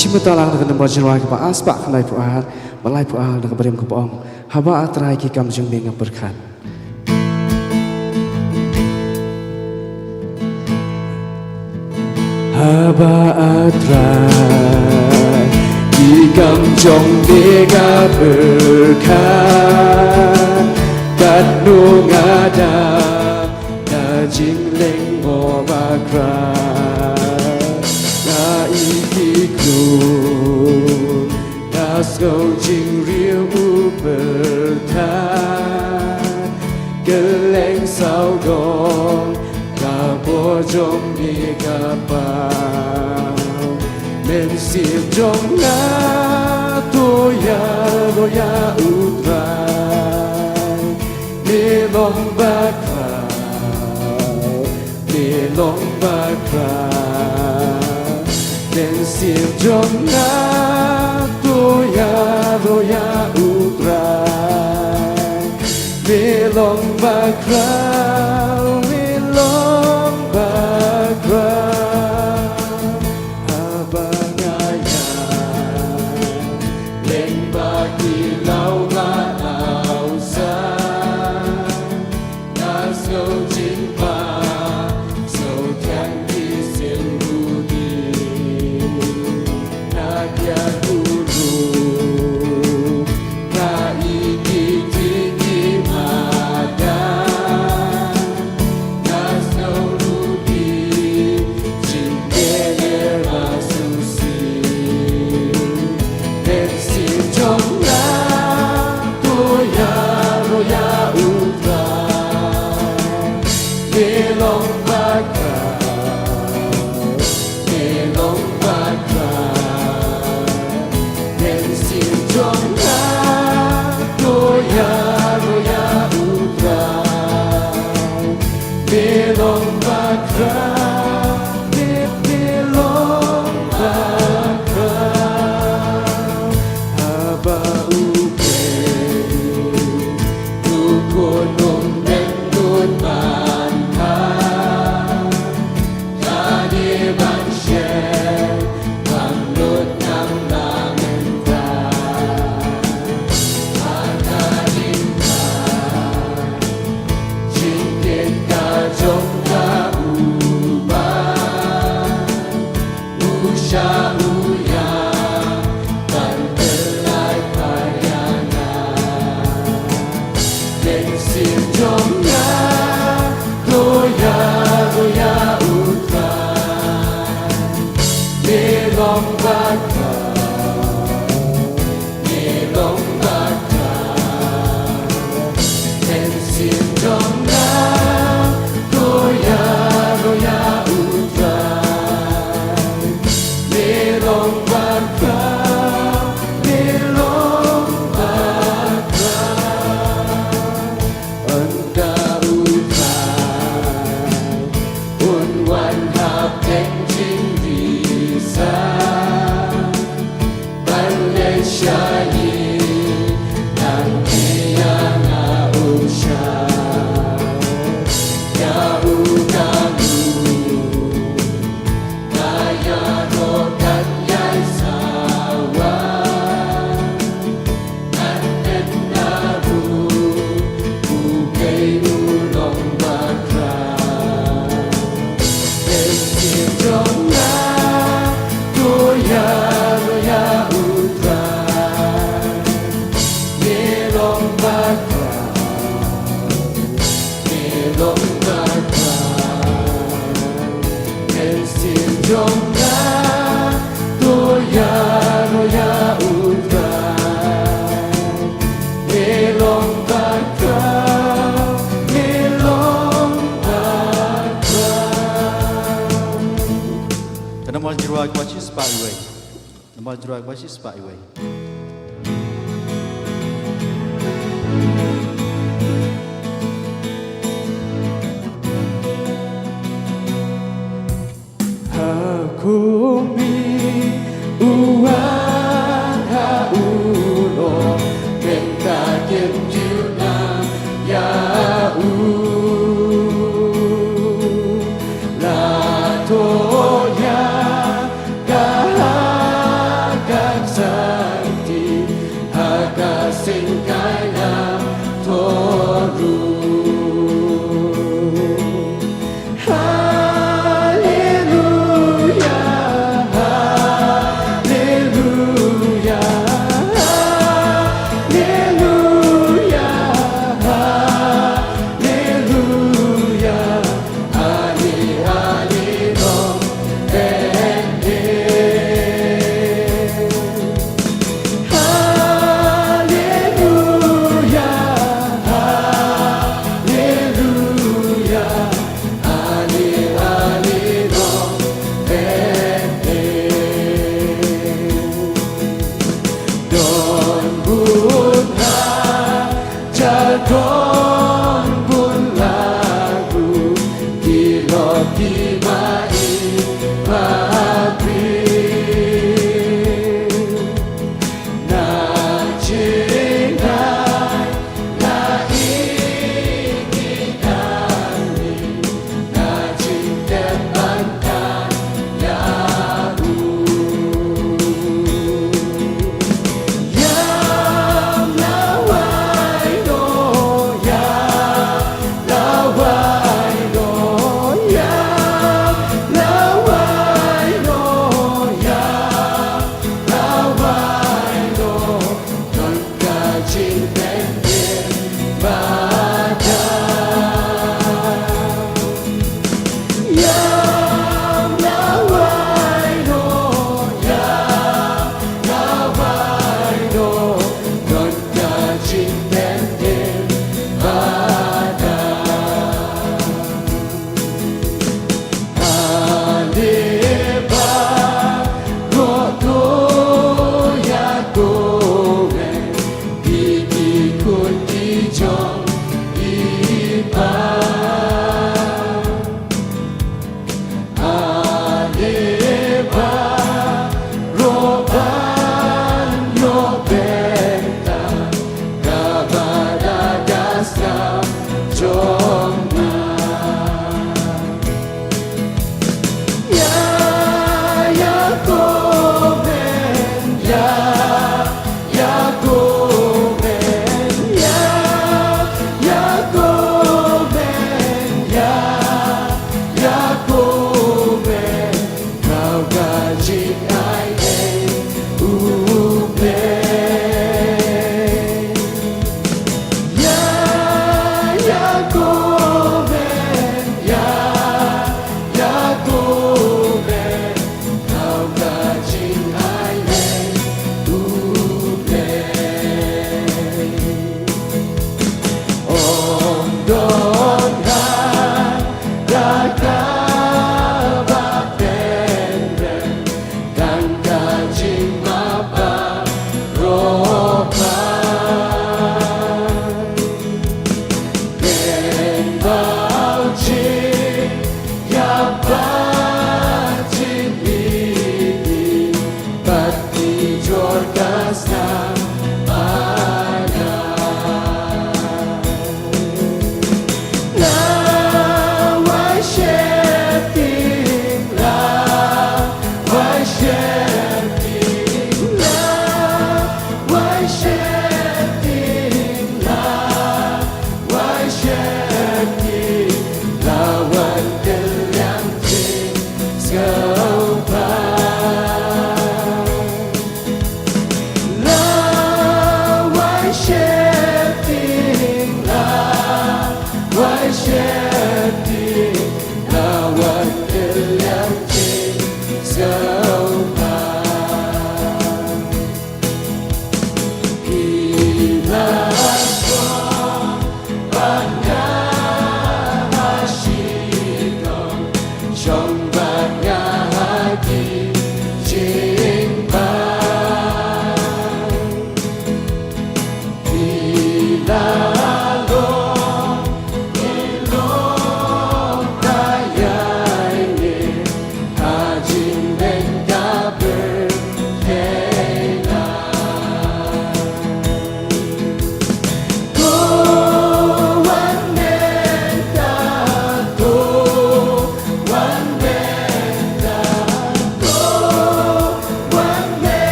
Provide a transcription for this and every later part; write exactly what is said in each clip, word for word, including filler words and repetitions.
Shim bynta lang na ka nombor jingrwai kaba ar spah khyndai phew ar, ba laiphew ar na ka ba rim kaba ong, Haba A Trai ki kam jong me nga pyrkhat. Haba A Trai ki kam jong me nga pyrkhat, katno nga dang na jingleng mo ba Krai. Nga ïeit ïa u, nga sngew jingriewpyrthat, kylleng sawdong ka bor jong me ka paw. Mynsiem jong nga to ïaroh ïa U Trai. Me long ba khraw, me long ba khraw. Mynsiem jong nga to ïaroh ïa U Trai. Me long ba khraw, me long ba khraw. Haba nga ïaid lyngba ki law ba awsang, nga sngew jingpang, sngew thiang ki symboh dih. Na kiar u ruh, nga ïeit ïa ki madan. Nga sngew ruh ki jingkyrkhu shisha. Mynsiem jong nga to ïaroh ïa U Trai. Me long ba khraw, me long ba khraw. Mynsiem jong nga to ïaroh ïa U Trai. Me long ba khraw, me, me long ba khraw. Haba u kren, u khun um dang nud ban phai. Ka dei ban shai, ban lut nang na mynta. Ha ka jingkren, jingkren ka jong ka u Bah. U shah u ïa, ban pynlait pyrshah ïa nga. Mynsiem jong nga to ïaroh ïa U Trai. Me long ba khraw, me long ba khraw. Mynsiem jong nga to ïaroh ïa U Trai. Me long ba khraw, me long ba khraw. Ynda U Trai un wan hapdeng jingdisha, ban leit sha ïing, nang ïa nga u shah. Ïa u ka dur, nga ïaroh kan ïai sawa. Ngan ïeng na ruh, u kei u long ba khraw. Mynsiem jong nga to ïaroh ïa U Trai. Me long ba khraw, me long ba khraw. Mynsiem jong nga to ïaroh ïa U Trai. Me long ba khraw, me long ba khraw. Ka nombor jingrwai kaba shispah wei. Nombor jingrwai kaba shispah wei. Ha khmih u wan ha u lor, mynta kim ju nang ïa u. La thoh ïa ka ha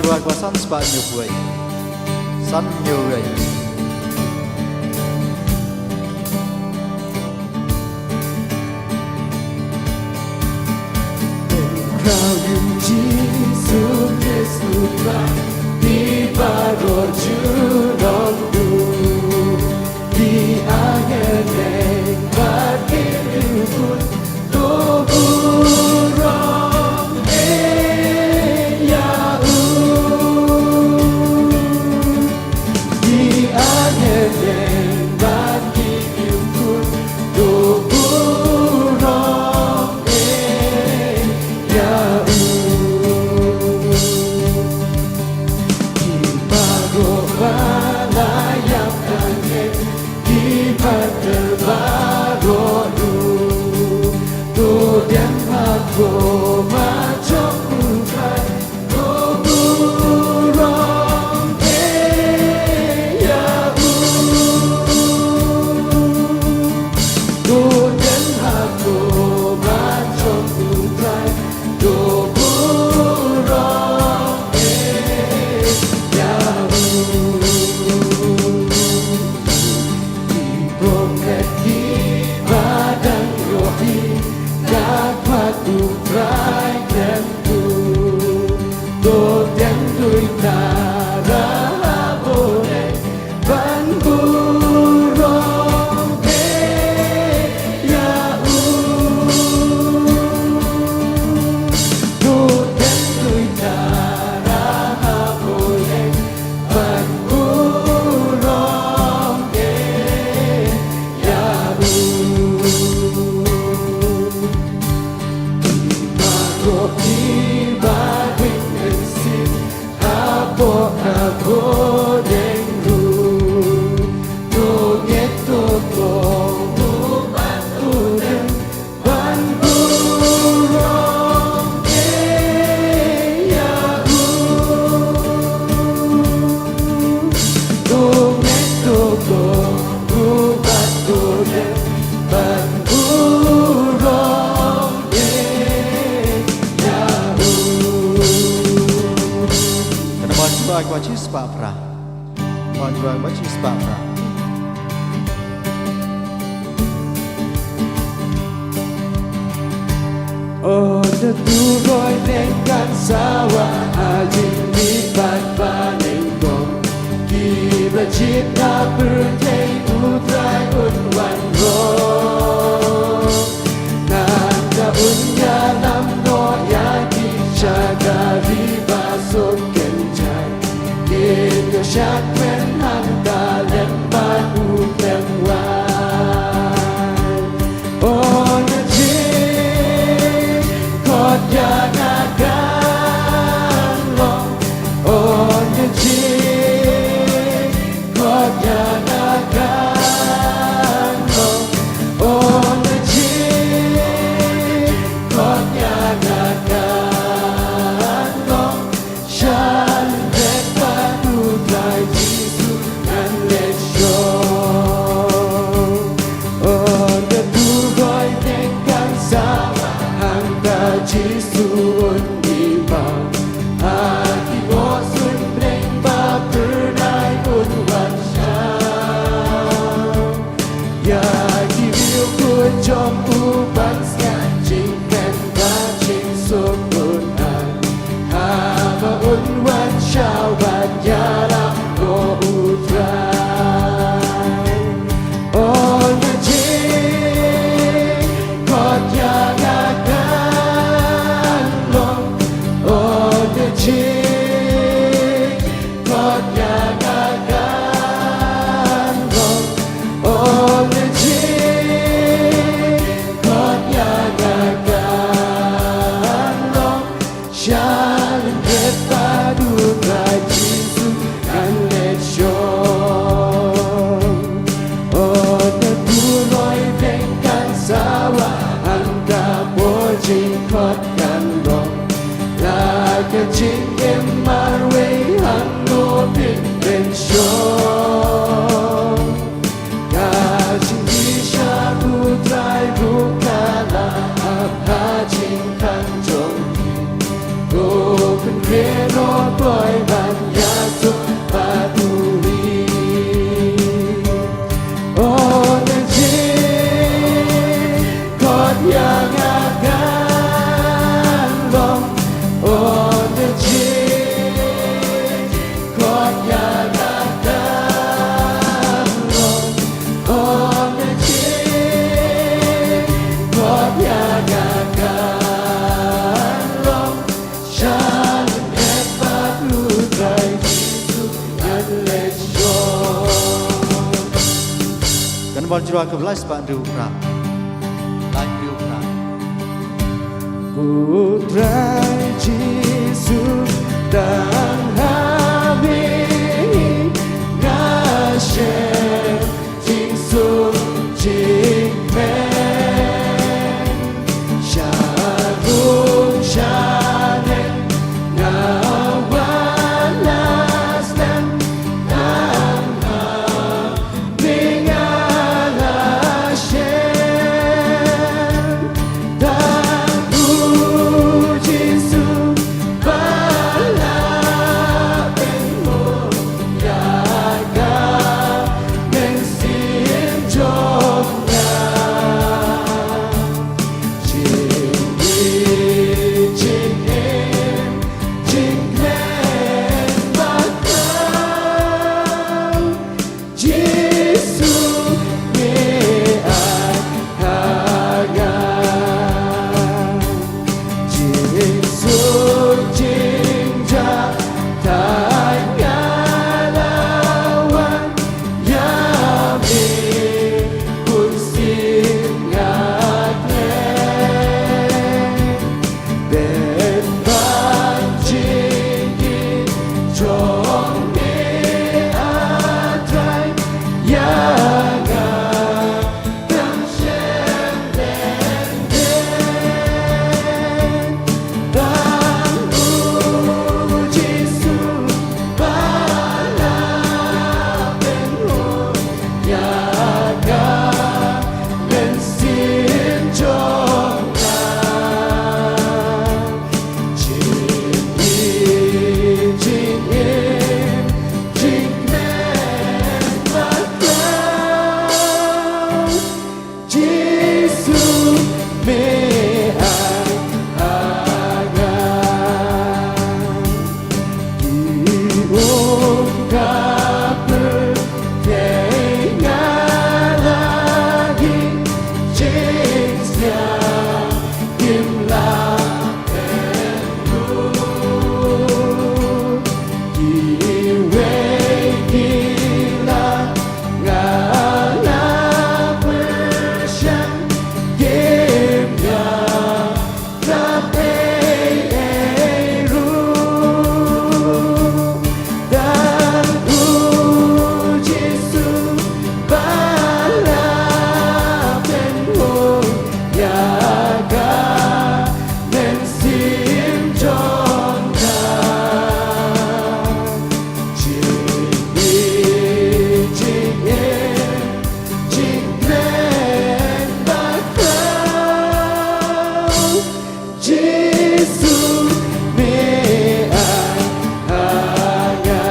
Trai kaba san spah hynñiew phew wei. San hynñiew wei. Khraw ïa u Jisu Khrist u Trai, ki baroh ju don duh. Ki angel leh bad ki riewkhuid, to burom eh ïa u. Ki angel leh bad ki riewkhuid, to burom eh ïa u. Ki baroh ba la ïap tang, ki baroh duh, to dem ha khmat jong u Trai, to burom eh ïa u. To dem ha khmat jong u Trai, to burom eh ïa u. Ki prophet kiba dang ïohi, da khmat u Trai khlem duh, to dem duitara ha bneng, ban burom eh ïa u. To dem duitara ha bneng, ban burom eh ïa u. Ki baroh kiba ring mynsiem hapoh ka bneng ruh, to ngeit to kohnguh bad to dem ban burom eh ïa u. To ngeit to kohnguh bad to dem ban burom eh ïa u. Kane ka dei ka shispah phra. Ka dei ka shispah phra. Oh, na tu roi neng kan sawa, ha jingmih bad ba nyngkong. Kiba jied na pyrthei, u Trai un wan rong. Nangta un ïalam noh ïa ki sha ka ri ba suk kynjai. Kin ïoh shad kmen hangta lem bad u khlem wai. Oh, na jingkhot ïa nga ka Kan bar jrua ka blai spah hynriew phra. Lai hynriew phra. U Trai Jisu, tang ha me nga shem jingsuk jingmeh. Sha rum sha neng nga wan la slem, tang ha me nga la shem. Tang U Jisu ba la pynmong ïa ka mynsiem jong nga. Jingim, jingim, jingkmen bakla. Jisu, me ai ha nga jingsuk jingjah, tang nga la wan ïa me, bun sien nga klet. Pynban jingim jong me, A Trai, ïa nga dang shem lem lem. Tang U Jisu ba la pynmong ïa ka mynsiem jong nga. Jingim, jingim, jingkmen bakla. Jisu, me ai ha nga. Ki um ka pyrthei nga la ïeng, jingsiang kim lah pynlut. Kiwei ki la nga la pyrshang, kim ïa la ei ei ruh. Tang U Jisu ba la pynmong ïa ka mynsiem jong nga. Jingim, jingim, jingkmen bakla. Jisu, me ai ha nga.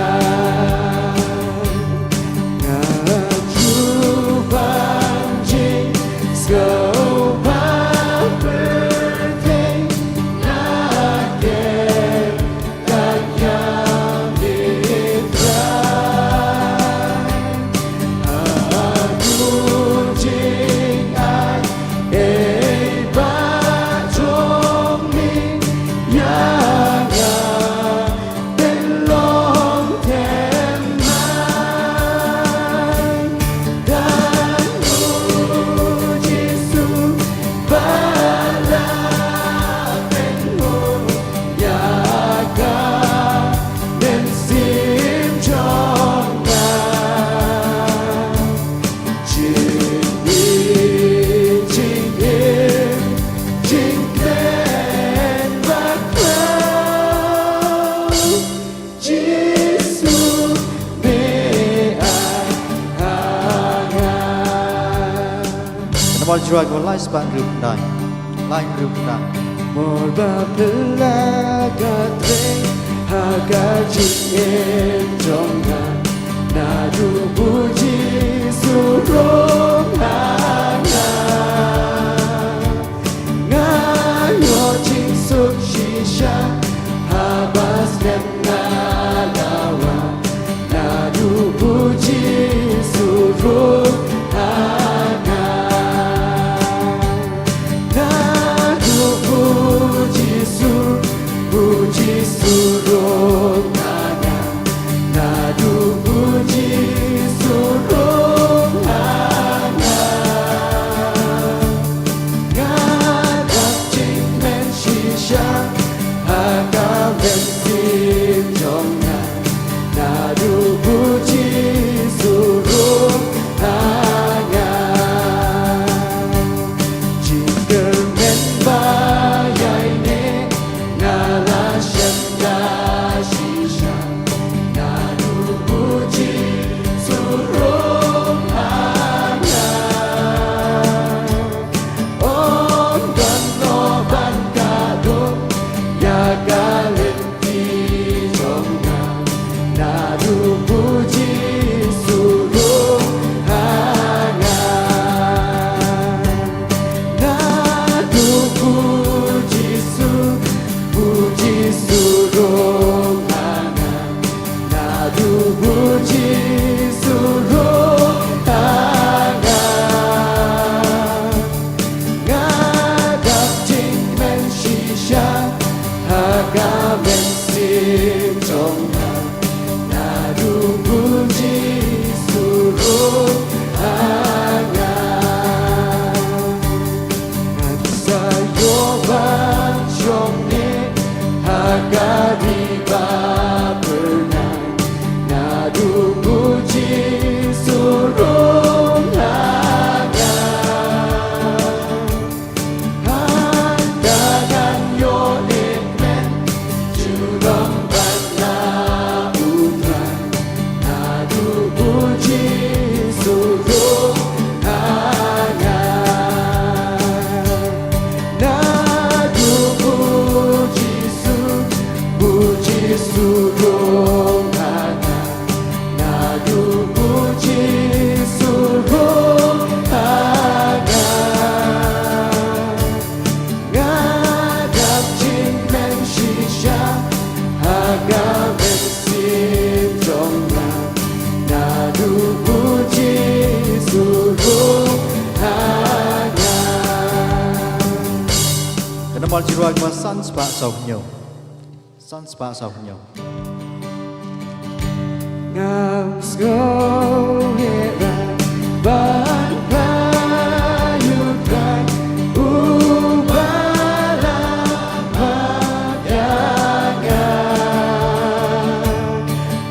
Nga ju ban jingsngewbha pyrthei, nga kem Tang U Jisu ba la pynmong ïa ka mynsiem jong nga. Jingim, jingim, jingkmen bakla. Jisu, me ai ha nga. Namar jrua ko lai spah hynriew khyndai. Lai hynriew khyndai. Mor ba phylla ka trei ha ka jingim jong nga. Naduh u Jisu rung ha nga. Nga ïoh jingsuk shisha haba snem nga la wan. Naduh u Jisu rung ha Pal jyrwa ba san spah saw hynñiew. San spah saw hynñiew. Ngam sngew ïa ban pynpaw ïa u Trai uba la pynpaw ïa nga.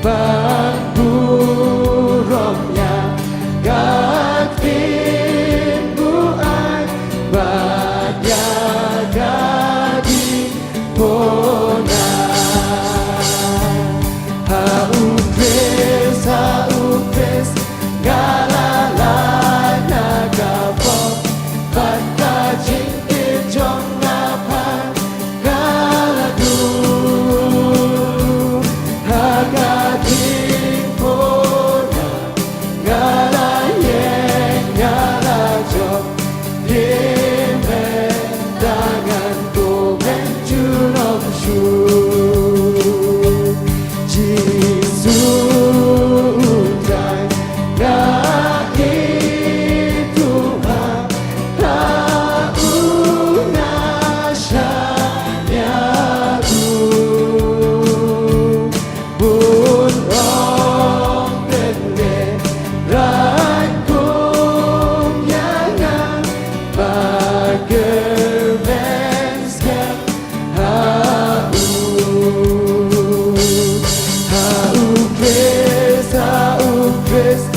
Ban burom ïa ka ktien ba u ai bad ïa ka jingpynpaw. Ha u Khrist, ha u Khrist, nga la lait na ka pop, bad ka jingkit jong nga pat ka la dum. Ha ka jingpynpaw nga la ïeng, nga la jop, te men da ngan kmen junom shuh. Jisu u Trai, nga ïeit u ha, ha u nga shaniah u. Bun ong pynlehrain kum ïa nga, ba kmen skhem ha u. Ha u Khrist, ha u Khrist,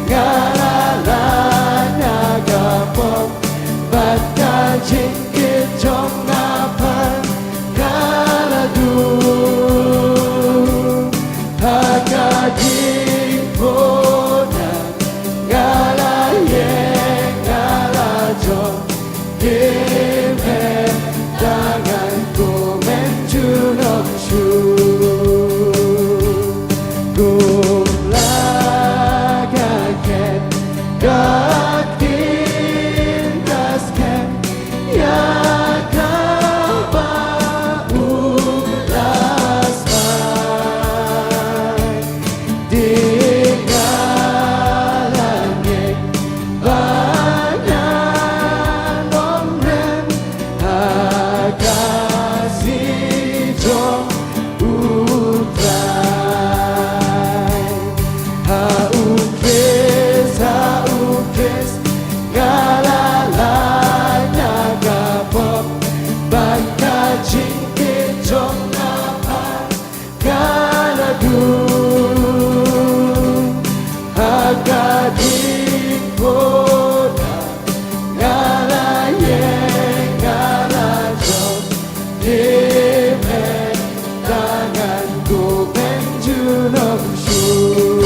nga la lait na ka pop, bad ka jingkit jong nga pat ka la dum. Ha ka jingpynpaw nga la ïeng, nga la jop, te men da ngan kmen junom shuh. Kum la ka khet ka ktien ka skhem ïa kaba u la smai. Te nga la ngeit ba ngan ym rem ha ka sngi jong u Trai. Ha u Khrist, ha u Khrist, nga la lait na ka pop, bad ka jingkit jong nga pat ka la dum. Ha ka jingpynpaw nga la ïeng, nga la jop, te men da ngan kmen junom shuh.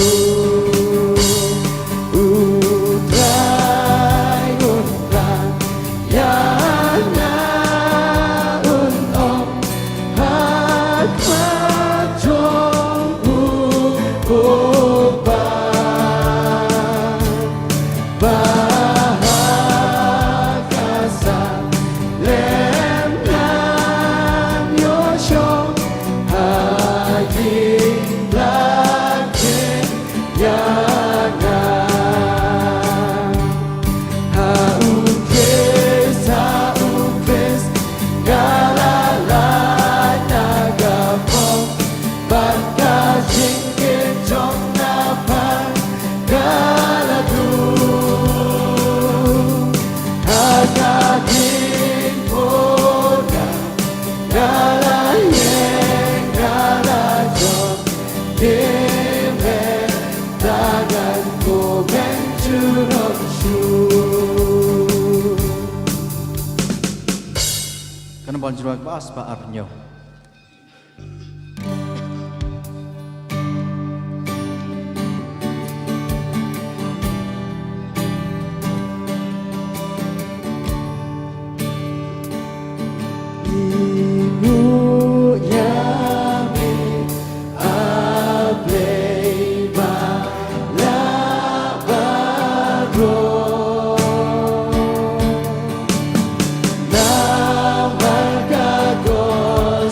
U Trai un pynpaw ïa nga, un ong ha khmat jong u Kpa. Ba ha ka salem ngan ïoh shong ha ïing blad jong ïa nga. Ha u Khrist, ha u Khrist, nga la lait na ka pop, bad ka jingkit jong nga pat ka la dum. Ha ka jingpynpaw nga la ïeng, nga la jop, te men da ngan kmen junom shuh. Kan ban jrua ba spah ar hynñiew. Ngi nguh ïa me, A Blei ba la baroh. Namar ka kot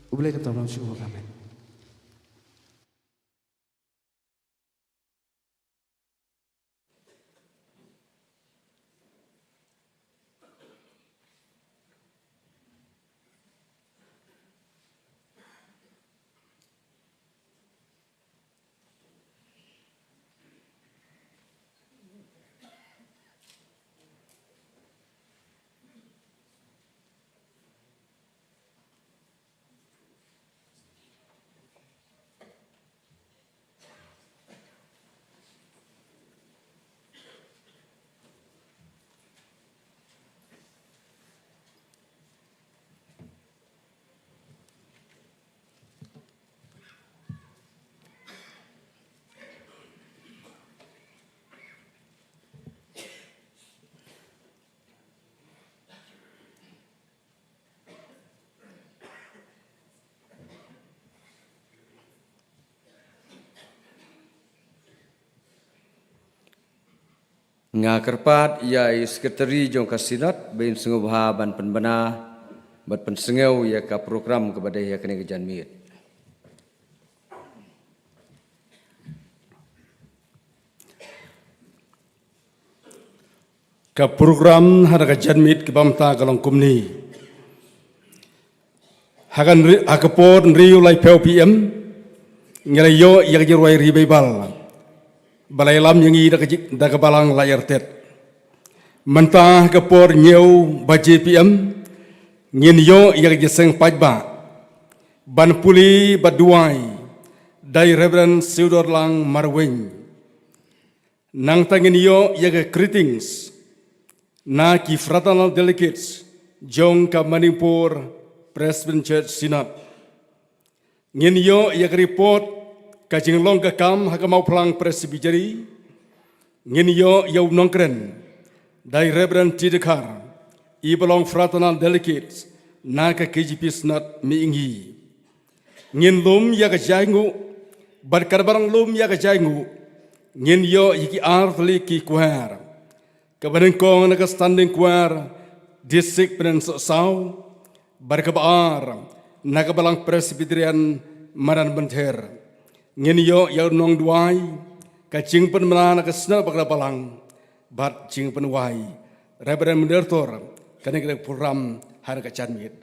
U Blei ka tong shuh. Amen. Nga kyrpad ïa i Secretary jong ka Synod ba in sngewbha ban pynbna bad pynsngew ïa ka program kaba dei ha kane ka janmiet. Ka program ha ka janmiet kaba mynta ka long kumne. Ha ka hynri-, ha ka por hynriew laiphew P M, ngi la ïoh ïa ka jingrwai ri Baibl ba la ïalam ïa ngi da ka ji-, da ka balang Laiartet. Mynta ha ka por hynñiew baje P M, ngin ïoh ïa ka jingïaseng paidbah ban pule bad duwai da i Reverend Theodore Lang Marwein. Nangta ngin ïoh ïa ka greetings na ki fraternal delegates jong ka Manipur Presbyterian Church Synod. Ngin ïoh ïa ka report ka jinglong ka kam ha ka Mawphlang Presbytery. Ngin ïoh ïa u nongkren da i Reverend T Dkhar, i ba long fraternal delegates na ka K J P Synod Mihngi. Ngin lum ïa ka jainguh bad ka ba dang lum ïa ka jainguh, ngin ïoh ïa ki artylli ki choir. Ka ba nyngkong na ka Standing Choir District Pyndensohsaw, bad ka ba ar na ka Balang Presbyterian Madan Mynther. Ngin ïoh ïa u nongduwai, ka jingpynbna na ka Synod bad ka Balang, bad jingpynwai. Reverend Moderator, kane ka dei ka program ha ka janmiet.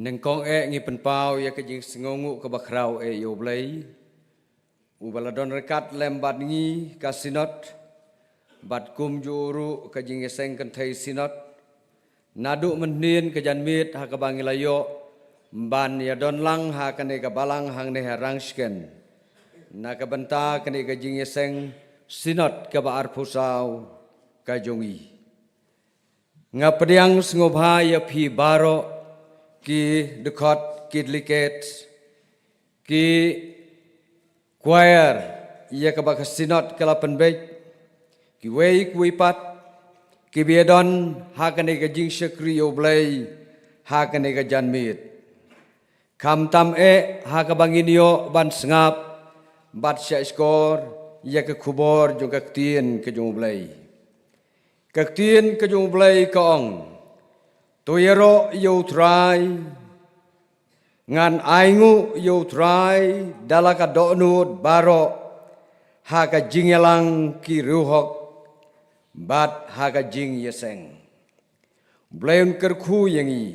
Nyngkong eh ngi pynpaw ïa ka jingsngewnguh kaba khraw eh ïa U Blei, uba la don ryngkat lem bad ngi ka Synod, bad kumjuh ruh ka jingïaseng kynthei Synod, naduh mynhynnin ka janmiet ha kaba ngi la ïoh ban ïadon lang ha kane ka balang hangne ha Rangshken, na ka bynta kane ka jingïaseng Synod kaba arphew saw ka jong ngi. Nga pdiang sngewbha ïa phi baroh, ki dkhot, ki delegate, ki choir ïa kaba ka Synod ka la pynbeit, kiwei kiwei pat kiba ïadon ha kane ka jingshakri ïa U Blei ha kane ka janmiet. Khamtam eh ha kaba ngin ïoh ban sngap bad shahshkor ïa ka khubor jong ka Ktien ka jong U Blei. Ka Ktien ka jong U Blei ka ong, to ïaroh ïa U Trai, ngan ainguh ïa U Trai da la ka dohnud baroh, ha ka jingïalang ki riewhok bad ha ka jingïaseng. U Blei un kyrkhu ïa ngi.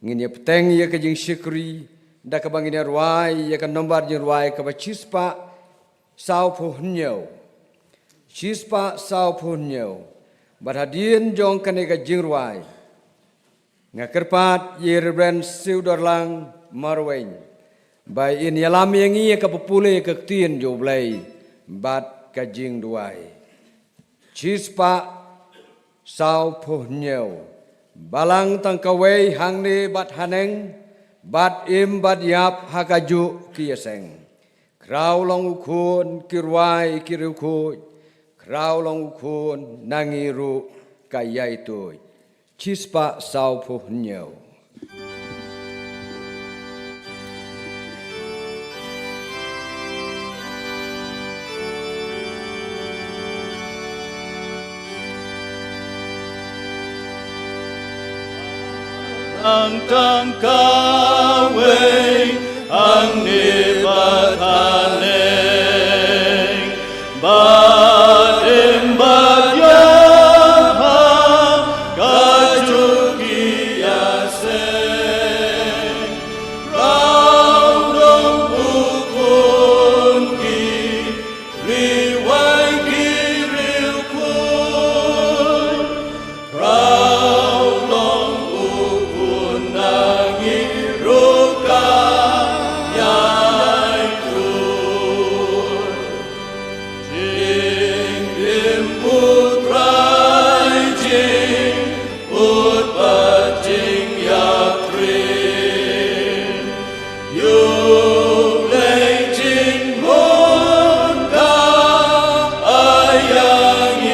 Ngin ïa bteng ïa ka jingshakri da kaba ngin ïa rwai ïa ka nombar jingrwai kaba shispah sawphew hynñiew. Shispah sawphew hynñiew. Bad hadien jong kane ka jingrwai, nga kyrpad ïa i Reverend Theodore Lang Marwein ba in ïalam ïa ngi ïa kaba pule ka Ktien jong U Blei bad ka jingduwai. Shispah sawphew hynñiew. Balang tang kawei hangne bad haneng, bad im bad ïap ha kajuh ki ïaseng. Khraw long u khun, ki rwai ki riewkhuid. Khraw long u khun, na ngi ruh ka ïaituid. Shispah sawphew hynñiew. Ang tang kawei ang ne ba thaneng, ba em ba ya ha ka juki ya se. Rau dong u kun ki, ri wai ki ri kun. Rau long u kun na ngi ruka yai kun. Jing im u Trai jing ut ba jing ya krin. Yu lei jing hun ka ayang i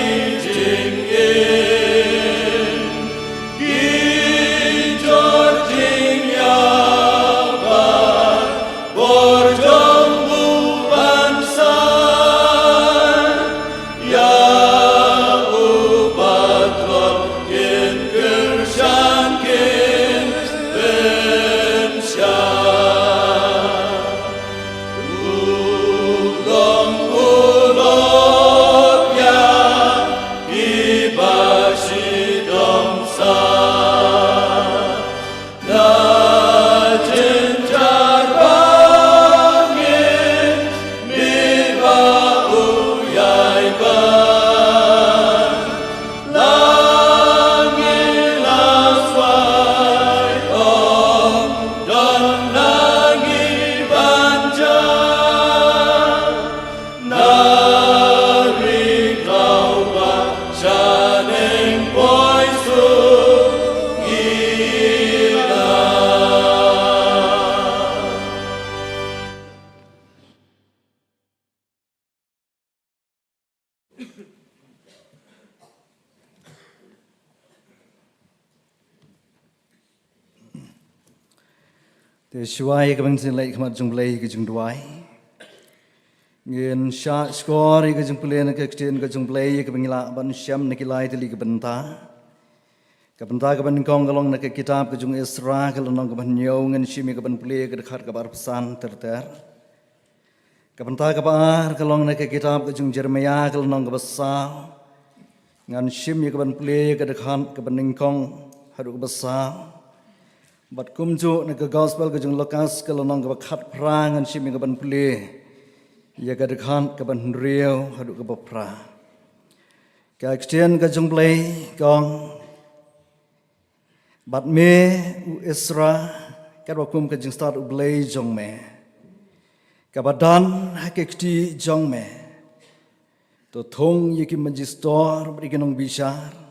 jing in. Ki jor jing ya ba bor jong u ban san. Ya u ba thot kin kyrshan kin pynshah. U long u lok ya ki ba shi dong sa. Na jynjar ba ngin mi ba u yai ba. La ngi la swai ong don na ngi ban ja. Na ri khlaw ba shaneng poi suk ila. Te shuwa ïa ka ban sngewleit khmat jong U Blei ka jingduwai. Ngin shah shkor ïa ka jingpule na ka ktien ka jong U Blei ïa ka ban ïa lah ban shem na ki lai tylli ki bynta. Ka bynta ka ban nyngkong ka long na ka kitab ka jong Esra ka lynnong kaba hynñiew, ngin shim ïa ka ban pule ka dkhot kaba arphew san ter ter. Ka bynta kaba ar ka long na ka kitab ka jong Jeremaïah ka lynnong kaba saw. Ngan shim ïa ka ban pule ka dkhot kaba nyngkong haduh kaba saw. Bad kumjuh na ka gospel ka jong Lukas ka lynnong kaba khatphra, ngan shim ïa ka ban pule ïa ka dkhot kaba hynriew haduh kaba phra. Ka ktien ka jong U Blei ka ong, bad me u Esra, katba kum ka jingstad U Blei jong me kaba don ha ka kti jong me, to thung ïa ki majistor bad ïa ki nongbishar,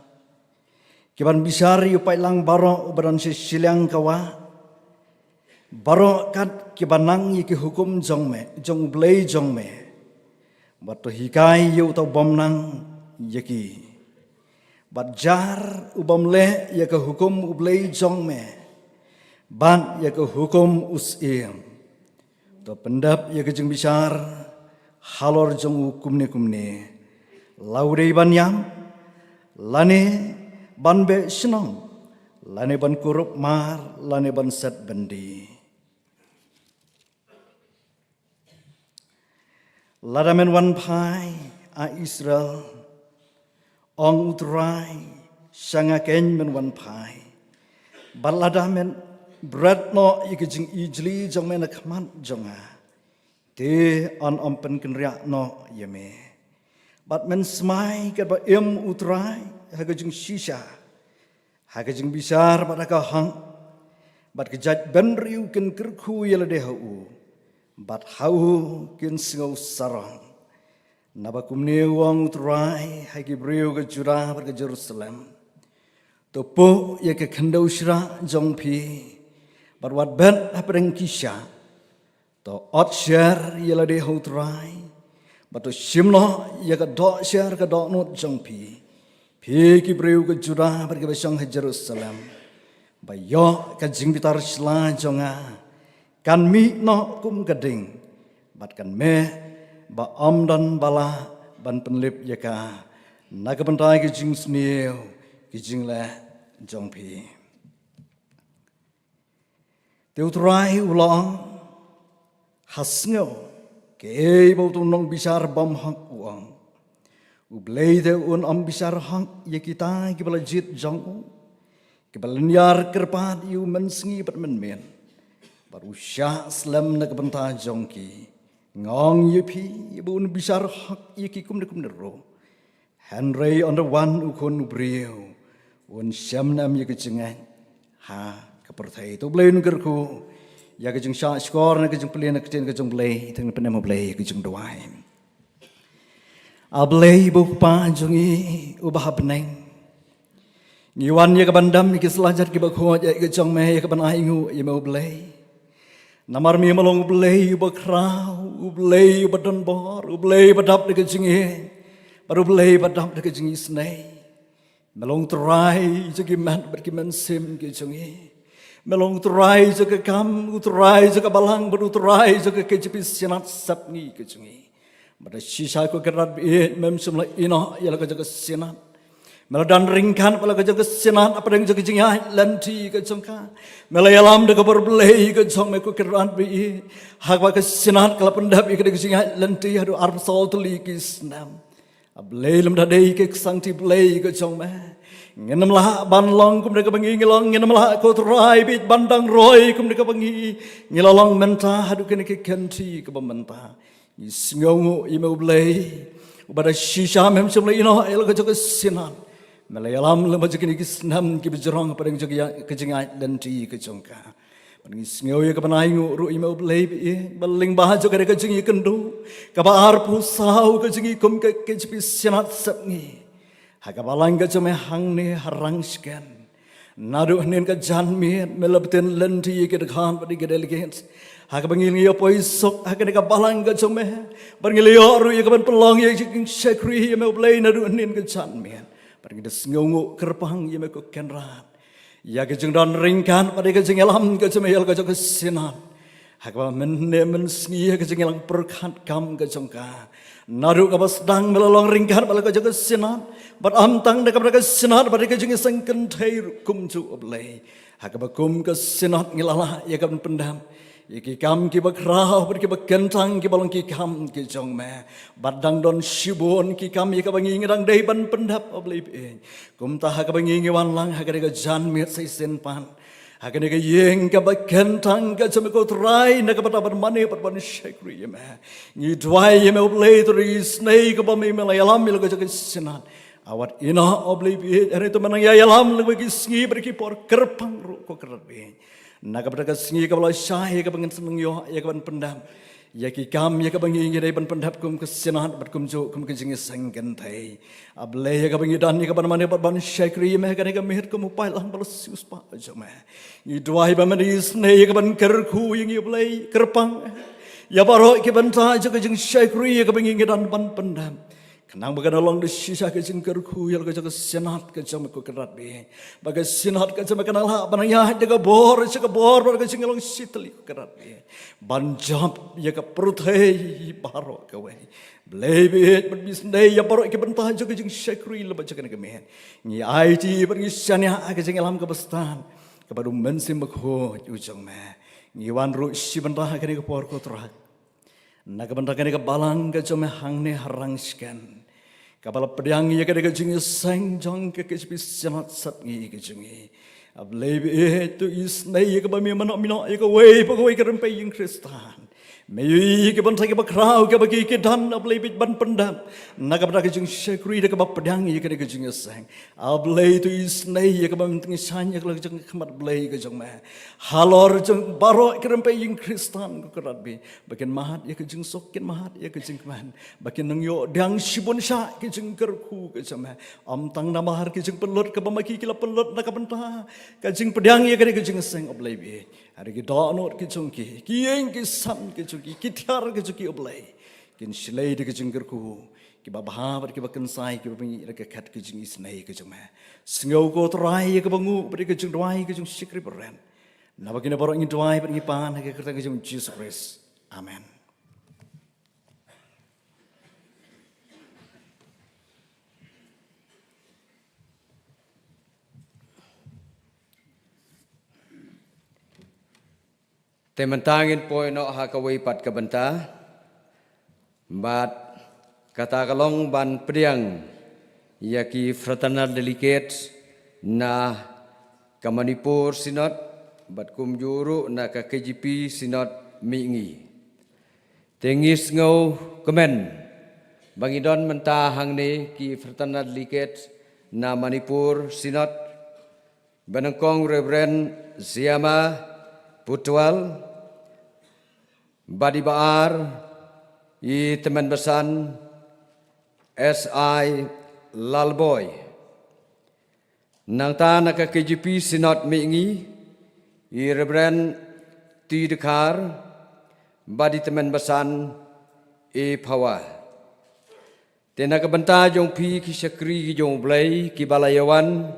ki ban bishar ïa u paidlang baroh uba don sha shiliang ka wah, baroh kat kiba nang ïa ki hukum jong me, jong U Blei jong me. Bad to hikai ïa uta u bym nang ïa ki. Bad jar u bym leh ïa ka hukum U Blei jong me, bad ïa ka hukum u syiem, to pyndep ïa ka jingbishar halor jong u kumne kumne, la u dei ban ïam, lane ban beh shnong, lane ban kurup mar, lane ban set byndi. Lada men wan phai, A Israel, ong U Trai, sha nga keiñ men wan phai. Bad lada men bret noh ïa ka jingijli jong me na khmat jong nga, te yn ym pynkynriah noh ïa me. Bad men smai katba im U Trai ha ka jingshisha, ha ka jingbishar bad ha ka hok, bad ka jaitbynriew kin kyrkhu ïa lade ha u, bad ha u kin sngew sarong. Naba kumne u ong U Trai ha ki briew ka Judah bad ka Jerusalem: To puh ïa ka khyndew shrah jong phi, bad wat bet hapdeng ki shah. To ot sher ïa lade ha U Trai, bad to shim noh ïa ka doh sher ka dohnud jong phi, phi ki briew ka Judah bad kiba shong ha Jerusalem, ba ïoh ka jingbitar shla jong nga kan mih noh kum ka ding, bad kan meh ba ym don ba lah ban pynlip ïa ka na ka bynta ki jingsniew ki jingleh jong phi. Te U Trai u la ong, ha sngew, kaei ba uto u nongbishar bymhok u ong. U Blei te un ym bishar hok ïa kita kiba la jied jong u, kiba lynñiar kyrpad ïa u mynsngi bad mynmiet, bad u shah slem na ka bynta jong ki. Nga ong ïa phi, ba un bishar hok ïa ki kumne kumne ruh. Hynrei ynda wan u Khun u briew, un shem ne em ïa ka jingngeit ha ka pyrthei. To U Blei un kyrkhu ïa ka jingshah shkor na ka jingplie na ka ktien ka jong U Blei. Te ngin pynim ha U Blei ka jingduwai. A Blei ba u Kpa jong ngi uba ha bneng, ngi wan ïa ka ban dem ïa ki slajat kiba khuid ïa ka jong me, ïa ka ban ainguh ïa me U Blei. Namar me me long U Blei uba khraw, U Blei uba don bor, U Blei uba dap da ka jingïeit, bad U Blei uba dap da ka jingisynei. Me long Trai jong ki met bad ki mynsiem ki jong ngi. Me long Trai jong ka kam, u Trai jong ka balang, bad u Trai jong ka K J P Synod sepngi ka jong ngi. Bad da shisha ko Kynrad baieit, mem shym la ïehnoh ïa la ka jong ka Synod. Me la don ryngkat bad la ka jong ka Synod hapdeng jong ka jingïaid lynti ka jong ka. Me la ïalam da ka bor Blei ka jong me ko Kynrad baieit. Ha kaba ka Synod ka la pyndep ïa ka da ka jingïaid lynti haduh arphew saw tylli ki snem. A Blei lymda dei ka ksangti Blei ka jong me, ngin ym lah ban long kumne kaba ngi ngi long, ngin ym lah ko Trai baieit ban dang roi kumne kaba ngi ngi la long mynta haduh kane ka kynti kaba mynta. Ngi sngewnguh ïa me U Blei uba da shisha mem shym la ïehnoh ïa la ka jong ka Synod. Me la ïalam lem ha jong kine ki snem kiba jrong hapdeng jong ka jingïaid lynti ka jong ka. Bad ngi sngew ïa ka ban ainguh ruh ïa me U Blei baieit, ba lyngba jong kane ka jingïakynduh kaba arphew saw ka jong ngi kum ka K J P Synod sepngi, ha ka balang ka jong me hangne ha Rangshken. Naduh hynnin ka janmiet me la btin lynti ïa ki dkhot bad ïa ki delegates, ha kaba ngi la ïa poi suk ha kane ka balang ka jong me. Bad ngi la ïoh ruh ïa ka ban pynlong ïa ka jingshakri ïa me U Blei naduh hynnin ka janmiet. Bad ngi da sngewnguh kyrpang ïa me ko Kynrad ïa ka jingdon ryngkat bad ïa ka jingïalam ka jong me ïa la ka jong ka Synod. Ha kaba mynne mynsngi ha ka jingïalang pyrkhat kam ka jong ka, naduh kaba sdang me la long ryngkat bad la ka jong ka Synod, bad ym tang da kaba da ka Synod bad ïa ka jingïaseng kynthei ruh kumjuh U Blei. Ha kaba kum ka Synod ngi la lah ïa ka ban pyndep ïa ki kam kiba khraw bad kiba kyntang kiba long ki kam ki jong me. Bad dang don shibun ki kam ïa kaba ngi ngi dang dei ban pyndep U Blei baieit. Kumta ha kaba ngi ngi wan lang ha kane ka janmiet sa shisien pat, ha kane ka ïing kaba kyntang ka jong me ko Trai, na ka bynta ban mane bad ban shakri ïa me, ngi duwai ïa me U Blei, to da ka isynei kaba me me la ïalam ïa la ka jong ka Synod. Wat ïehnoh U Blei baieit, hynrei to me nang ïa ïalam lyngba ki sngi bad ki por, kyrpang ruh ko Kynrad baieit. Na ka bynta ka sngi kaba la shai ïa kaba ngin sa nang ïoh ïa ka ban pyndep ïa ki kam ïa kaba ngi ngi dei ban pyndep kum ka Synod bad kumjuh kum ka jingïaseng kynthei. A Blei, ïa kaba ngi don ïa ka ban mane bad ban shakri ïa me ha kane ka miet kum u paidlang ba la siewspah jong me. Ngi duwai ba me da isynei ïa ka ban kyrkhu ïa ngi U Blei, kyrpang ïa baroh ki bynta jong ka jingshakri ïa kaba ngi ngi don ban pyndep. Khnang ba kan long da shisha ka jingkyrkhu ïa la ka jong ka Synod ka jong me ko Kynrad baieit. Ba ka Synod ka jong me kan lah ban ïaid da ka bor sha ka bor bad ka jinglong shi tylli ko Kynrad baieit, ban jop ïa ka pyrthei baroh kawei. Blei baieit, bad me isynei ïa baroh ki bynta jong ka jingshakri lyngba jong kane ka miet. Ngi aiti bad ngi shaniah ha ka jingïalam kaba stad kaba da u Mynsiem Bakhuid u jong me. Ngi wan ruh shi bynta ha kane ka por ko Trai, na ka bynta kane ka balang ka jong me hangne ha Rangshken, kaba la pdiang ïa kane ka jingïaseng jong ka K J P Synod sepngi ka jong ngi. A Blei baieit, to isynei ïa kaba me mynno mynno ïa kawei pa kawei ka rympei ïing Khristan. Me ïohi ïa ki bynta kiba khraw kiba ki ki don, A Blei baieit, ban pyndep na ka bynta ka jingshakri da kaba pdiang ïa kane ka jingïaseng. A Blei, to isynei ïa kaba me tyngshaiñ ïa ka la ka jong ka khmat Blei ka jong me halor jong baroh ki rympei ïing Khristan ko Kynrad baieit, ba kin mad ïa ka jingsuk, kin mad ïa ka jingkmen, ba kin nang ïoh pdiang shibun shah ki jingkyrkhu ka jong me. Ym tang namar ki jingpynlut kaba ma ki ki la pynlut na ka bynta ka jingpdiang ïa kane ka jingïaseng, A Blei baieit, hynrei ki dohnud ki jong ki, ki ïing ki sem ki jong ki, ki tiar ki jong ki, A Blei, kin shlei da ka jingkyrkhu kiba bha bad kiba kynsai, kiba pyni ïa ka khet ka jingisynei ka jong me. Sngew ko Trai ïa kaba nguh bad ïa ka jingduwai ka jong u shakri Baret. Naba kine baroh ngi duwai bad ngi pan ha ka kyrteng ka jong u Jisu Khrist. Amen. Te mynta ngin poi noh ha kawei pat ka bynta. Bad kata ka long ban pdiang ïa ki fraternal delegates na ka Manipur Synod bad kumjuh ruh na ka K J P Synod mihngi. Te ngi sngewkmen ba ngi don mynta hangne ki fraternal delegates na Manipur Synod, ba nyngkong Reverend Ziama Putwal, bad i ba ar i tymmen basan S I Lalboi. Nangta na ka K J P Synod mihngi, i Reverend T Dkhar, bad i tymmen basan i Phawa. Te na ka bynta jong phi ki shakri ki jong U Blei ki ba la ïawan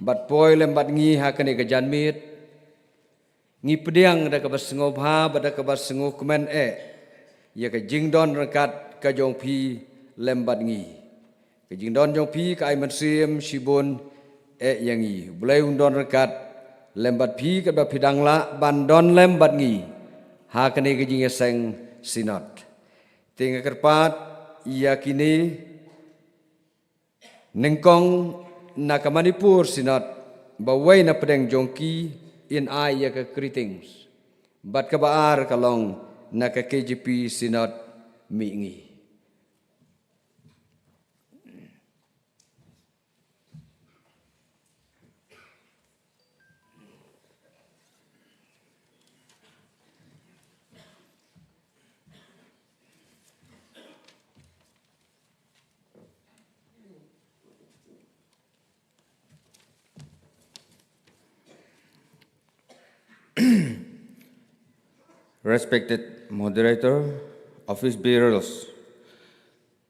bad poi lem bad ngi ha kane ka janmiet, ngi pdiang da kaba sngewbha bad da kaba sngewkmen eh ïa ka jingdon ryngkat ka jong phi lem bad ngi. Ka jingdon jong phi ka ai mynsiem shibun eh ïa ngi. U Blei un don ryngkat lem bad phi katba phi dang lah ban don lem bad ngi ha kane ka jingïaseng Synod. Te nga kyrpad ïa kine nyngkong na ka Manipur Synod ba wei na pdeng jong ki in ai ïa ka greetings. Bad kaba ar ka long na ka K J P Synod mihngi. Respected moderator, office bearers,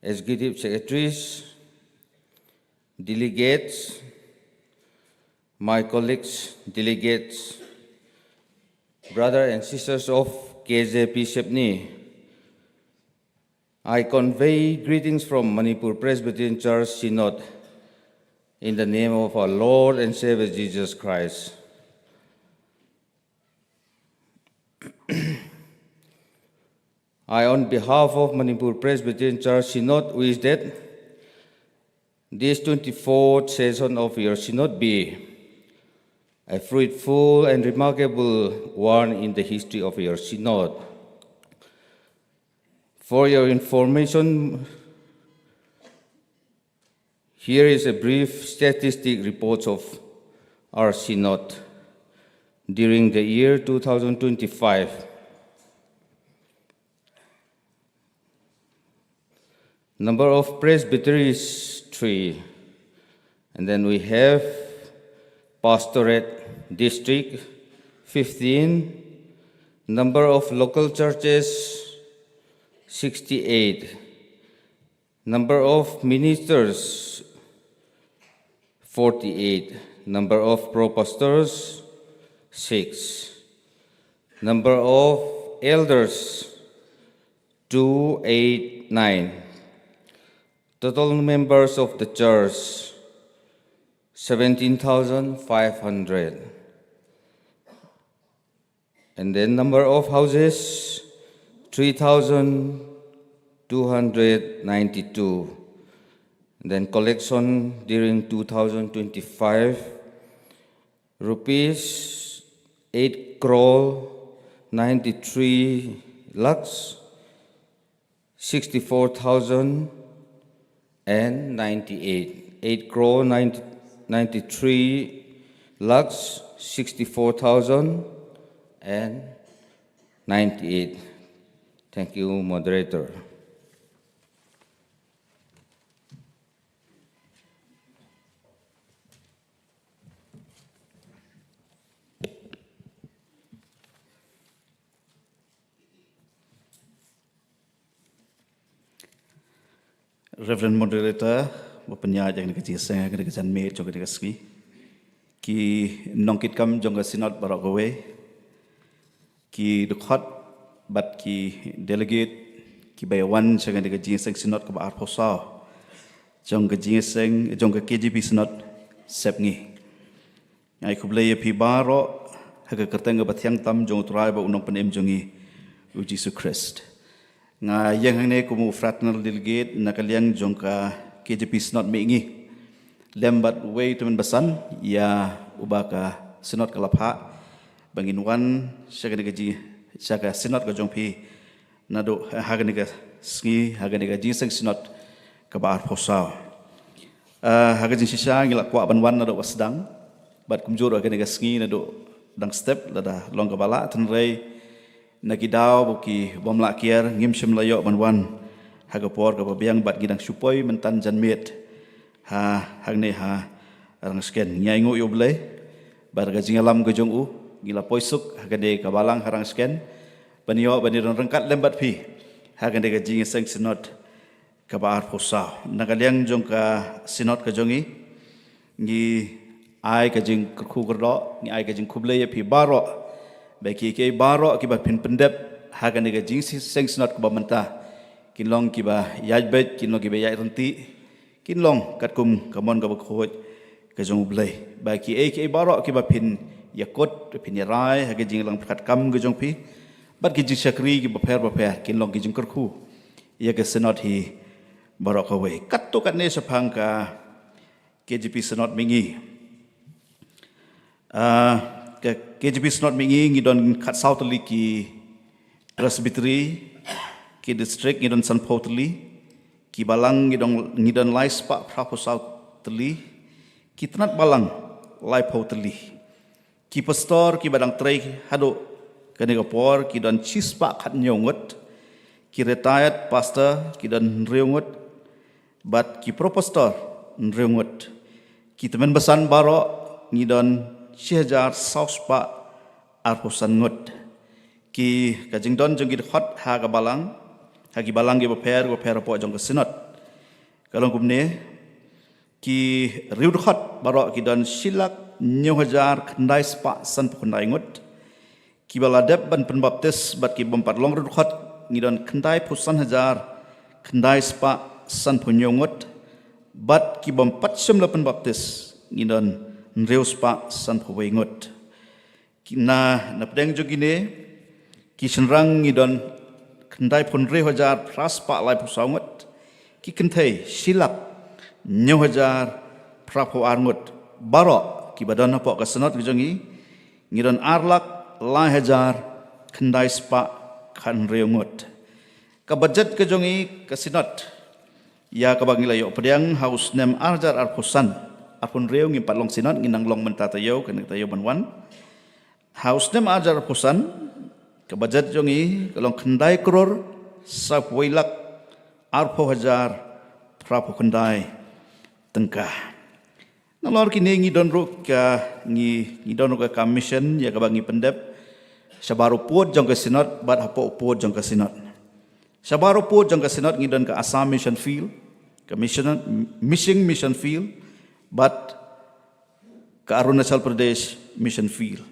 executive secretaries, delegates, my colleagues, delegates, brother and sisters of K J P Sepngi, I convey greetings from Manipur Presbyterian Church Synod in the name of our Lord and Savior Jesus Christ. I, on behalf of Manipur Presbyterian Church Synod, wish that this twenty-fourth session of your Synod be a fruitful and remarkable one in the history of your Synod. For your information, here is a brief statistic report of our Synod during the year two thousand twenty-five. Number of presbyteries, three. And then we have pastorate district, fifteen. Number of local churches, sixty-eight. Number of ministers, forty-eight. Number of propastors, six. Number of elders, two eight nine. Total members of the church, seventeen thousand five hundred. And then number of houses, three thousand two hundred ninety-two. And then collection during two thousand twenty-five, rupees eight crore ninety-three lakhs sixty-four thousand and ninety-eight. Eight crore ninety, ninety-three lakhs sixty-four thousand and ninety-eight. Thank you, moderator. Reverend Moderator, ba pynïaid ïa kane ka jingïaseng, kane ka janmiet jong kane ka sngi. Ki nongkitkam jong ka Synod baroh kawei, ki dkhot bad ki delegate kiba ïawan sha kane ka jingïaseng Synod kaba arphew saw jong ka jingïaseng jong ka K J P Synod Sepngi. Nga ai khublei ïa phi baroh Ha ka kyrteng kaba thiang tam jong U Trai bad U Nongpynim jong ngi, U Jisu Khrist. Nga ïeng hangne kum u fraternal delegate na ka liang jong ka K J P Synod Mihngi, lem bad uwei u tymmen basan ïa uba ka Synod ka la phah ba ngin wan sha kane ka ji, sha ka Synod ka jong phi, naduh ha kane ka sngi, ha kane ka Jingïaseng Synod kaba arphew saw. Ah, ha ka jingshisha ngi la kwah ban wan naduh ba sdang, bad kumjuh ha kane ka sngi naduh dang step, lada long kaba lah, hynrei na ki daw ba ki bym lah kiar, ngim shym la ïoh ban wan ha ka por kaba biang, bad ngi dang shu poi mynta jan miet ha, hangne ha Rangshken. Ngi ainguh ïa U Blei bad ka jingïalam ka jong u, ngi la poi suk ha kane ka balang ha Rangshken ban ïoh ban ïadon ryngkat lem bad phi ha kane ka Jingïaseng Synod kaba arphew saw. Na ka liang jong ka Synod ka jong ngi, ngi ai ka jingkyrkhu kyrdoh, ngi ai ka jingkhublei ïa phi baroh ba kiei kiei baroh kiba phin pyndep ha kane ka Jingïaseng Synod kaba mynta, kin long kiba ïaid beit, kin long kiba ïaid ryntih, kin long katkum ka mon kaba khuid ka jong U Blei. Ba kiei kiei baroh kiba phin ïakut, phin ïarai ha ka jingïalang pyrkhat kam ka jong phi bad ki jingshakri kiba pher bapher, kin long ki jingkyrkhu ïa ka Synod hi baroh kawei. Katto katne shaphang ka K J P Synod Mihngi. Ah, ka K J P Synod Mihngi ngi don khatsaw tylli ki presbytery, ki district ngi don sanphew tylli, ki balang ngi don, ngi don lai spah phraphew saw tylli, ki tnat balang laiphew tylli. Ki pastor kiba dang trei haduh kane ka por ki don shispah khathynñiew ngut, ki retired pastor ki don hynriew ngut, bad ki pro pastor hynriew ngut. Ki tymmen basan baroh ngi don shi hajar saw spah arphew san ngut. Ki, ka jingdon jong ki dkhot ha ka balang, ha ki balang kiba pher bapher hapoh jong ka Synod ka long kumne: ki riewdkhot baroh ki don shi lak hynñiew hajar khyndai spah sanphew khyndai ngut. Kiba la dep ban pynbaptis bad ki bym pat long riewdkhot ngi don khyndaiphew san hajar khyndai spah sanphew hynñiew ngut, bad ki bym pat shym la pynbaptis ngi don hynriew spah sanphew wei ngut. Ki na, na pdeng jong kine, ki shynrang ngi don khyndaiphew hynriew hajar phra spah laiphew saw ngut, ki kynthei shi lak hynñiew hajar phraphew ar ngut. Baroh kiba don hapoh ka Synod ka jong ngi, ngi don ar lak lai hajar khyndai spah khathynriew ngut. Ka budget ka jong ngi ka Synod ïa kaba ngi la ïoh pdiang ha u snem ar hajar arphew san, arphew hynriew ngim pat long Synod, ngi nang long mynta taïew, kane taïew ban wan. Ha u snem ar hajar arphew san, ka budget jong ngi ka long khyndai klur sawphew wei lak arphew hajar phraphew khyndai tyngka. Nalor kine ngi don ruh ka, ngi, ngi don ruh ka, ka mission ïa kaba ngi pyndep shabar u pud jong ka Synod bad hapoh u pud jong ka Synod. Shabar u pud jong ka Synod ngi don ka Assam Mission Field, ka Mission, Missing Mission Field, bad ka Arunachal Pradesh Mission Field.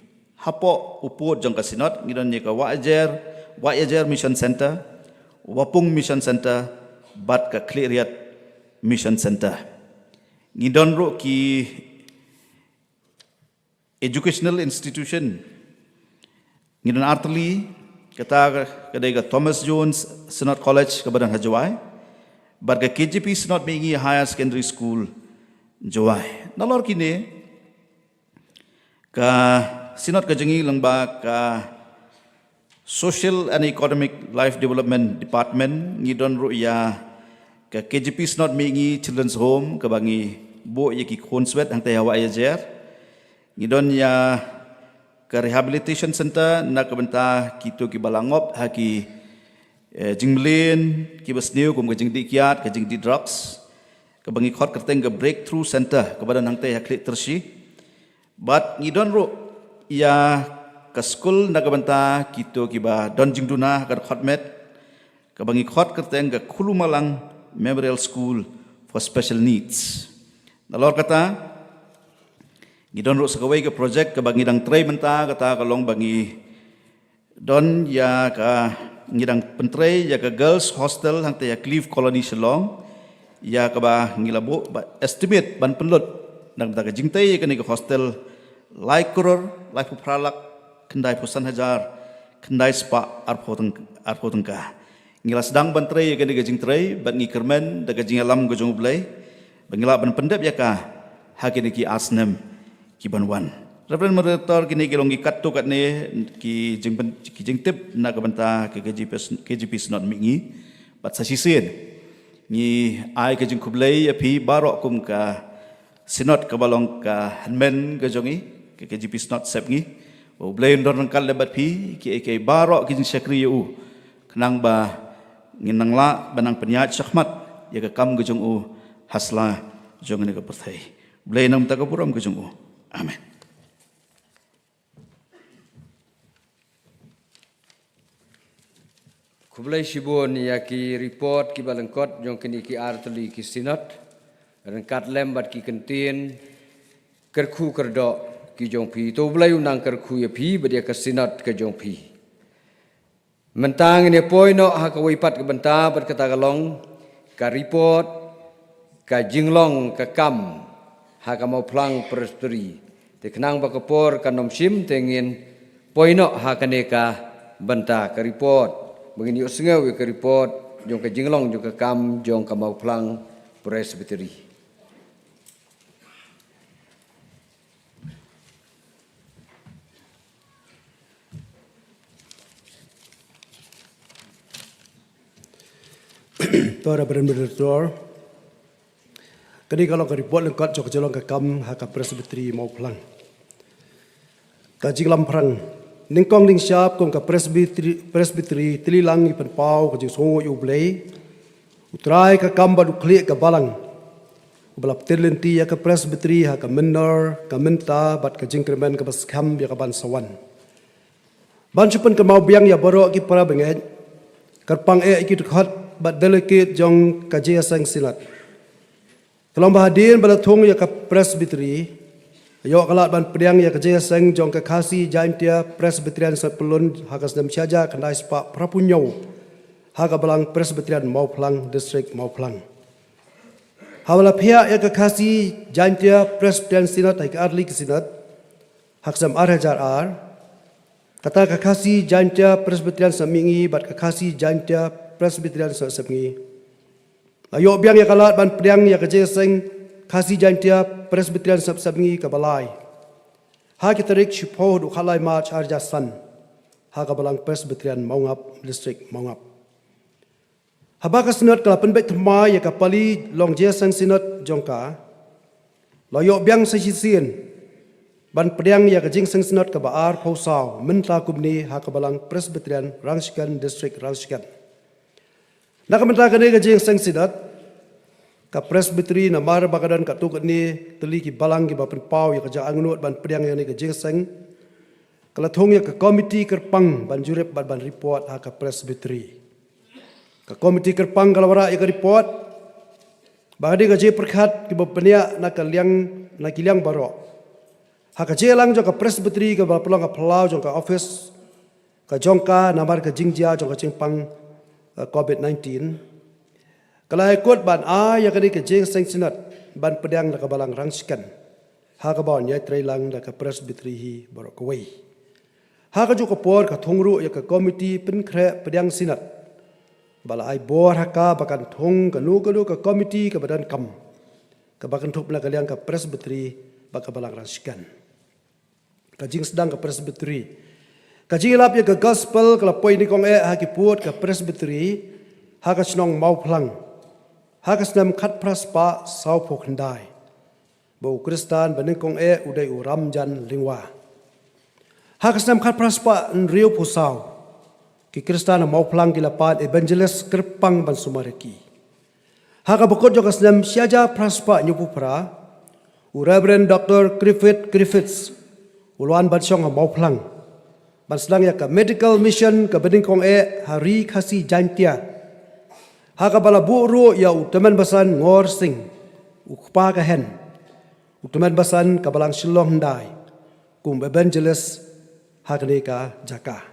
Hapoh u pud jong ka Synod ngi don ïa ka Wahiajer, Wahiajer Mission Center, Wapung Mission Center, bad ka Khliehriat Mission Center. Ngi don ruh ki educational institution, ngi don artylli, kata ka dei ka Thomas Jones Synod College kaba don ha Jowai, bad ka K J P Synod Mihngi Higher Secondary School, Jowai. Nalor kine, ka Synod ka jong ngi lyngba ka Social and Economic Life Development Department, ngi don ruh ïa ka K J P Synod Mihngi Children's Home kaba ngi buh ïa ki khunswet hangta ha Wahiajer. Ngi don ïa ka Rehabilitation Center na ka bynta kito kiba la ngop ha ki, eh, jingmlien kiba sniew kum ka jingdih kiad, ka jingdih drugs, kaba ngi khot kyrteng ka Breakthrough Center kaba don hangta ha Khliehtyrshi. Bad ngi don ruh ïa ka skul na ka bynta kito kiba don jingduna ha ka dkhot met, kaba ngi khot kyrteng ka Khulumalang Memorial School for Special Needs. Nalor kata, ngi don ruh sa kawei ka project kaba ngi dang trei mynta, kata ka long ba ngi don ïa ka, ngi dang pyntrei ïa ka Girls Hostel hangta ha Clive Colony Shillong, ïa kaba ngi la buh ba estimate ban pynlut na ka bynta ka jingtei ïa kane ka hostel lai klur laiphew phra lak khyndai phew san hajar khyndai spah arphew tyng-, arphew tyngka. Ngi la sdang ban trei ïa kane ka jingtrei bad ngi kyrmen da ka jingïalam ka jong U Blei ba ngi lah ban pyndep ïa ka ha kine ki ar snem ki ban wan. Reverend Moderator, kine ki long ki katto katne ki jingpyn-, ki jingtip na ka bynta ka K J P, K J P Synod Mihngi. Bad sa shisien ngi ai ka jingkhublei ïa phi baroh kum ka Synod kaba long ka hynmen ka jong ngi, ka K J P Synod Sepngi. Ba U Blei un don ryngkat lem bad phi, kiei kiei baroh ki jingshakri ïa u, khnang ba ngin nang lah ban nang pynïaid shakhmat ïa ka kam ka jong u ha sla jong kane ka pyrthei. U Blei un nang ai ka burom ka jong u. Amen. Khublei shibun ïa ki report kiba lyngkot jong kine ki ar tylli ki Synod, ryngkat lem bad ki kyntien kyrkhu kyrdoh ki jong phi. To U Blei un nang kyrkhu ïa phi bad ïa ka Synod ka jong phi. Mynta ngin ïa poi noh ha kawei pat ka bynta bad kata ka long ka report ka jinglong ka kam ha ka Mawphlang Presbytery. Te khnang ba ka por kan ym shim, te ngin poi noh ha kane ka bynta ka report. Ba ngin ïohsngew ïa ka report jong ka jinglong jong ka kam jong ka Mawphlang Presbytery. To Reverend Moderator. Kane ka long ka report lyngkot jong ka jinglong ka kam ha ka Presbytery Mawphlang. Ka jinglam phrang. Nyngkong nyngshap kum ka Presbytery, Presbytery, tylli lang ngi pynpaw ka jingsngewnguh ïa U Blei, U Trai ka kam bad U Khlieh ka balang, uba la pynlynti ïa ka Presbytery ha ka mynnor, ka mynta bad ka jingkyrmen kaba skhem ïa kaban sa wan. Ban shu pynkynmaw biang ïa baroh ki para bangeit, kyrpang eh ïa ki dkhot bad delegate jong ka Jingïaseng Synod. Ka long ba hadien ba la thung ïa ka Presbytery, la ïoh ka lad ban pdiang ïa ka jingïaseng jong ka Khasi Jaintia Presbyterian Synod Pyllun ha ka snem shi hajar khyndai spah phraphew hynñiew ha ka Balang Presbyterian Mawphlang, District Mawphlang. Haba la phiah ïa ka Khasi Jaintia Presbyterian Synod ha ka artylli ki Synod ha ka snem ar hajar ar, kata ka Khasi Jaintia Presbyterian Synod Mihngi bad ka Khasi Jaintia Presbyterian Synod Sepngi, la ïoh biang ïa ka lad ban pdiang ïa ka jingïaseng Khasi Jaintia Presbyterian Synod Sepngi kaba lai ha ki tarik shiphew haduh khatlai March ar hajar san ha ka Balang Presbyterian Mawngap, District Mawngap. Haba ka Synod ka la pynbeit thymmai ïa ka pali long jingïaseng Synod jong ka, la ïoh biang sa shisien ban pdiang ïa ka jingïaseng Synod kaba arphew saw mynta kumne ha ka Balang Presbyterian Rangshken, District Rangshken. Na ka bynta kane ka jingïaseng Synod, ka Presbytery namar ba ka don katto katne tylli ki balang kiba pynpaw ïa ka jingangnud ban pdiang ïa kane ka jingïaseng, ka la thung ïa ka komiti kyrpang ban jurip bad ban report ha ka Presbytery. Ka komiti kyrpang ka la wanrah ïa ka report ba ka dei ka jingpyrkhat kiba bniah na ka liang, na ki liang baroh. Ha ka jingïalang jong ka Presbytery kaba la pynlong ha phyllaw jong ka office ka jong ka namar ka jingjia jong ka jingpang, eh, covid nineteen, ka la ai kut ban ai ïa kane ka jingïaseng Synod ban pdiang da ka Balang Rangshken, ha kaba wan ïatrei lang da ka Presbytery hi baroh kawei. Ha kajuh ka por ka thung ruh ïa ka komiti pynkhreh pdiang Synod, ba la ai bor ha ka ba kan thung kano kano ka komiti kaba donkam, kaba kynthup na ka liang ka Presbytery bad ka Balang Rangshken. Ka jingsdang ka Presbytery. Ka jingïalap ïa ka gospel ka la poi nyngkong eh ha ki pud ka Presbytery ha ka shnong Mawphlang ha ka snem khatphra spah sawphew khyndai, ba u Khristan ba nyngkong eh u dei u Ramjan Lyngwa. Ha ka snem khatphra spah hynriewphew saw, ki Khristan ha Mawphlang ki la pan evangelist kyrpang ban sumar ïa ki. Ha kaba kut jong ka snem shi hajar phra spah hynñiewphew phra, u Reverend Doctor Griffith Griffiths u la wan ban shong ha Mawphlang ban sdang ïa ka medical mission kaba nyngkong eh ha Ri Khasi Jaintia, ha kaba la buh ruh ïa u Tymmen Basan Ngor Sing, u kpa ka Hen, u Tymmen Basan ka Balang Shillong hyndai, kum evangelist ha kane ka jaka.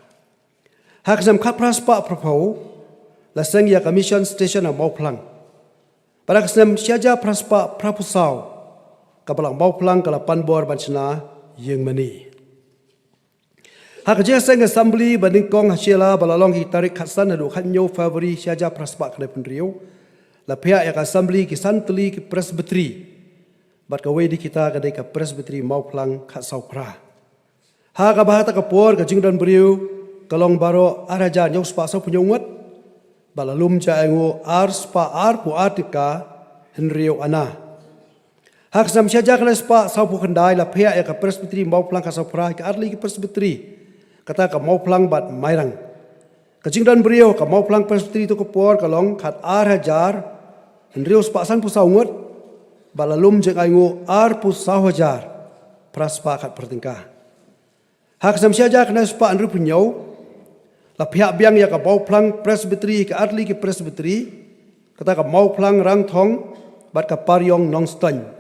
Ha ka snem khatphra spah phraphew la seng ïa ka mission station ha Mawphlang. Bad ha ka snem shi hajar phra spah phraphew saw, ka Balang Mawphlang ka la pan bor ban shna ïing mane. Ha ka jingïaseng assembly ba nyngkong ha Shella ba la long ha ki tarik khatsan haduh khathynñiew February shihajar phra spah khyndai phew hynriew, la phiah ïa ka assembly ki san tylli ki presbytery bad kawei de kita ka dei ka presbytery Mawphlang khatsaw phra. Ha kaba ha kata ka por ka jingdon briew ka long baroh ar hajar hynñiew spah saw phew hynñiew ngut bad la lum jaiñguh ar spah arphew ar tyngka hynriew ana. Ha ka snem shihajar khyndai spah saw phew khyndai la phiah ïa ka presbytery Mawphlang khatsaw phra ha ki artylli ki presbytery, kata ka Mawphlang bad Mairang. Ka jingdon briew ka Mawphlang presbytery ha kata ka por ka long khatar hajar hynriew spah san phew saw ngut bad la lum jaiñguh arphew saw hajar phra spah khatphra tyngka. Ha ka snem shihajar khyndai spah hynriew phew hynñiew la phiah biang ïa ka Mawphlang presbytery ha ki artylli ki presbytery, kata ka Mawphlang Rangthong bad ka Pariong Nongstoiñ.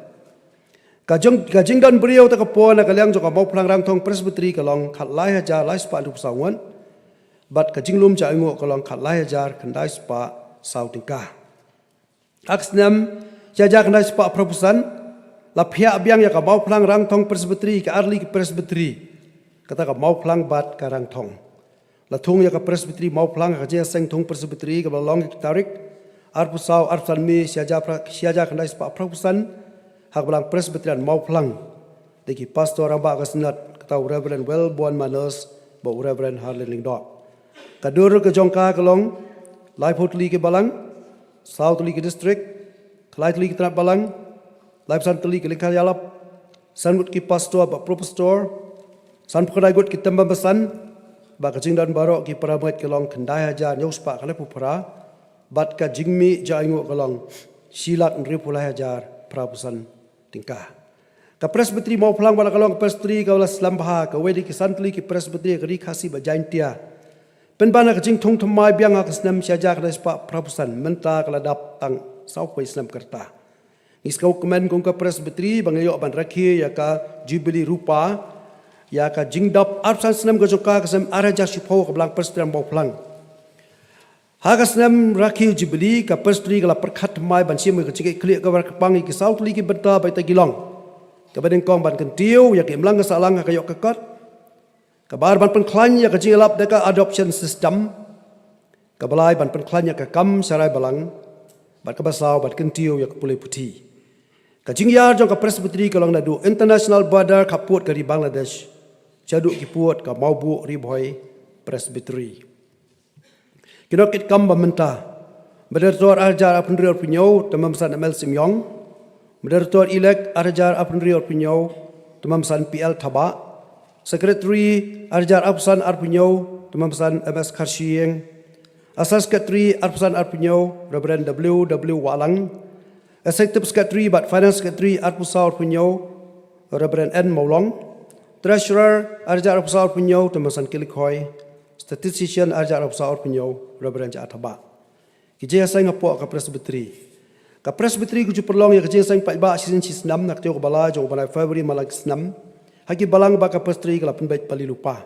Ka jong ka jingdon briew ha kata ka por na ka liang jong ka Mawphlang Rangthong presbytery ka long khatlai hajar lai spah hynriew phew saw ngut bad ka jinglum jaiñguh ka long khatlai hajar khyndai spah saw tyngka. Ha ka snem shihajar khyndai spah phra phew san la phiah biang ïa ka Mawphlang Rangthong presbytery ha ki artylli ki presbytery, kata ka Mawphlang bad ka Rangthong. La thung ïa ka presbytery Mawphlang ha ka jingïaseng thung presbytery kaba la long ha ki tarik arphew saw arphew san May shihajar phra shihajar khyndai spah phra phew san ha ka balang Presbyterian Mawphlang da ki pastor rangbah ka Synod, kata u Reverend Wellborn Manus bad u Reverend Harlin Lyngdoh. Ka dur ka jong ka ka long laiphew tylli ki balang, saw tylli ki district, khyndai tylli ki tnat balang, laiphew san tylli ki lyngkha ïalap, san ngut ki pastor bad pro pastor, sanphew khyndai ngut ki tymbam basan, bad ka jingdon baroh ki para bangeit ka long khyndai hajar hynñiew spah khyndai phew phra bad ka jingmih jaiñguh ka long shi lak hynriewphew lai hajar phra phew san tyngka. Ka Presbytery Mawphlang ba la ka long ka presbytery kaba la slem bha, kawei de ki san tylli ki presbytery ha ka Ri Khasi bad Jaintia. Pynban ha ka jingthung thymmai biang ha ka snem shihajar khyndai spah phra phew san, mynta ka la dap tang sawphew snem ka rta. Ngi sngewkmen kum ka presbytery ba ngi ïoh ban rakhe ïa ka Jubilee Rupa ïa ka jingdap arphew san snem ka jong ka ha ka snem ar hajar shiphew ha ka balang Presbyterian Mawphlang. Ha ka snem rakhe Jubilee ka presbytery ka la pyrkhat thymmai ban shim ïa ka jingkitkhlieh kaba kyrpang ïa ki saw tylli ki bynta ba ïa kita ki long. Kaba nyngkong ban kyntiew ïa ka imlang ka sahlang ha ka ïoh ka kot. Kaba ar ban pynkhlaiñ ïa ka jingïalap da ka adoption system. Kaba lai ban pynkhlaiñ ïa ka kam sharai balang. Bad kaba saw ban kyntiew ïa ka pule puthi. Ka jingïar jong ka presbytery ka long naduh international border khappud ka ri Bangladesh shaduh ki pud ka Mawbuh Ri Bhoi Presbytery. Ki nongkitkam ba mynta: Moderator ar hajar arphew hynriew arphew hynñiew, Tymmen Basan M L Symiong. Moderator elect ar hajar arphew hynriew arphew hynñiew, Tymmen Basan P L Thabah. Secretary ar hajar arphew san arphew hynñiew, Tymmen Basan M S Kharshiing. Assistant Secretary arphew san arphew hynñiew, Reverend W W Wahlang. Executive Secretary bad Finance Secretary arphew saw arphew hynñiew, Reverend N Mawlong. Treasurer ar hajar arphew saw arphew hynñiew, Tymmen Basan Kyllikhoi. Statistician ar hajar arphew saw arphew hynñiew, Reverend J A Thabah. Ki jingïaseng hapoh ka presbytery. Ka presbytery ka ju pynlong ïa ka jingïaseng paidbah shisien shisnem na ka taïew kaba lai jong u bnai February man la ka snem ha ki balang ba ka presbytery ka la pynbeit pali lypa.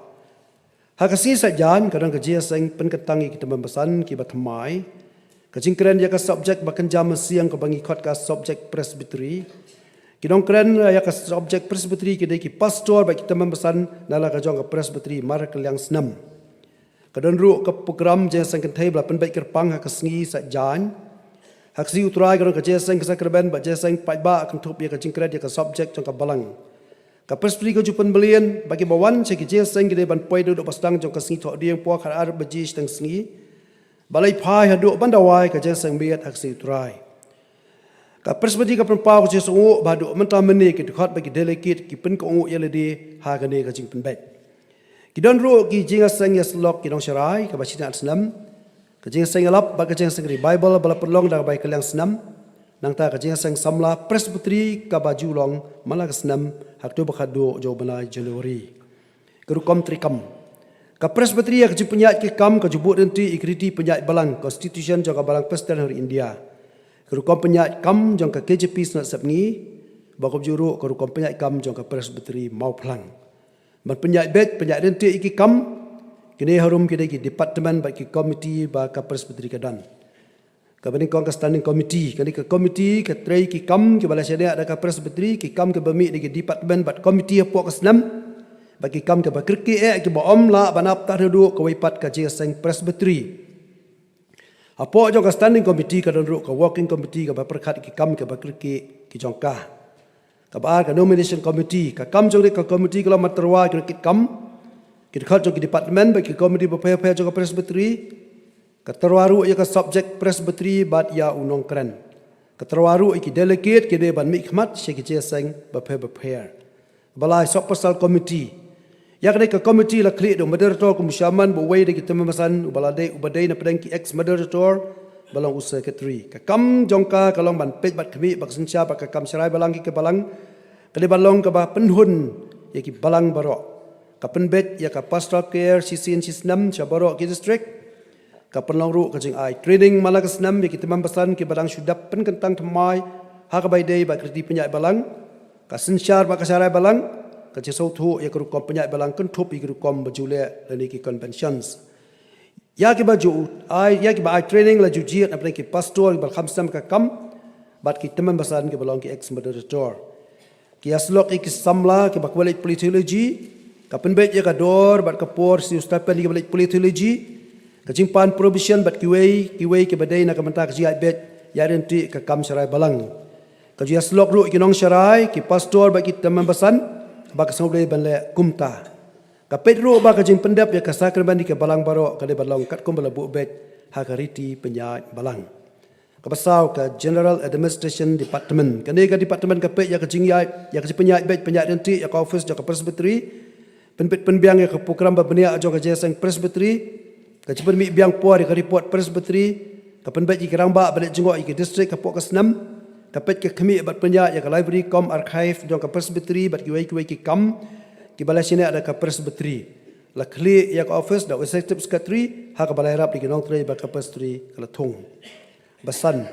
Ha ka sngi Saitjaiñ ka don ka jingïaseng pynkyntang ïa ki tymbam basan kiba thymmai. Ka jingkren ïa ka subject ba kynja mynsiem kaba ngi khot ka subject presbytery. Ki nongkren ïa ka subject presbytery ki dei ki pastor bad ki tymbam basan na la ka jong ka presbytery mar ka liang snem. Ka don ruh ka program jingïaseng kynthei ba la pynbeit kyrpang ha ka sngi Saitjaiñ. Ha ka sngi U Trai ka don ka jingïaseng ka sakramen bad jingïaseng paidbah kynthup ïa ka jingkren ïa ka subject jong ka balang. Ka presbytery ka ju pynmlien ba kiba wan sha ki jingïaseng ki dei ban poi naduh ba sdang jong ka sngi Thohdieng por khatar baje shiteng sngi. Ba la phai haduh ban da wai ka jingïaseng miet ha ka sngi U Trai. Ka presbytery ka pynpaw ka jingsngewnguh ba haduh mynta mynne ki dkhot bad ki delegate ki pynkohnguh ïa lade ha kane ka jingpynbeit. Ki don ruh ki jingïaseng ïasyllok ki nongsharai kaba shiteng snem. Ka jingïaseng ïalap bad ka jingïaseng revival ba la pynlong da kaba ïa ka liang snem. Nangta ka jingïaseng samla presbytery kaba ju long man la ka snem ha ka taïew ba khatduh jong u bnai January. Ka rukom treikam. Ka presbytery ha ka jingpynïaid ki kam ka ju buh ryntih ïa ki riti pynïaid balang, constitution jong ka Balang Presbyterian ha ri India. Ka rukom pynïaid kam jong ka K J P Synod Sepngi bad kumjuh ruh ka rukom pynïaid kam jong ka presbytery Mawphlang. Ban pynïaid beit pynïaid ryntih ïa ki kam, kine harum ki dei ki department bad ki komiti ba ka presbytery ka don. Kaba nyngkong ka standing committee, kane ka komiti ka trei ki kam kiba la shaniah da ka presbytery, ki kam kiba mih da ki department bad komiti hapoh ka snem. Bad ki kam kiba kyrkieh kiba ym lah ban ap tad haduh kawei pat ka jingïaseng Presbytery. Hapoh jong ka Standing Committee ka don ruh ka Working Committee kaba pyrkhat ïa ki kam kiba kyrkieh ki jong ka. Kaba ar ka Nomination Committee, ka kam jong kane ka committee ka long ban tyrwa ïa ki kam, ki dkhot jong ki department bad ki committee bapher bapher jong ka Presbytery. Ka tyrwa ruh ïa ka subject Presbytery bad ïa u nongkren. Ka tyrwa ruh ïa ki delegate kiba dei ban mihkhmat sha ki jingïaseng bapher bapher. Kaba lai, Sohpyrsal Committee. Ïa kane ka committee la khlieh da u moderator kum u chairman bad uwei de ki tymmen basan uba la dei, uba dei napdeng ki ex moderator ba long u secretary. Ka kam jong ka ka long ban peit bad khmih bad synshar bad ka kam sharai balang ki ka balang. Ka dei ban long kaba pynhun ïa ki balang baroh. Ka pynbeit ïa ka pastoral care shisien shisnem sha baroh ki district. Ka pynlong ruh ka jingai training man la ka snem ïa ki tymmen basan kiba dang shu dep pynkyntang thymmai ha kaba ïadei bad ka riti pynïaid balang, ka synshar bad ka sharai balang, ka jingsngewthuh ïa ka rukom pynïaid balang kynthup ïa ki rukom ba ju leh lane ki conventions. Ïa kiba ju ai, ïa kiba ai training la ju jied napdeng ki pastor kiba la kham snem ka kam bad ki tymmen basan kiba long ki ex moderator. Ki ïasyllok ïa ki samla kiba kwah leit pule theology, ka pynbeit ïa ka dor bad ka por siew stipend ïa kiba leit pule theology, ka jingpan provision bad kiwei kiwei kiba dei na ka bynta ka jingïaid beit ïaid ryntih ka kam sharai balang. Ka ju ïasyllok ruh ïa ki nongsharai, ki pastor bad ki tymmen basan ba ka sngewdei ban leh kumta. Ka peit ruh ba ka jingpyndep ïa ka sakramen ïa ka balang baroh ka dei ban long katkum ba la buh beit ha ka riti pynïaid balang. Kaba saw, ka General Administration Department. Kane ka department ka peit ïa ka jingïaid, ïa ka jingpynïaid beit pynïaid ryntih ïa ka office jong ka Presbytery. Pynbeit pynbiang ïa ka program ba bniah jong ka jingïaseng Presbytery. Ka jingpynmih biang por ïa ka report Presbytery. Ka pynbeit ïa ki rangbah ba leit jngoh ïa ki district hapoh ka snem. Ka peit ka khmih bad pynïaid ïa ka library cum archive jong ka Presbytery bad kiwei kiwei ki kam kiba la shaniah da ka Presbytery. La khlieh ïa ka office da u Executive Secretary ha kaba la ïarap da ki nongtrei ba ka Presbytery ka la thung. Ba san,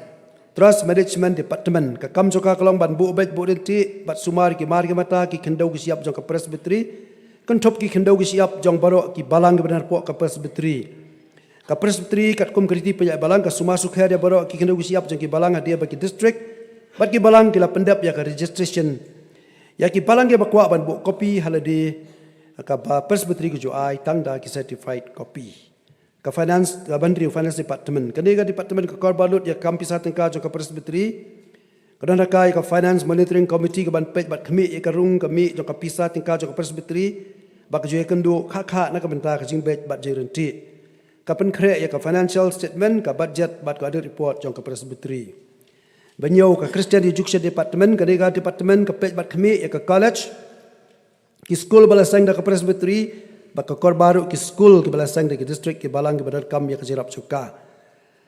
Trust Management Department. Ka kam jong ka ka long ban buh beit buh ryntih bad sumar ki mar ki mata ki khyndew ki shyiap jong ka Presbytery, kynthup ki khyndew ki shyiap jong baroh ki balang kiba don hapoh ka Presbytery. Ka Presbytery katkum ka riti pynïaid balang ka sumar sukher ïa baroh ki khyndew ki shyiap jong ki balang hadien ba ki district bad ki balang ki la pyndep ïa ka registration. Ïa ki balang kiba kwah ban buh copy ha lade, ka ba Presbytery ka ju ai tang da ki certified copy. Ka Finance, ka ban ri Finance Department. Kane ka department ka kor balut ïa ka kam pisa tyngka jong ka Presbytery. Ka don ha ka ïa ka Finance Monitoring Committee ka ban peit bad khmih ïa ka rung ka mih jong ka pisa tyngka jong ka Presbytery. Bad ka ju ïakynduh khah khah na ka bynta ka jingbeit bad jingryntih. Ka pynkhreh ïa ka financial statement, ka budget bad ka audit report jong ka Presbytery. Ba hynñiew, ka Christian Education Department, kane ka department ka peit bad khmih ïa ka college, ki skul ba la seng da ka Presbytery, bad ka kor baruh ki skul kiba la seng da ki district ki balang kiba donkam ïa ka jingïarap jong ka.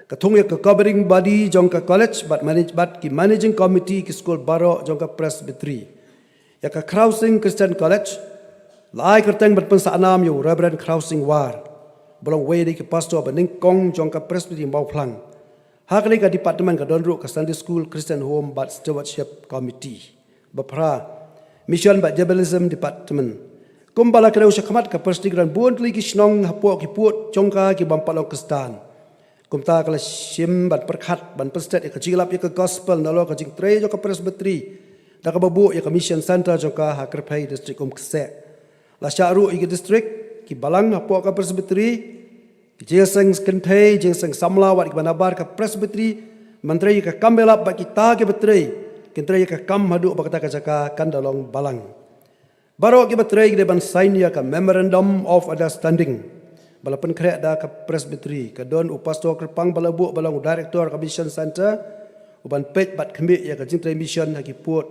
Ka thung ïa ka governing body jong ka college bad manage, bad ki managing committee ki skul baroh jong ka Presbytery. Ïa ka Khrausing Christian College, la ai kyrteng ban pynsah nam ïa u Reverend Khrausing War, ba long uwei na ki pastor ba nyngkong jong ka Presbytery Mawphlang. Ha kane ka department ka don ruh ka Sunday School, Christian Home bad Stewardship Committee. Ba phra, Mission bad Evangelism Department. Kumba la kdew shakhmat, ka Presbytery ka don bun tylli ki shnong hapoh ki pud jong ka ki bym pat long Khristan. Kumta ka la shim ban pyrkhat ban pynstet ïa ka jingïalap ïa ka gospel nalor ka jingtrei jong ka Presbytery da kaba buh ïa ka Mission Center jong ka ha Kyrphei, District Umksehlong. La shah ruh ïa ki district ki balang hapoh ka Presbytery, ki jingïaseng kynthei, jingïaseng samla wat kiba nabar ka Presbytery ban trei ïa ka kam ïalap bad kita kiba trei kin trei ïa ka kam haduh ba kata ka jaka kan da long balang. Baroh kiba trei ki dei ban sign ïa ka Memorandum of Understanding ba la pynkhreh da ka Presbytery. Ka don u Pastor Kyrpang Balabuh ba long u Director ka Mission Center, u ban peit bad khmih ïa ka jingtrei mission ha ki pud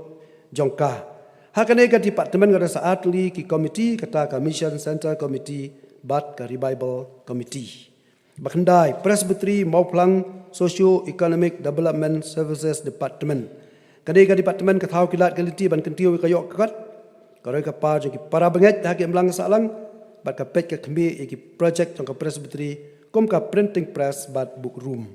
jong ka. Ha kane ka department ka don sa ar tylli ki committee, kata ka Mission Center Committee bad ka Revival Committee. Ba khyndai, Presbytery Mawphlang Socio Economic Development Services Department. Kane ka department ka thaw ki lad ki lynti ban kyntiew ïa ka ïoh ka kot, ka roi ka par jong ki para bangeit ha ki imlang sahlang, bad ka peit ka khmih ïa ki project jong ka Presbytery kum ka printing press bad book room.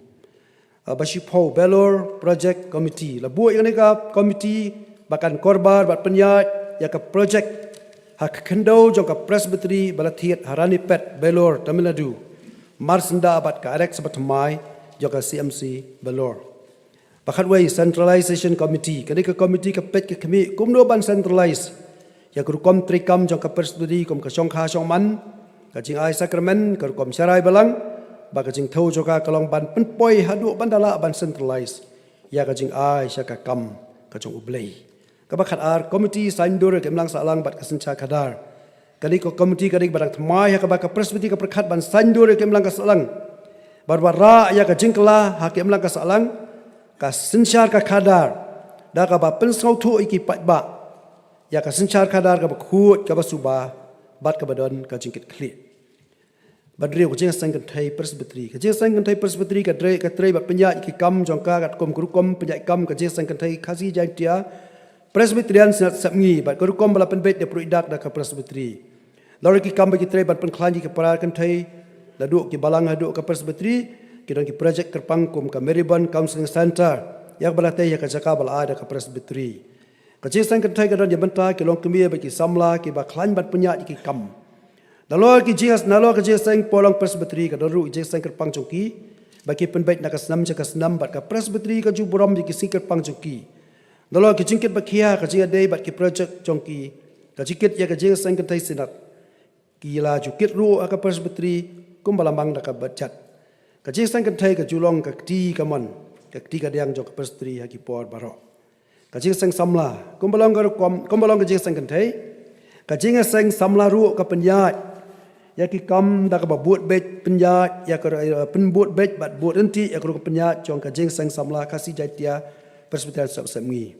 Ah, ba shiphew, Vellore Project Committee. La buh ïa kane ka committee ba kan korbar bad pynïaid ïa ka project ha ka khyndew jong ka Presbytery ba la thied ha Ranipet, Vellore, Tamil Nadu, marsyndah bad ka Arex Bathamai jong ka C M C Vellore. Ba khatwei, Centralization Committee. Kane ka committee ka peit ka khmih kumno ban centralize Ïa ka rukom treikam jong ka Presbytery kum ka shongkha shongman, ka jingai sakramen, ka rukom sharai balang, bad ka jingthew jong ka ka long ban pynpoi haduh ban da lah ban centralize ïa ka jingai sha ka kam ka jong U Blei. Kaba khatar, Komiti Saiñdur ïa ka Imlang Sahlang bad ka Synshar Khadar. Kane ka komiti ka dei kaba dang thymmai ha kaba ka Presbytery ka pyrkhat ban saiñdur ïa ka imlang ka sahlang, bad wanrah ïa ka jingkylla ha ka imlang ka sahlang, ka synshar ka khadar, da kaba pynsngewthuh ïa ki paidbah, ïa ka synshar khadar kaba khuid, kaba suba, bad kaba don ka jingkitkhlieh. Bad hynriew, ka jingïaseng kynthei Presbytery. Ka jingïaseng kynthei Presbytery ka trei, ka trei bad pynïaid ïa ki kam jong ka katkum ka rukom pynïaid kam ka Jingïaseng Kynthei Khasi Jaiñtia Presbyterian Synod Sepngi, bad ka rukom ba la pynbeit da Pruit Dak da ka Presbytery. Nalor ki kam ba ki trei ban pynkhlaiñ ïa ki para kynthei naduh ki balang haduh ka Presbytery, ki don ki projek kyrpang kum ka Maribyrnong Counseling Center, ïa kaba la tei ha ka jaka ba la ai da ka Presbytery. Ka Jingïaseng Kynthei ka don ïa bynta ki longkmie bad ki samla kiba khlaiñ ban pynïaid ïa ki kam. Nalor ki jingïas, nalor ka Jingïaseng Purlong Presbytery ka don ruh ki jingïaseng kyrpang jong ki ba ki pynbeit na ka snem sha ka snem, bad ka Presbytery ka ju burom ïa ki sngi kyrpang jong ki. Nalor ki jingkit ba khia, ka jingïadei bad ki projek jong ki, ka jingkit ïa ka Jingïaseng Kynthei Synod, ki la ju kit ruh ha ka Presbytery kumba la mang da ka budget. Ka Jingïaseng Kynthei ka ju long ka kti kamon, ka kti kadiang jong ka Presbytery ha ki por baroh. Ka Jingïaseng Samla, kumba long ka rukom, kumba long ka Jingïaseng Kynthei, ka Jingïaseng Samla ruh ka pynïaid ïa ki kam da kaba bud beit, pynïaid ïa ka, eh, pynbud beit bad bud ryntih ïa ka rukom pynïaid jong ka Jingïaseng Samla Khasi Jaiñtia Presbyterian Synod Sepngi.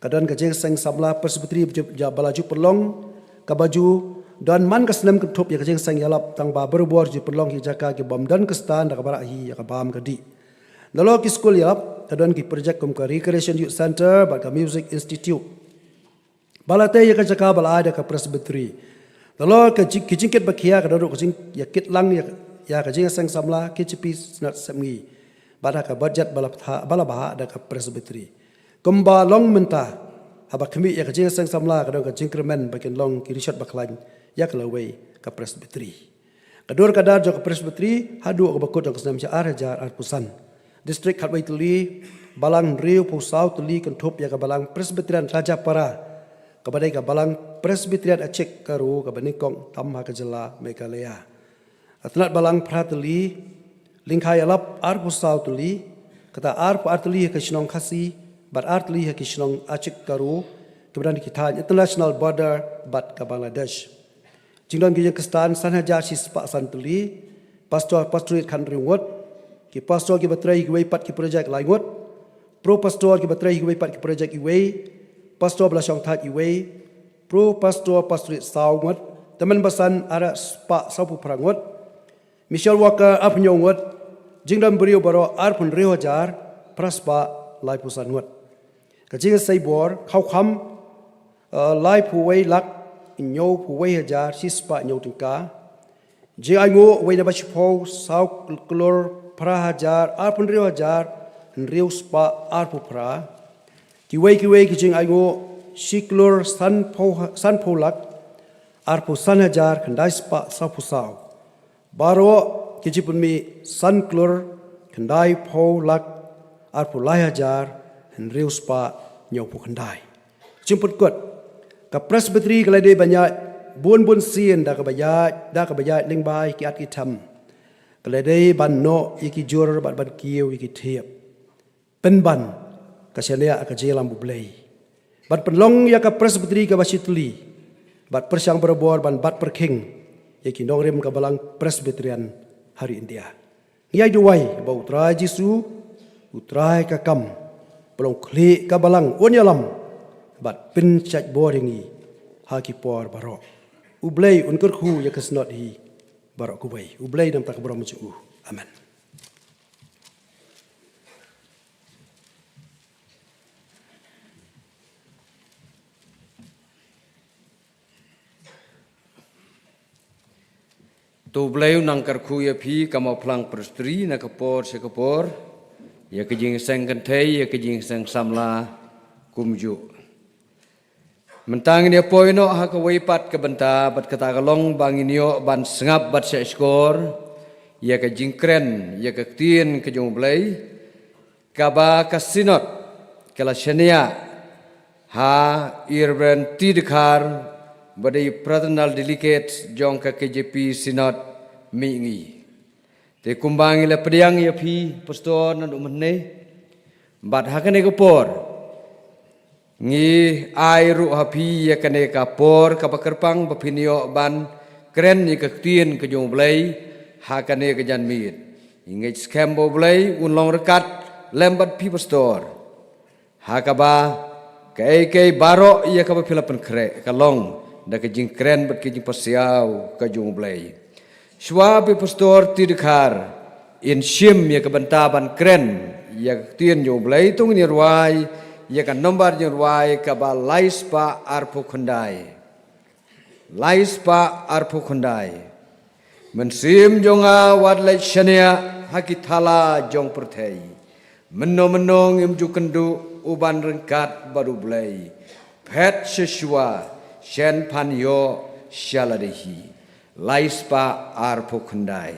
Ka don ka Jingïaseng Samla Presbytery ba la ju pynlong, kaba ju don man ka snem kynthup ïa ka jingïaseng ïalap, tang ba barabor ju pynlong ïa ki jaka ki bym don khristan da kaba rah hi ïa ka bam ka dih. Nalor ki skul ïalap ka don ki projek kum ka Recreation Youth Center bad ka Music Institute ba la tei ïa ka jaka ba la ai da ka Presbytery. Nalor ka jing, ki jingkit ba khia ka don ruh ka jingïakit lang ïa, ïa ka Jingïaseng Samla K J P Synod Sepngi bad ha ka budget ba la bthah, ba la bhah da ka Presbytery. Kumba long mynta, haba khmih ïa ka Jingïaseng Samla ka don ka jingkyrmen ba kin long ki rishot ba khlaiñ ïa ka lawei ka Presbytery. Ka dur ka dar jong ka Presbytery haduh kaba kut jong ka snem sha ar hajar arphew san. District khatwei tylli, balang hynriewphew saw tylli kynthup ïa ka balang Presbyterian Rajapara, kaba dei ka balang Presbyterian Achik Garo kaba nyngkong tam ha ka jylla Meghalaya. Ka tnat balang phra tylli, lyngkha ïalap arphew saw tylli, kata arphew ar tylli ha ka shnong Khasi bad ar tylli ha ka shnong Achik Garo, kaba don ha ki thaiñ international border bad ka Bangladesh. Jingdon ki ïing khristan san hajar shispah san tylli, pastor pastorate khathynriew ngut, ki pastor kiba trei ha kiwei pat ki projek lai ngut, pro pastor kiba trei ha kiwei pat ki projek iwei, pastor ba la shongthait iwei, pro pastor pastorate saw ngut, tymmen basan arspah sawphew phra ngut, mission worker arphew hynñiew ngut, jingdon briew baroh arphew hynriew hajar phra spah laiphew san ngut. Ka jingïaseng bor, khawkham, eh, laiphew wei lak hynñiewphew wei hajar shispah hynñiew tyngka. Jingainguh wei na ba shiphew, saw klur phra hajar arphew hynriew hajar hynriew spah arphew phra. Kiwei kiwei ki jingainguh, shi klur sanphew ha-, sanphew lak arphew san hajar khyndai spah sawphew saw. Baroh ki jingpynmih san klur khyndaiphew lak arphew lai hajar hynriew spah hynñiewphew khyndai. Jingpynkut, ka Presbytery ka la dei ban ïaid bun bun sien da kaba ïaid, da kaba ïaid lyngba ïa ki at ki them. Ka la dei ban noh ïa ki jur bad ban kiew ïa ki thiep. Pynban ka shaniah ka jingïalam U Blei ban pynlong ïa ka Presbytery kaba shitylli bad pyrshang barabor ban bat pyrkhing ïa ki nongrim ka Balang Presbyterian ha ri India. Ngi ai duwai ba U Trai Jisu, U Trai ka kam, ba long khlieh ka Balang, un ïalam bad pynshait bor ïa ngi ha ki por baroh. U Blei un kyrkhu ïa ka Synod hi baroh kawei. U Blei un ïoh ïa ka burom jong u. Amen. To U Blei un nang kyrkhu ïa phi ka Mawphlang Presbytery na ka por sha ka por, ïa ka jingïaseng kynthei, ïa ka jingïaseng samla kumjuh. Mynta ngin ïa poi noh ha kawei pat ka bynta, bad kata ka long ba ngin ïoh ban sngap bad shahshkor ïa ka jingkren, ïa ka ktien ka jong U Blei, kaba ka Synod ka la shaniah ha i Reverend T Dkhar, ba dei Fraternal Delegate jong ka K J P Synod Mihngi. Te kumba ngi la pdiang ïa phi Pastor naduh mynne, bad ha kane ka por ngi ai ruh ha phi ïa kane ka por kaba kyrpang ba phin ïoh ban kren ïa ka ktien ka jong U Blei ha kane ka janmiet. Ngi ngeit skhem ba U Blei un long ryngkat lem bad phi Pastor, ha kaba kaei kaei baroh ïa kaba phi la pynkhreh ka long da ka jingkren bad ka jingpasiaw ka jong U Blei. Shuwa ba i Pastor T Dkhar in shim ïa ka bynta ban kren ïa ka ktien jong U Blei, to ngin rwai ïa ka nombar jingrwai kaba lai spah arphew khyndai. Lai spah arphew khyndai. Mynsiem jong nga wat leit shaniah ha ki thala jong pyrthei. Mynno mynno ngim ju kynduh u ban ryngkat bad U Blei. Phet sha shuwa, shen pan ïoh sha lade hi. Lai spah arphew khyndai.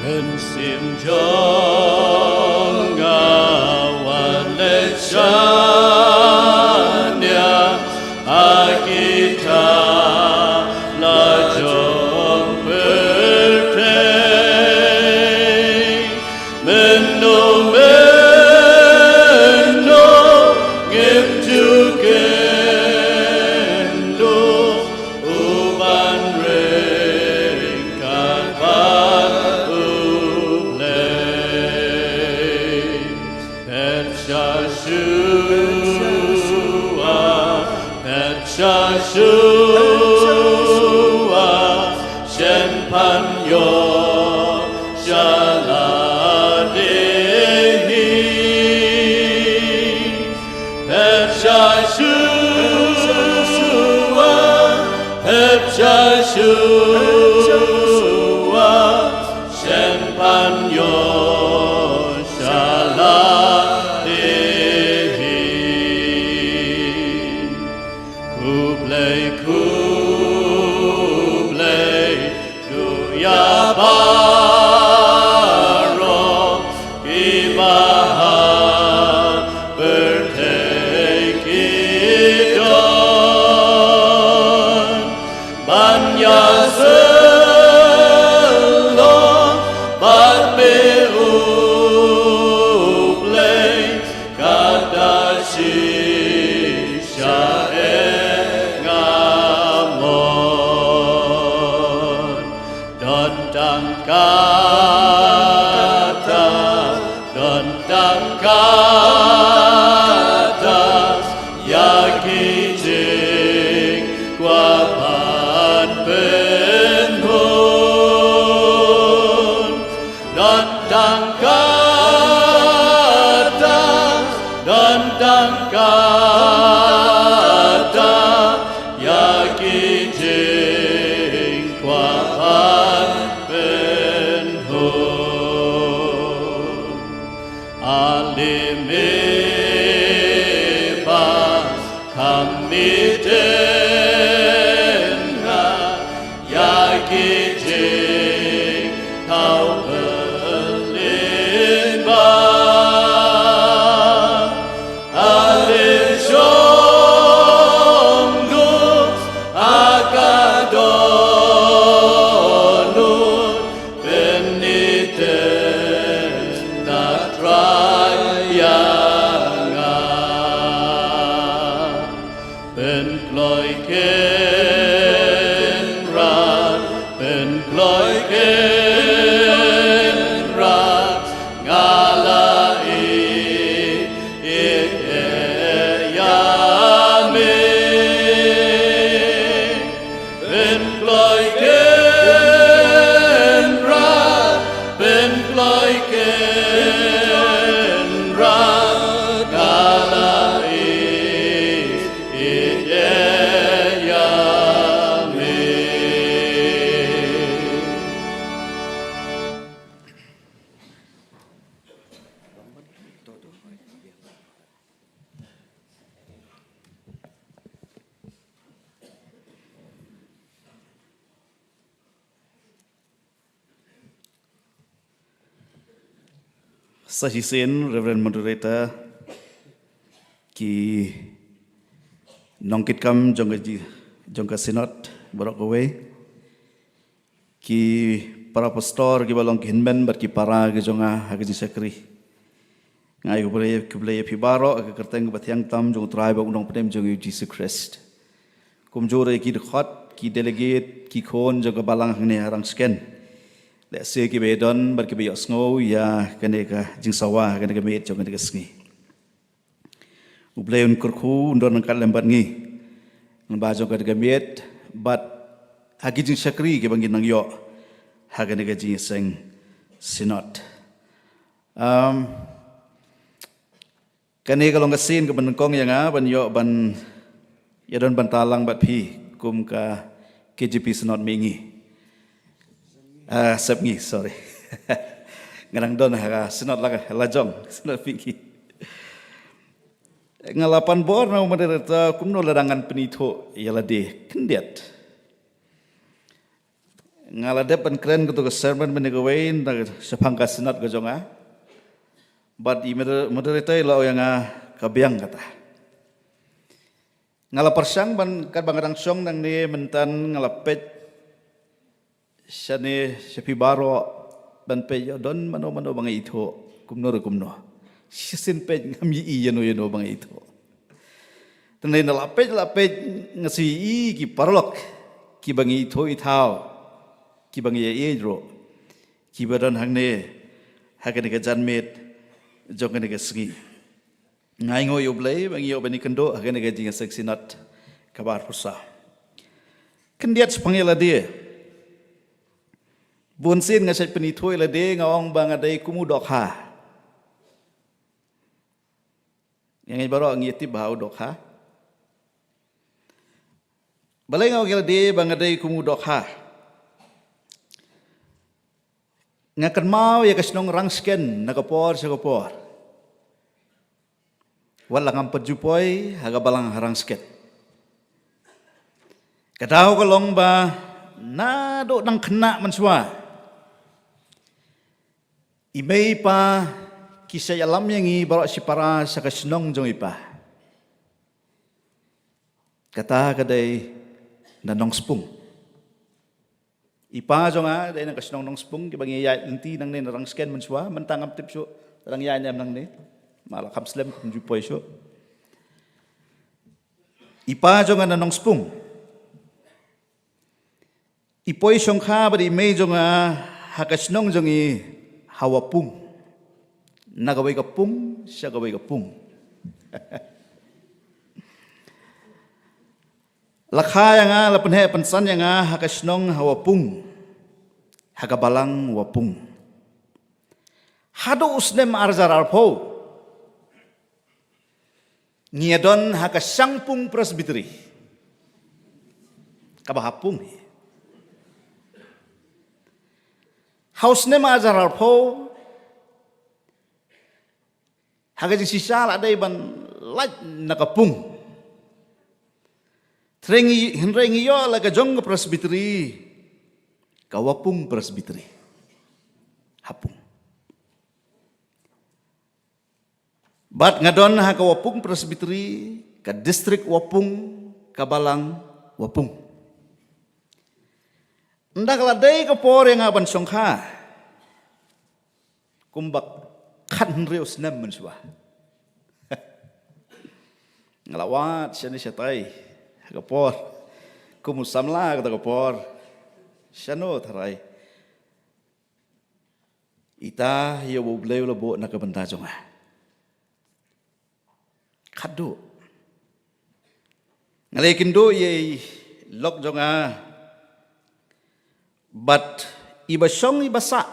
Mynsiem jong nga wat leit shaniah ha ki thala jong pyrthei. Mynno mynno ngim ju kynduh u ban ryngkat bad U Blei. Phet sha shuwa, phet sha shuwa, shen pan ïoh sha lade hi. Phet sha shuwa, phet sha shuwa, shen pan ïoh sha lade hi. Khublei, khublei, ïa baroh kiba ha pyrthei ki don ban ïasyllok bad me U Blei. Kata shisha eh nga mon. Don tang kata, don tang kata, ïa ki jingkwah ban pynhun. Don tang kata, don tang kata, ïa ki jingkwah ban pynhun. Ale me ba kham miten nga ïa ki jingthaw lyngba. Ale shong lut ha ka dohnud pynithuh na Trai ïa nga. Pynkloi Kynrad, pynkloi Kynrad, nga la ïeit, ïeit ïa me. Pynkloi Kynrad, pynkloi Kynrad, nga la ïeit, ïeit ïa me. Sa shisien, Reverend Moderator, ki nongkitkam jong ka ji-, jong ka Synod baroh kawei, ki para pastor kiba long ki hynmen bad ki para ki jong nga ha ka jingshakri. Nga ai khublei, khublei ïa phi baroh ha ka kyrteng kaba thiang tam jong U Trai bad U Nongpynim jong ngi U Jisu Khrist. Kumjuh ruh ïa ki dkhot, ki delegate, ki khun jong ka balang hangne ha Rangshken. Lehse kiba ïadon bad kiba ïohsngew ïa kane ka jingsawa, kane ka miet jong kane ka sngi. U Blei un kyrkhu, un don ryngkat lem bad ngi. Lyngba jong kane ka miet bad ha ki jingshakri kiba ngin nang ïoh ha kane ka jingïaseng Synod. Um, kane ka long ka sien kaba nyngkong ïa nga ban ïoh ban ïadon bynta lang bad phi kum ka K J P Synod Mihngi. Ah, Sepngi, sorry. Nga dang don ha ka Synod la, la jong, Synod Mihngi. Nga la pan bor na u Moderator kumno lada ngan pynithuh ïa lade khyndiat. Nga la dep ban kren kato ka sermon mynne kawei na shaphang ka Synod ka jong nga. Bad i moder-, Moderator i la ong ïa nga ka biang kata. Nga la pyrshang ban, katba nga dang shong nangne mynta nga la peit shane sha phi baroh ban peit ïoh don mano mano ba nga ithuh, kumno ruh kumno. Shisien peit ngam ïohi ïano ïano ba nga ithuh. Te nga la peit, la peit nga shu ïohi ki paralok kiba ngi ithuh i thaw, kiba ngi ïeit ruh, kiba don hangne ha kane ka janmiet jong kane ka sngi. Nga ainguh ïa U Blei ba ngi ïoh ban ïakynduh ha kane ka jingïaseng Synod kaba arphew saw. Khyndiat shaphang ïa lade. Bunsien nga shait pynithuh ïa lade nga ong ba nga dei kum u dohkha. Ïa ngi baroh ngi tip ba u dohkha. Balei nga ong ïa lade ba nga dei kum u dohkha? Nga kynmaw ïa ka shnong Rangshken na ka por sha ka por. Wat la ngam pat ju poi ha ka balang ha Rangshken. Ka daw ka long ba naduh dang khynnah mynshuwa, i mei i pa ki shah ïalam ïa ngi baroh shipara sha ka shnong jong i pa. Kata ka dei na Nongspung. I pa jong nga dei na ka shnong Nongspung, kiba ngi ïaid lynti nangne na Rangshken mynshuwa, mynta ngam tip shuh dang ïaid ne em nangne. Ma la kham slem kum ju poi shuh. I pa jong nga na Nongspung. I poi shongkha bad i mei jong nga ha ka shnong jong i ha Wapung. Na kawei ka pung sha kawei ka pung. La kha ïa nga, la pynheh pynsan ïa nga ha ka shnong ha Wapung, ha ka balang Wapung. Haduh u snem ar hajar arphew ngi ïadon ha ka Shangpung Presbytery, kaba ha Pung hi. Ha u snem ar hajar arphew ha ka jingshisha la dei ban lait na ka pung. Hynrei ngi, hynrei ngi ïoh la ka jong ka Presbytery, ka Wapung Presbytery, ha Pung. Bad nga don ha ka Wapung Presbytery, ka district Wapung, ka balang Wapung. Ynda ka la dei ka por ïa nga ban shongkha, kumba khathynriew snem mynshuwa. Nga la wad shane shatai ha ka por kum u samla kata ka por. Shano tharai ita ïa u Blei u la buh na ka bynta jong nga. Khatduh. Nga la ïakynduh ïa i lok jong nga bad iba shong iba sah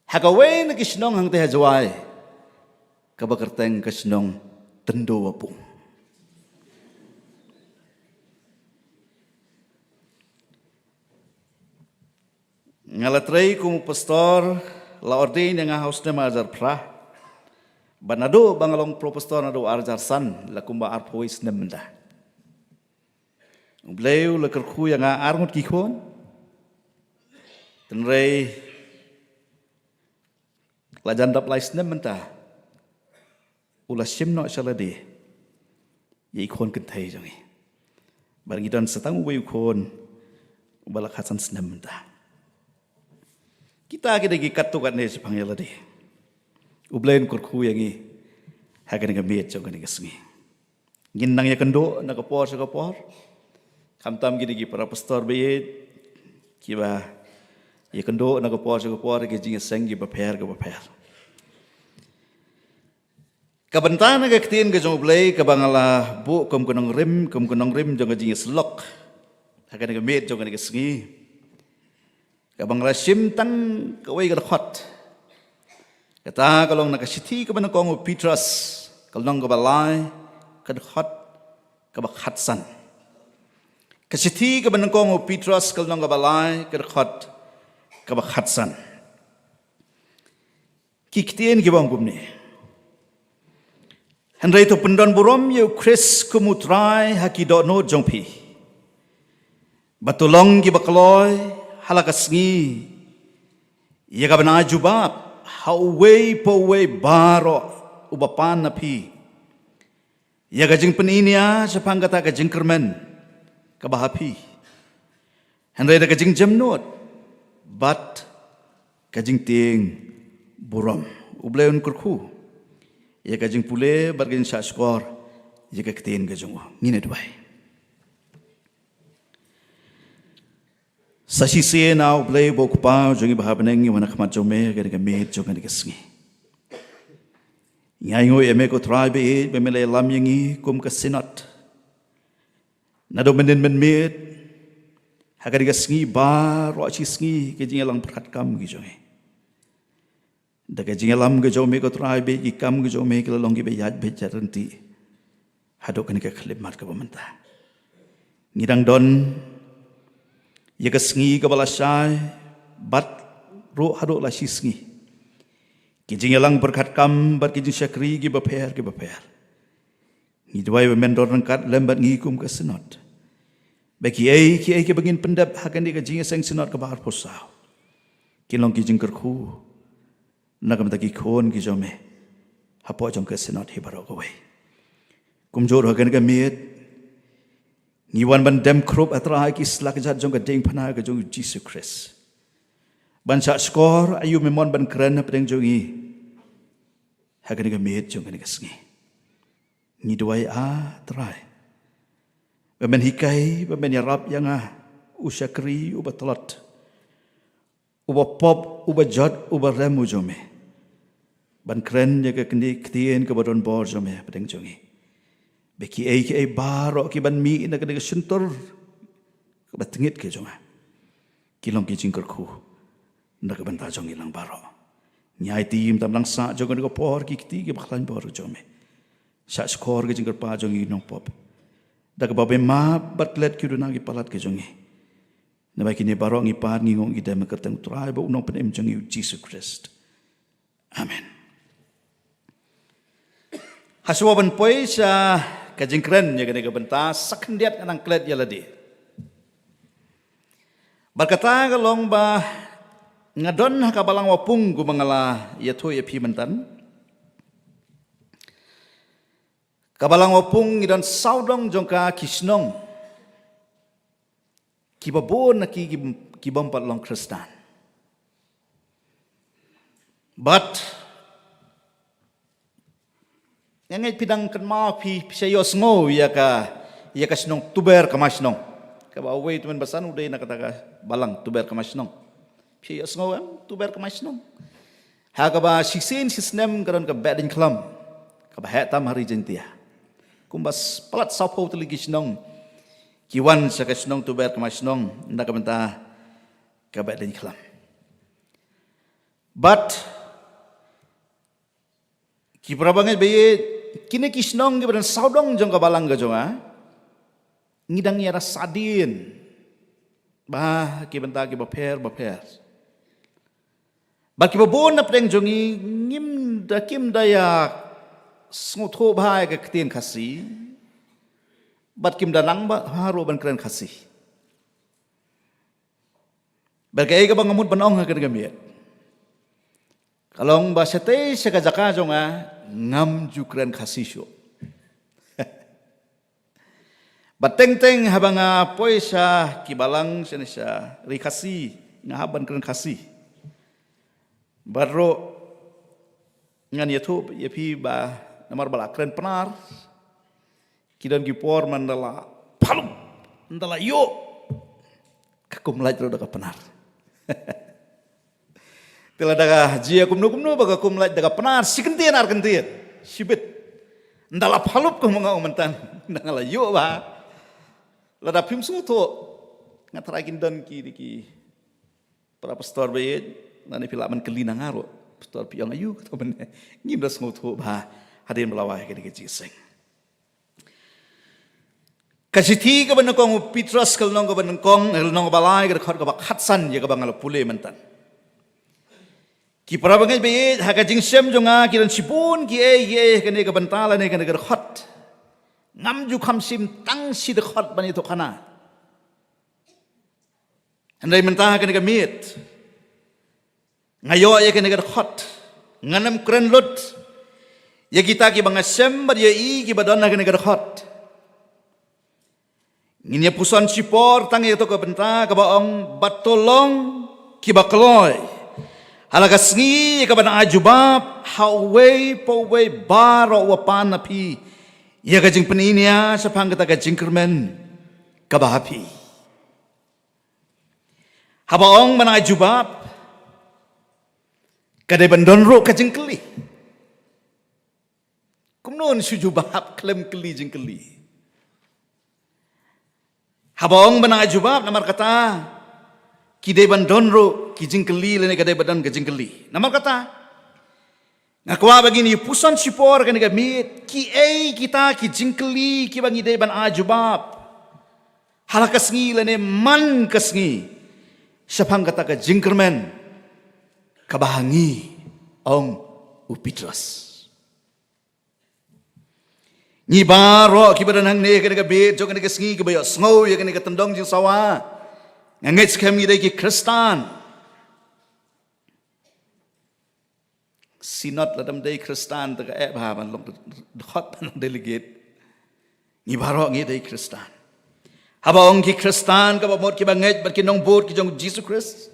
ha kawei na ki shnong hangtei ha Jowai, kaba kyrteng ka shnong Tyndowapung. Nga la trei kum u pastor, la ordain ïa nga ha u snem ar hajar phra. Bad naduh ba nga long pro pastor naduh ar hajar san, la kumba arphew wei snem mynta. U Blei u la kyrkhu ïa nga ar ngut ki khun. Hynrei la jan dap lai snem mynta, u la shim noh sha lade ïa i khun kynthei jong ngi. Bad ngi don sa tang uwei u khun uba la khatsan snem mynta. Kita ki dei ki katto katne shaphang ïa lade. U Blei un kyrkhu ïa ngi ha kane ka miet jong kane ka sngi. Ngin nang ïakynduh na ka por sha ka por. Khamtam kine ki para pastor baieit kiba ïakynduh na ka por sha ka por ha ki jingïaseng kiba pher kiba pher. Ka bynta na ka ktien ka jong U Blei kaba nga la buh kum ka nongrim, kum ka nongrim jong ka jingïasyllok ha kane ka miet jong kane ka sngi, kaba nga la shim tang kawei ka dkhot. Kata ka long na ka shithi kaba nyngkong u Petros, ka lynnong kaba lai, ka dkhot kaba khatsan. Ka shithi kaba nyngkong u Petros, ka lynnong kaba lai, ka dkhot kaba khatsan. Ki ktien kiba ong kumne: Hynrei to pyndon burom ïa u Khrist kum u Trai ha ki dohnud jong phi, bad to long kiba kloi ha la ka sngi ïa kaban ai jubab ha uwei pa uwei baroh uba pan na phi ïa ka jingpyniaid shaphang kata ka jingkyrmen kaba ha phi, hynrei da ka jingjemnud bad ka jingtieng burom. U Blei un kyrkhu ïa ka jingpule bad ka jingshahshkor ïa ka ktien ka jong u. Ngin ïa duwai. Sa shisien ah U Blei uba U Kpa jong ngi ba ha bneng, ngi wan ha khmat jong me ha kane ka miet jong kane ka sngi. Ngi ainguh ïa me ko Trai baieit ba me la ïalam ïa ngi kum ka synod. Naduh mynnin mynmiet ha kane ka sngi baroh shi sngi ka jingïalang pyrkhat kam ki jong ngi, da ka jingïalam ka jong me ko Trai baieit, ki kam ki jong me ki la long kiba ïaid beit ïaid ryntih haduh kane ka khyllipmat kaba mynta. Ngi dang don ïa ka sngi kaba la shai bad ruh haduh la shi sngi, ki jingïalang pyrkhat kam bad ki jingshakri kiba pher kiba pher. Ngi duwai ba men don ryngkat lem bad ngi kum ka synod, ba kiei kiei kiba ngin pyndep ha kane ka jingïaseng synod kaba arphew saw kin long ki jingkyrkhu na ka bynta ki khun ki jong me hapoh jong ka synod hi baroh kawei. Kumjuh ruh ha kane ka miet ngi wan ban dem khrup, ah Trai, ki slajat jong ka diengphna ka jong U Jisu Khrist, ban shahshkor aïu me mon ban kren hapdeng jong ngi ha kane ka miet jong kane ka sngi. Ngi duwai, ah Trai, ba men hikai, ba men ïarap ïa nga, u shakri uba tlot, uba pop, uba jot, uba rem u jong me, ban kren ïa ka kane ka ktien kaba don bor jong me hapdeng jong ngi, ba kiei kiei baroh kiban mih na kane ka shyntur kaba tngit ka jong nga kin long ki jingkyrkhu na ka bynta jong ngi lang baroh. Ngi aiti mynta mynta sha jong kane ka por ki kti kiba khlaiñ bor jong me. Shahshkor ka jingkyrpad jong ngi nongpop, da kaba me map bad klet ki duna ki palat ki jong ngi. Namar kine baroh ngi pan, ngi ngong, ngi dem ha ka kyrteng U Trai bad U Nongpynim jong ngi U Jisu Khrist. Amen. Hashwa ban poi sha ka jingkren ïa kane ka bynta, sa khyndiat nga nang klet ïa lade. Bad kata ka long ba nga don ha ka Balang Wapung kumba nga la ïathuh ïa phi mynta. Ka Balang Wapung ngi don sawdong jong ka ki shnong kiba bun na ki ki, ki bym pat long Khristan. Bad nga ngeit phi dang kynmaw, phi, phi sa ïohsngew ïa ka, ïa ka shnong Tuber Kama Shnong. Kaba uwei u tymmen basan u dei na kata ka balang Tuber Kama Shnong. Phi ïohsngew em Tuber Kama Shnong? Ha kaba shisien shi snem ka don ka Behdeiñkhlam kaba heh tam ha ri Jaintia. Kumba palat sawphew tylli ki shnong ki wan sha ka shnong Tuber Kama Shnong na ka bynta ka Behdeiñkhlam. Bad ki para bangeit baieit, kine ki shnong kiba don sawdong jong ka balang ka jong nga, ngi dang ïa da sadien bha ki bynta kiba pher bapher. Bad kiba bun na pdeng jong ngi ngim da, kim da ïa sngewthuh bha ïa ka ktien Khasi, bad kim da nang bha ruh ban kren Khasi. Bad kaei kaba nga mut ban ong ha kane ka miet, Ka long ba shatei sha ka jaka jong nga ngam ju kren Khasi shuh. Ba teng teng haba nga poi sha ki balang shane sha ri Khasi, nga hap ban kren Khasi. Bad ruh ngan ïathuh ïa phi ba namar ba la kren Pnar, ki don ki por man da la phalum, da la ïoh, ka kum lait ruh da ka Pnar. Te lada ka jia kumno kumno ba ka kum lait da ka Pnar shi kyntien ar kyntien, shibit. Nda la phalup ka manga u myntan, nda nga la ïoh ba. Lada phim sngewthuh, nga tharai kin don ki, ki para pastor ba ïeit, lane phi lah ban kylli na nga ruh. Pastor phi ong aïu kato mynne. Ngim da sngewthuh ba hadien ba la wai kane ka jingïaseng. Ka shithi kaba nyngkong u Petros ka lynnong kaba nyngkong, eh, lynnong kaba lai, ka dkhot kaba khatsan ïa kaba nga la pule myntan. Ki para bangeit ba ïeit, ha ka jingshem jong nga ki don shibun kiei kiei ha kane ka bynta lane kane ka dkhot. Ngam ju kham shim tang shi dkhot ban ïathuh khana. Hynrei mynta ha kane ka miet nga ïoh ïa kane ka dkhot, ngan ym kren lut ïa kita kiba nga shem bad ïohi kiba don ha kane ka dkhot. Ngin ïa puson shipor tang ïa kato ka bynta kaba ong, bad to long kiba kloi ha la ka sngi ïa kaban ai jubab ha uwei pa uwei baroh uba pan na phi ïa ka jingpyniaid shaphang kata ka jingkyrmen kaba ha phi. Haba ong ban ai jubab, ka dei ban don ruh ka jingkylli. Kumno yn shu jubab khlem kylli jingkylli? Haba ong ban ai jubab, namar kata ki dei ban don ruh ki jingkylli lane ka dei ban don ka jingkylli. Namar kata nga kwah ba ngin ïa puson shipor kane ka miet, kiei kita ki jingkylli kiba ngi dei ban ai jubab ha la ka sngi lane man ka sngi shaphang kata ka jingkyrmen kaba ha ngi, ong u Petros. Ngi baroh kiba don hangne kane ka bit jong kane ka sngi, kiba ïohsngew ïa kane ka tyndong jingsawa, nga ngeit skhem ngi dei ki Khristan. Synod lada ym dei Khristan te ka eh bha ban long dkhot, ban long delegate. Ngi baroh ngi dei Khristan. Haba ong ki Khristan, kaba mut kiba ngeit bad ki nongbud ki jong u Jisu Khrist,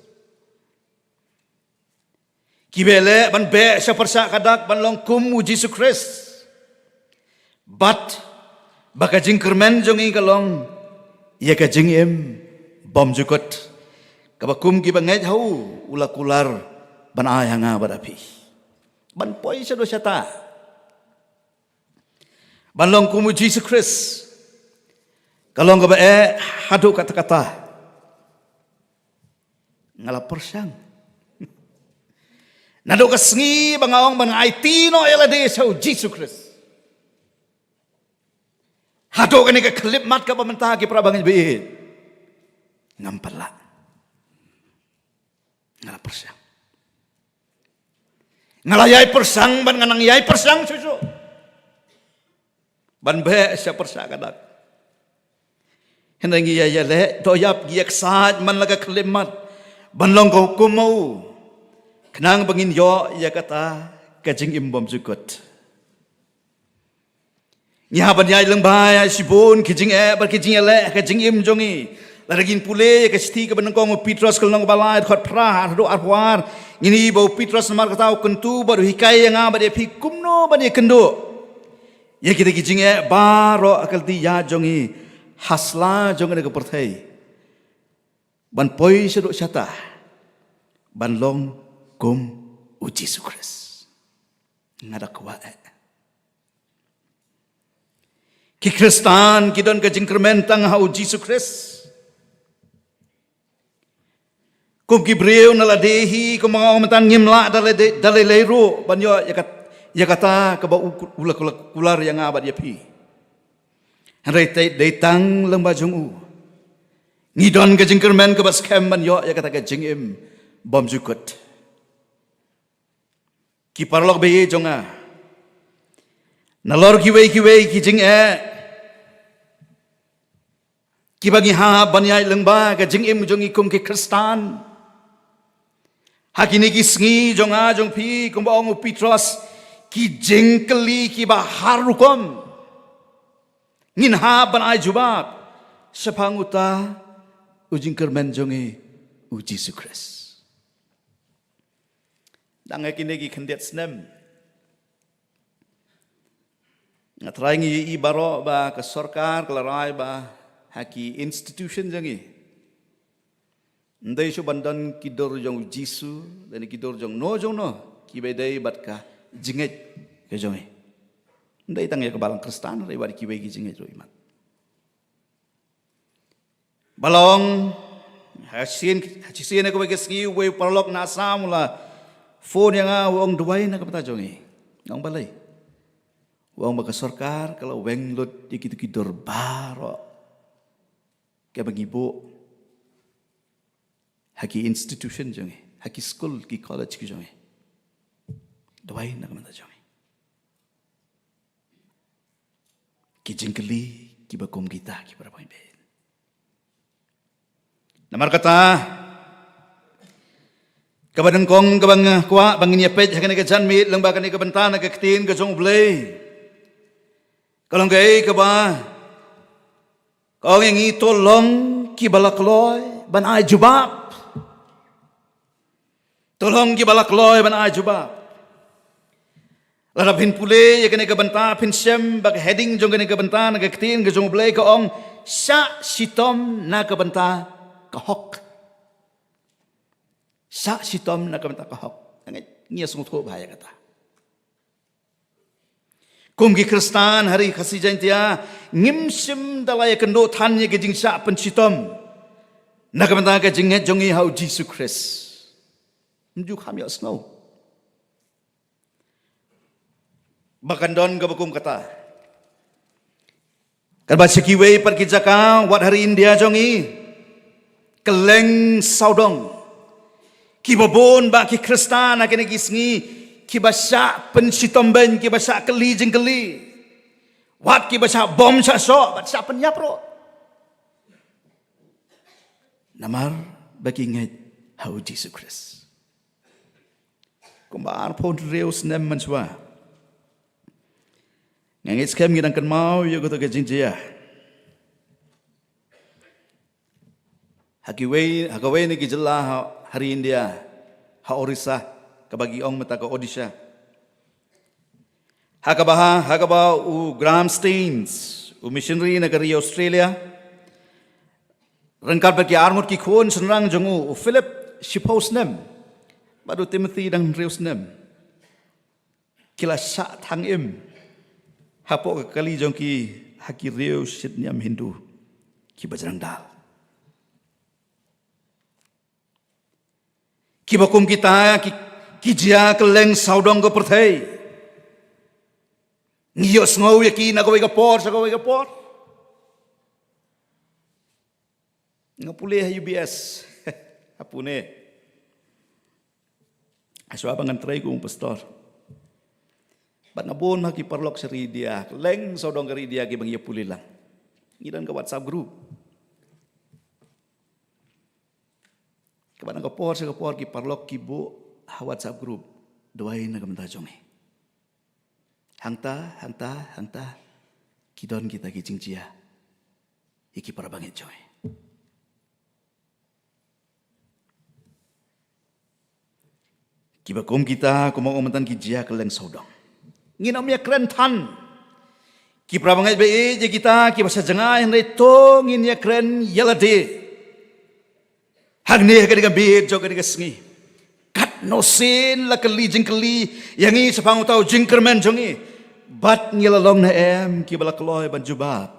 kiba leh ban beh sha pyrshah ka dak ban long kum u Jisu Khrist. Bad ba ka jingkyrmen jong ngi ka long ïa ka jingim bymjukut, kaba kum kiba ngeit ha u, u la kular ban ai ha nga bad ha phi. Ban poi shaduh shata ban long kum u Jisu Khrist ka long kaba eh haduh katta katta. Nga la pyrshang. Naduh ka sngi ba nga ong ban aiti noh ïa lade sha u Jisu Khrist, haduh kane ka khyllipmat kaba mynta, ki para bangeit ba ïeit, ngam pat lah. Nga la pyrshang. Nga la ïai pyrshang bad nga nang ïai pyrshang shuh shuh ban beh sha pyrshah ka dak. Hynrei ngi ïa ïaleh doh ïap, ngi ïa ksaid man la ka khyllipmat ban long ka hukum ma u, khnang ba ngin ïoh ïa kata ka jingim bymjukut. Ngi hap ban ïaid lyngba ïa shibun ki jingeh bad ki jingïaleh ha ka jingim jong ngi. Lada ngin pule ïa ka shithi kaba nyngkong u Petros ka lynnong kaba lai, dkhot phra haduh arphew ar, ngin ïohi ba u Petros namar kata u kyntu bad u hikai ïa nga bad ïa phi kumno ban ïakynduh ïa kita ki jingeh baroh ha ka lynti ïa jong ngi ha sla jong kane ka pyrthei, ban poi shaduh shata ban long kum u Jisu Khrist. Nga da kwah eh. Ki Khristan ki don ka jingkyrmen tang ha u Jisu Khrist. Kum ki briew na lade hi, kum nga ong mynta, ngim lah da lade, da lei lei ruh ban ïoh ïa kat, ïa kata kaba u, u la, u la kular ïa nga bad ïa phi. Hynrei te dei tang lyngba jong u ngi don ka jingkyrmen kaba skhem ban ïoh ïa kata ka jingim bymjukut. Ki paralok ba ïeit jong nga, nalor kiwei kiwei ki jingeh kiba ngi hap ban ïaid lyngba ka jingim jong ngi kum ki Khristan, Ha kine ki sngi jong nga jong phi, kumba ong u Petros, ki jingkylli kiba har rukom ngin hap ban ai jubab shaphang uta u jingkyrmen jong ngi, u Jisu Khrist. Dang ha kine ki khyndiat snem, nga trai ngi ïohi baroh ba ka sorkar ka la rai ba ha ki institution jong ngi, ym dei shuh ban don ki dur jong u Jisu lane ki dur jong no jong no kiba dei bad ka jingngeit ka jong ngi. Ym dei tang ïa ka Balang Khristan, hynrei bad kiwei ki jingngeit ruh imat. Ba long, ha shisien, ha shisien ha kawei ka sngi, uwei u paralok na Assam u la phone ïa nga, u ong, duwai na ka bynta jong ngi. Nga ong, balei? U ong ba ka sorkar ka la weng lut ïa kito ki dur baroh kiba ngi buh ha ki institution jong ngi, ha ki skul, ki college ki jong ngi. Duwai na ka bynta jong ngi. Ki jingkylli kiba kum kita, ki para bangeit. Namar kata, kaba nyngkong kaba nga kwah ba ngin ïa peit ha kane ka janmiet lyngba kane ka bynta na ka ktien ka jong U Blei, ka long kaei kaba ka ong ïa ngi, to long kiba la kloi ban ai jubab. To long kiba la kloi ban ai jubab. Lada phin pule ïa kane ka bynta, phin shem ba ka heading jong kane ka bynta na ka ktien ka jong U Blei ka ong, shah shitom na ka bynta ka hok. Shah shitom na ka bynta ka hok. Ngi, ngi ïa sngewthuh bha ïa kata. Kum ki Khristan ha ri Khasi Jaiñtia, ngim shym da la ïakynduh than ïa ka jingshah pynshitom na ka bynta ka jingngeit jong ngi ha u Jisu Khrist. Ym ju kham ïohsngew ba kan don kaba kum kata. Katba sha kiwei pat ki jaka, wat ha ri India jong ngi, kylleng sawdong, kiba bun bah ki Khristan ha kine ki sngi kiba shah pynshitom beiñ, kiba shah kylli jingkylli, wat kiba shah bom shah shoh, bad shah pynïap ruh. Namar ba ki ngeit ha u Jisu Khrist. Kumba arphew hynriew snem mynshuwa, nga ngeit skhem ngi dang kynmaw ïa kata ka jingjia. Ha kiwei, ha kawei na ki jylla ha, ha ri India, ha Orissa, kaba ki ong mynta ka Odisha. Ha kaba ha, ha kaba u Graham Staines, u missionary na ka ri Australia, ryngkat bad ki arngut ki khun shynrang jong u, u Philip shiphew snem, bad u Timothy dang hynriew snem, ki la shah thang im hapoh ka kali jong ki ha ki riew shit niam Hindu kiba jrang dal. Kiba kum kita ki, ki jia kylleng sawdong ka pyrthei. Ngi ïohsngew ïa ki na kawei ka por sha kawei ka por. Nga pule ha U B S ha Pune. Hashwa ba ngan trei kum u pastor, bad nga bun ha ki paralok sha ri India, kylleng sawdong ka ri India kiba ngi ïa pule lang. Ngi don ka WhatsApp group. Kaba na ka por sha ka por ki paralok ki buh ha WhatsApp group, duwai na ka bynta jong ngi. Hangta, hangta, hangta, ki don kita ki jingjia ïa ki para bangeit jong ngi. Kiba kum kita, kumba ong mynta, ki jia kylleng sawdong. Ngin ym ïakren than. Ki para bangeit ba ïeit ïa kita kiba sha jngai, hynrei to ngin ïakren ïa lade hangne ha kane ka miet jong kane ka sngi. Katno sien la kylli jingkylli ïa ngi shaphang uta u jingkyrmen jong ngi, bad ngi la long ne em kiba la kloi ban jubab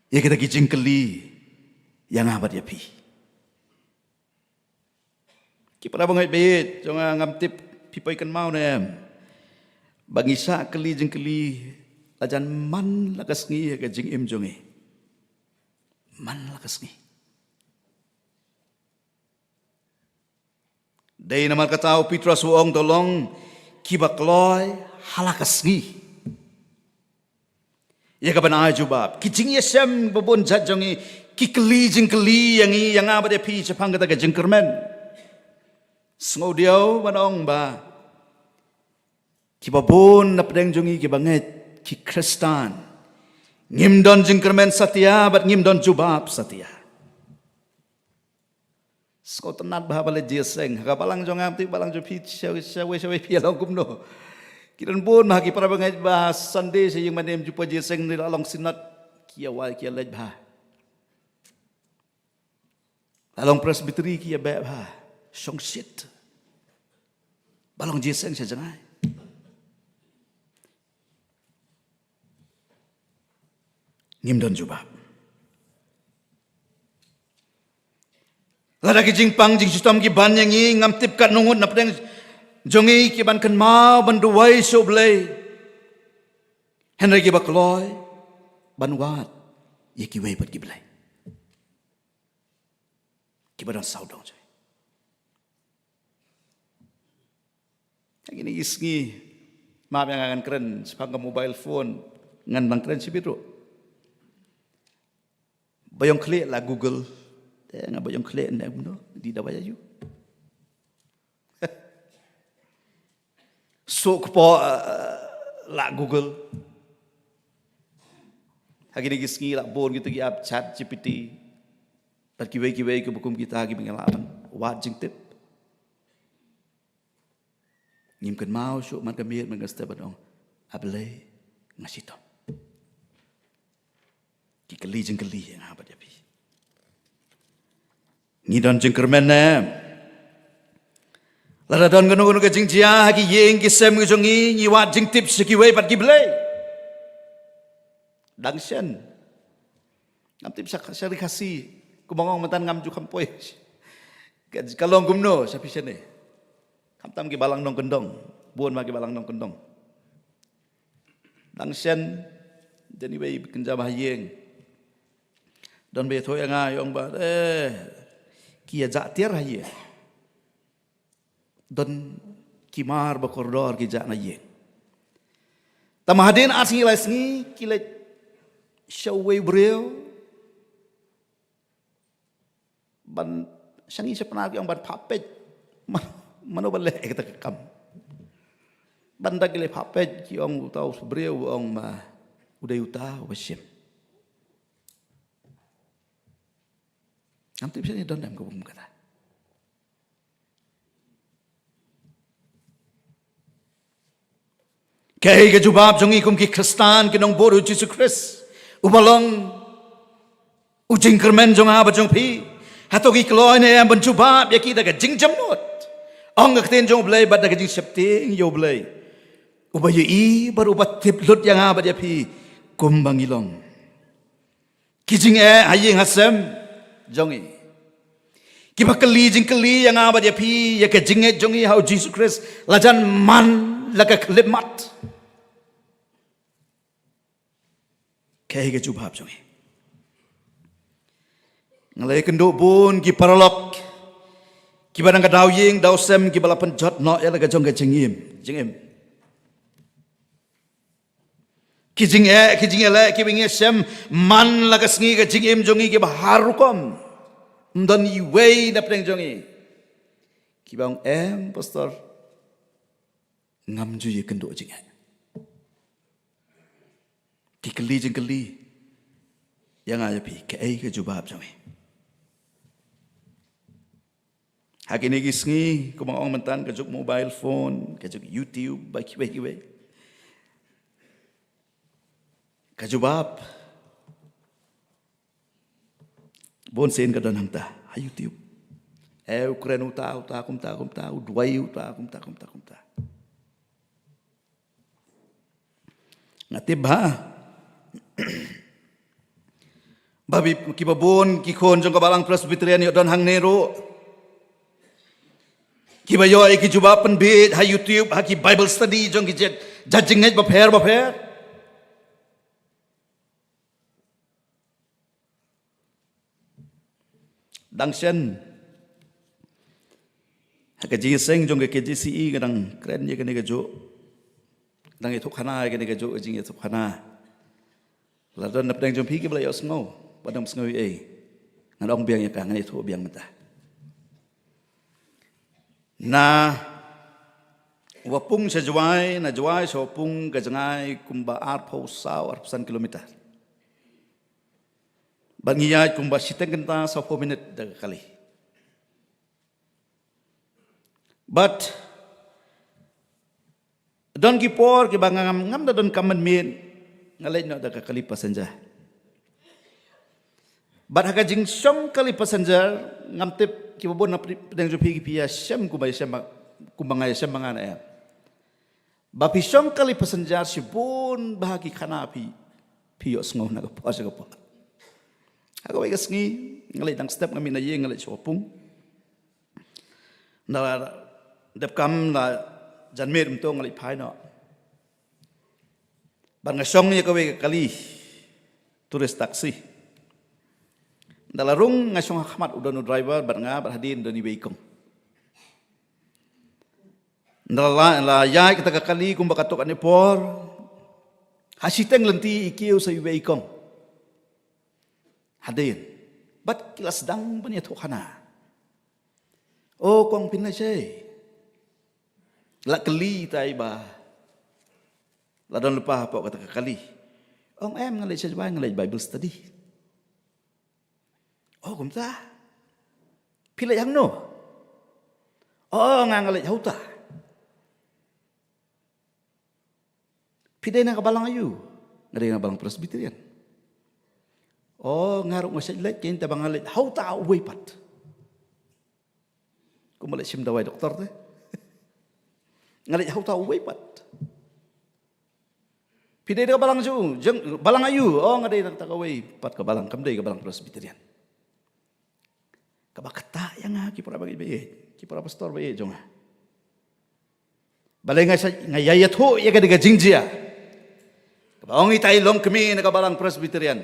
ïa kita ki jingkylli ïa nga bad ïa phi? Ki para bangeit ba ïeit jong nga, ngam tip phi poi kynmaw ne em ba ngi shah kylli jingkylli lajan man la ka sngi ha ka jingim jong ngi. Man la ka sngi. Dei namar kata u Petros u ong, to long kiba kloi ha la ka sngi ïa ka ban ai jubab. Ki jingïashem ba bun jait jong ngi ki kylli jingkylli ïa ngi, ïa nga bad ïa phi shaphang kata ka jingkyrmen. Sngewdiaw ban ong ba kiba bun na pdeng jong ngi kiba ngeit ki Khristan, ngim don jingkyrmen satia bad ngim don jubab satia. Sngewtynnat bha ba leit jingïaseng ha ka balang jong nga, te balang jong phi, shawei shawei phi ïa long kumno. Ki don bun bha ki para bangeit ba Sunday sha ïing mane ym ju poi jingïaseng, ne la long synod ki ïa wai ki ïa leit bha. La long Presbytery ki ïa beh bha. Shongshit ba long jingïaseng sha jngai. Ngim don jubab. Lada ki jingpang jingshitom ki ban ïa ngi, ngam tip katno ngut na pdeng jong ngi ki ban kynmaw ban duwai sha U Blei. Hynrei kiba kloi ban wad ïa kiwei pat ki blei kiba don sawdong jong ngi. Ha kine ki sngi, map ïa nga, ngan kren shaphang ka mobile phone, ngan nang kren shibit ruh. Ba ïong khlieh la Google. Te nga ba ïong khlieh ne kumno, dei da ba ïa ïoh. Suk po, eh, la Google. Ha kine ki sngi la bun kita ki app, Chat G P T. Bad kiwei kiwei kiba kum kita kiba ngi lah ban wad jingtip. Ngim kynmaw shuh man ka miet man ka step ban ong, A Blei, nga shitom. Ki kylli jingkylli ïa nga bad ïa phi. Ngi don jingkyrmen ne em? Lada don kano kano ka jingjia ha ki ïing ki sem ki jong ngi, ngi wad jingtip sha kiwei pat ki blei. Dang shen. Ngam tip sha, sha ri Khasi. Kumba nga ong mynta ngam ju kham poi. Ka, ka long kumno sha phi shane. Khamtam ki balang nongkyndong. Bun ma ki balang nongkyndong. Dang shen, don iwei i kynja ba ha ïing. Don ba ïathuh ïa nga, i ong ba, eh, ki ïa jah tiar ha ïing. Don ki mar ba kordor ki jah na ïing. Tangba hadien ar sngi lai sngi ki leit sha uwei u briew. Ban sha ngi sha Pnar ki ong ban phah peit. Man, mano ba leh kata ka kam. Ban da ki leit phah peit ki ong uta u briew u ong ma u dei uta uba shim. Ngam tip shane don em kaba kum kata. Kaei ka jubab jong ngi kum ki Khristan ki nongbud u Jisu Khrist uba long u jingkyrmen jong nga bad jong phi? Hato ngi kloi ne em ban jubab ïa ki da ka jingjemnud? Ong ka ktien jong U Blei bad da ka jingsheptieng ïa U Blei uba ïohi bad uba tip lut ïa nga bad ïa phi kumba ngi long. Ki jingeh ha ïing ha sem jong ngi, kiba kylli jingkylli ïa nga bad ïa phi ïa ka jingngeit jong ngi ha u Jisu Khrist, lajan man la ka khyllipmat. Kaei ka jubab jong ngi? Nga la ïakynduh bun ki paralok kiba dang ka daw ïing daw sem kiba la pynjot noh ïa la ka jong ka jingim, jingim. Ki jingeh, ki jingeh leh, kiba ngi shem man la ka sngi ka jingim jong ngi kiba har rukom. Ym don iwei na pdeng jong ngi kiba ong, em, Pastor, ngam ju ïakynduh jingeh. Ki kylli jingkylli ïa nga ïa phi, kaei ka jubab jong ngi? Ha kine ki sngi, kumba nga ong mynta, ka juk mobile phone, ka juk YouTube, ba kiwei kiwei. Ka jubab, bun sien ka don hangta ha YouTube. Eh, u kren uta, uta, kumta, kumta, u duwai uta, kumta, kumta, kumta. Nga tip bha ba kiba bun ki khun jong ka Balang Presbyterian ïoh don hangne ruh, kiba ïoh ïa ki jubab pynbeit ha YouTube, ha ki Bible study jong ki jait, jait jingngeit bapher bapher. Dang shen ha ka jingïaseng jong ka K J C E, ka dang kren ïa kane ka juk, dang ïathuhkhana ïa kane ka juk, ka jingïathuhkhana. Lada don na pdeng jong phi kiba la ïohsngew, ba dang sngew ei, ngan ong biang ïa ka, ngan ïathuh biang mynta. Na Wapung sha Jowai, na Jowai sha Wapung ka jngai kumba arphew saw, arphew san kilometer. Bad ngi ïaid kumba shiteng kynta sawphew minit da ka kali. Bad don ki por kiba ngam, ngam da don kam mynmiet, nga leit noh da ka kali passenger. Bad ha ka jingshong kali passenger, ngam tip kiba bun na pdeng jong phi ki phi ïashem kumba ïashem ba, kumba nga ïashem ba nga na em. Ba phi shong kali passenger shibun bha ki khana phi, phi ïohsngew na ka por sha ka por. Ha kawei ka sngi, nga leit dang step, nga mih na ïing, nga leit sha Wapung. Nda la dep kam la jan miet mynta nga leit phai noh. Bad nga shong ïa kawei ka kali tourist taxi. Nda la rung nga shong ha khmat, u don u driver bad nga, bad hadien don iwei i kong. Nda la, la ïaid kata ka kali kumba katto katne por. Ha shiteng lynti i kiew sa iwei i kong hadien. Bad ki la sdang ban ïathuh khana. O kong, phin leit shaei? La kylli itai ba la don lypa hapoh kata ka kali. Ong em, nga leit sha Jowai, nga leit Bible study. O kumta. Phi leit hangno? O nga, nga leit ha uta. Phi dei na ka balang aïu? Nga dei na balang Presbyterian. O nga ruh nga shait leit, kein te ba nga leit ha uta uwei pat. Kumba leit shim dawai doktor te. Nga leit ha uta uwei pat. Phi dei da ka balang ju, jong, balang aïu? O nga dei da kata kawei pat ka balang, kam dei ka balang Presbyterian. Kaba kata ïa nga ki para bangeit baieit, ki para pastor baieit jong nga. Balei nga sa, nga ïa ïathuh ïa ka dei ka jingjia. Kaba ong itai i longkmie na ka balang Presbyterian.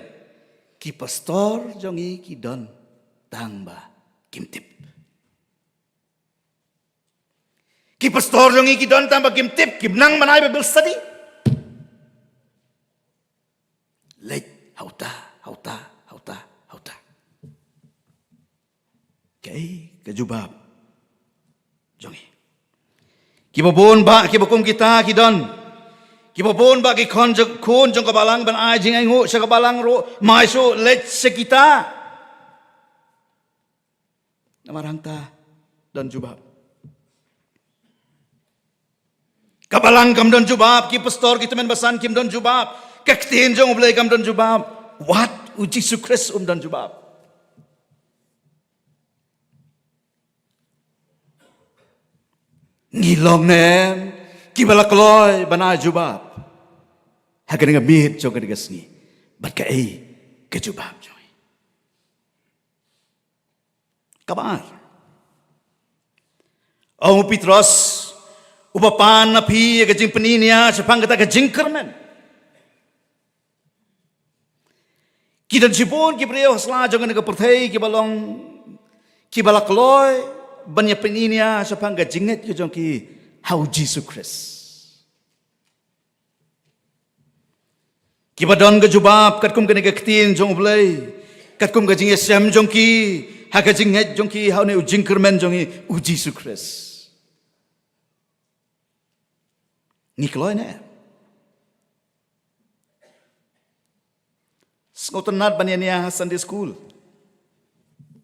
Ki pastor jong ngi ki don tang ba kim tip. Ki pastor jong ngi ki don tang ba kim tip, kim nang ban ai Bible study. Leit ha uta, ha uta, ha uta, ha uta. Kaei ka jubab jong ngi? Kiba bun bah kiba kum kita ki don. Kiba bun bah ki khun jong, khun jong ka balang ban ai jingainguh sha ka balang ruh, mai shuh leit sha kita. Namar hangta don jubab. Ka balang kam don jubab, ki pastor, ki tymmen basan kim don jubab. Ka ktien jong U Blei kam don jubab. Wat U Jisu Khrist um don jubab. Ngi long ne em kiba la kloi ban ai jubab ha kane ka miet jong kane ka sngi? Bad kaei ka jubab jong ngi? Kaba ar. Ong u Petros, uba pan na phi ïa ka jingpyniaid shaphang kata ka jingkyrmen. Ki don shibun ki briew ha sla jong kane ka pyrthei kiba long, kiba la kloi ban ïa pyniaid shaphang ka jingngeit ka jong ki ha U Jisu Khrist. Kiba don ka jubab katkum kane ka ktien jong U Blei, katkum ka jingïashem jong ki ha ka jingngeit jong ki ha une u jingkyrmen jong ngi, U Jisu Khrist. Ngi kloi ne em? Sngewtynnat ban ïania ha Sunday school.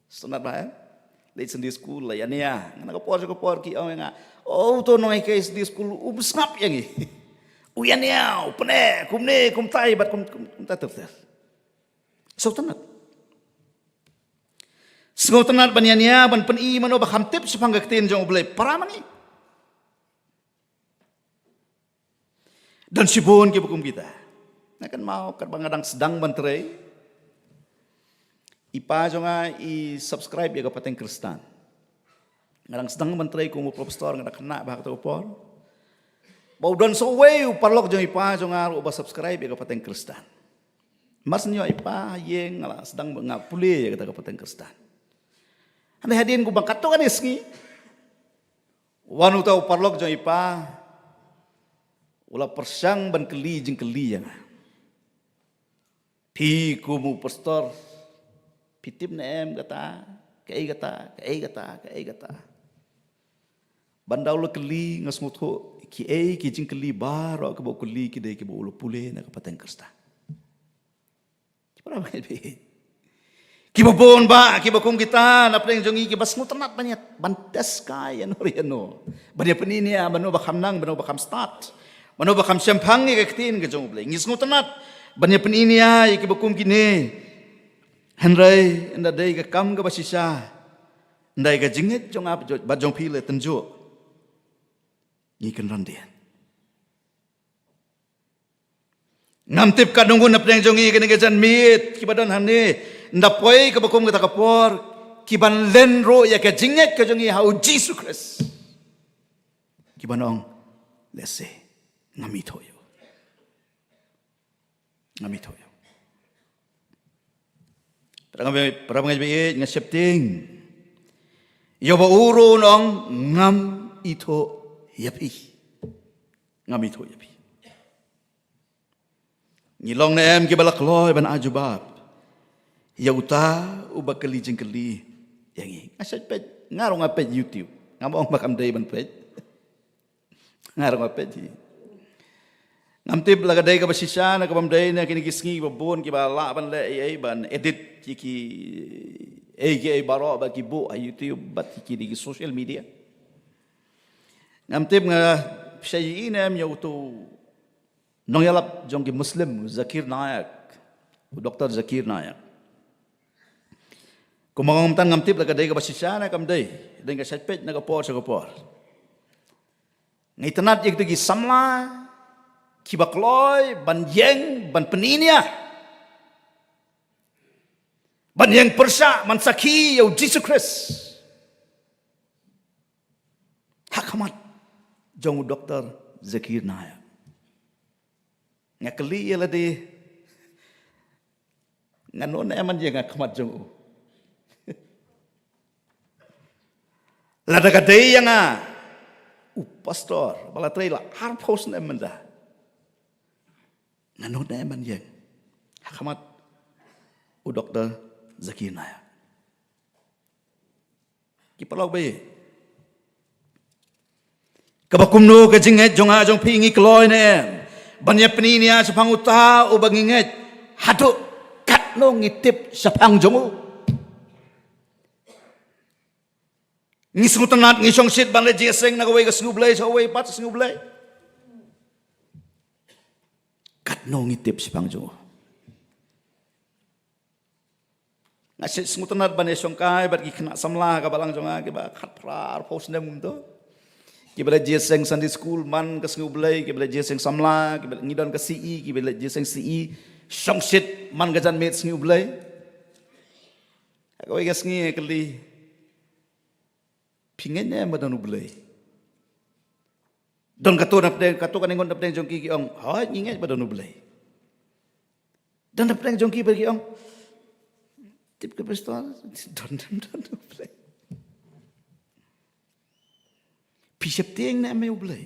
Sngewtynnat ba em? Leit Sunday school la ïania. Nga na ka por sha ka por ki ong ïa nga, "O, uto u nonghikai Sunday school um sngap ïa ngi. U ïania, u pyneh kumne kumtai bad kum, kum, kumta ter ter." Sngewtynnat. Sngewtynnat ban ïania, ban pyni mano ba kham tip shaphang ka ktien jong U Blei para ma ngi. Don shibun kiba kum kita. Nga kynmaw katba nga dang sdang ban trei, i pa jong nga i subscribe ïa ka pateng Khristan. Nga dang sdang ban trei kum u pastor, nga dang khynnah bha kato ka por. Ba u don sa uwei u paralok jong i pa jong nga ruh uba subscribe ïa ka pateng Khristan. Mar shu ïoh i pa ha ïing, nga la sdang, nga pule ïa kata ka pateng Khristan. Hynrei hadien kumba katto katne sngi, wan uta u paralok jong i pa, u la pyrshang ban kylli jingkylli ïa nga. Phi kum u pastor, phi tip ne em kata, kaei kata, kaei kata, kaei kata. Ban da u la kylli, nga sngewthuh kiei ki jingkylli baroh kiba u kylli ki dei kiba u la pule na ka pateng Khristan. Kiba la bangeit baieit, kiba bun ba kiba kum kita na pdeng jong ngi kiba sngewtynnat ban ïa, ban test kai ïano ïano, ban ïa pyni ïa mano ba kham nang, mano ba kham stad, mano ba kham shemphang ïa ka ktien ka jong U Blei. Ngi sngewtynnat ban ïa pyni ïa kiba kum kine. Hynrei ynda dei ka kam kaba shisha, ynda ka jingngeit jong nga bad jong phi la tynjuh, ngi kynran dien. Ngam tip katno ngut na pdeng jong ngi kane ka janmiet kiba don hangne, ynda poi kaba kum kata ka por, kiban len ruh ïa ka jingngeit ka jong ngi ha U Jisu Khrist, kiban ong, lehse ngam ithuh ïa u. Ngam ithuh ïa u. Para bangeit, para bangeit baieit, nga sheptieng ïa uba u ruh u ong, ngam ithuh ïa phi. Ngam ithuh ïa phi. Ngi long ne em kiba la kloi ban ai jubab ïa uta uba kylli jingkylli ïa ngi? Nga shait peit, nga ruh nga peit YouTube. Ngam ong ba kam dei ban peit. Nga ruh nga peit hi. Ngam tip la ka dei kaba shisha ne kabym dei, ne kine ki sngi ba bun kiba lah ban leh ei ei ban edit ki, ki ei ki ei baroh ba ki buh ha YouTube bad ki, ki social media. Ngam tip, nga shait ïohi ne em ïa utu nongïalap jong ki Muslim, Zakir Naik, u Doktor Zakir Naik. Kumba nga ong myntan, ngam tip la ka dei kaba shisha ne kam dei, dei nga shait peit na ka por sha ka por. Nga itynnat ïa kitu ki samla kiba kloi ban ïeng, ban pyni ïa, ban ïeng pyrshah, ban sakhi ïa U Jisu Khrist ha khmat jong u Doktor Zakir Naik. Nga kylli ïa lade, ngan nud ne em ban ïeng ha khmat jong u? Lada ka dei ïa nga, u pastor ba la trei la arphew snem mynta, ngan nud ne em ban ïeng ha khmat u Doktor Zakir Naik? Ki paralok baieit, kaba kumno ka jingngeit jong nga jong phi? Ngi kloi ne em ban ïa pyni ïa shaphang uta uba ngi ngeit? Haduh katno ngi tip shaphang jong u? Ngi sngewtynnat, ngi shongshit ban leit jingïaseng na kawei ka sngi U Blei sha kawei pat ka sngi U Blei? Katno ngi tip shaphang jong u? Nga sngewtynnat ban ïashongkai bad ki khynnah samla ka balang jong nga kiba khatphra arphew snem kumto, kiba leit jingïaseng Sunday School man ka sngi U Blei, kiba leit jingïaseng samla, kiba, ngi don ka C E, kiba leit jingïaseng C E, shongshit man ka janmiet sngi U Blei. Ha kawei ka sngi nga kylli, phi ngeit ne em ba don U Blei? Don katto na pdeng, katto katne ngut na pdeng jong ki ki ong, hooid, ngi ngeit ba don U Blei. Don na pdeng jong ki ba ki ong, tip ka pastor, don, don, don U Blei. Phi sheptieng ne em ïa U Blei?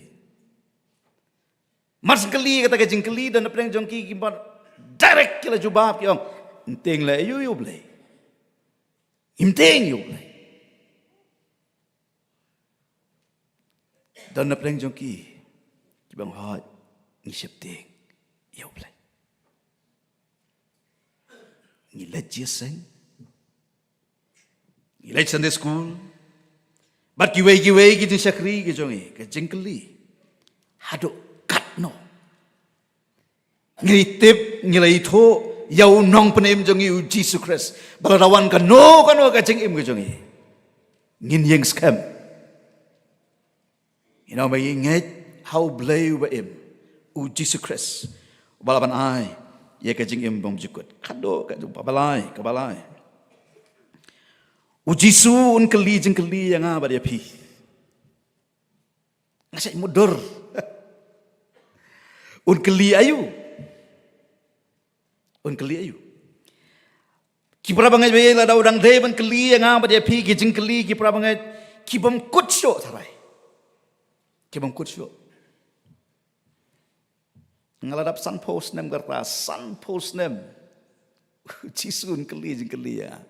Mar shu kylli kata ka jingkylli, don na pdeng jong ki ki pat direct ki la jubab, ki ong, ngim tieng leh aïu ïa U Blei. Ngim tieng ïa U Blei. Don na pdeng jong ki kiba ong, hooid, ngi sheptieng ïa U Blei. Ngi leit jingïaseng, ngi leit Sunday School bad kiwei kiwei ki jingshakri ki jong ngi. Ka jingkylli, haduh katno ngi tip, ngi la ithuh ïa u Nongpynim jong ngi U Jisu Khrist, ba lada wan kano kano ka jingim ka jong ngi, ngin ïeng skhem. Ngi ong ba ngi ngeit ha U Blei uba im, U Jisu Khrist, uba lah ban ai ïa ka jingim bymjukut. Khatduh, khatduh, kaba lai, kaba lai, U Jisu un kylli jingkylli ïa nga bad ïa phi. Nga shait mutdur. Un kylli aïu? Un kylli aïu? Ki para bangeit baieit, lada u dang dei ban kylli ïa nga bad ïa phi ki jingkylli, ki para bangeit, ki bym kut shuh tharai. Ki bym kut shuh. Nga la dap sanphew snem ka rta, sanphew snem. U Jisu un kylli jingkylli ïa nga.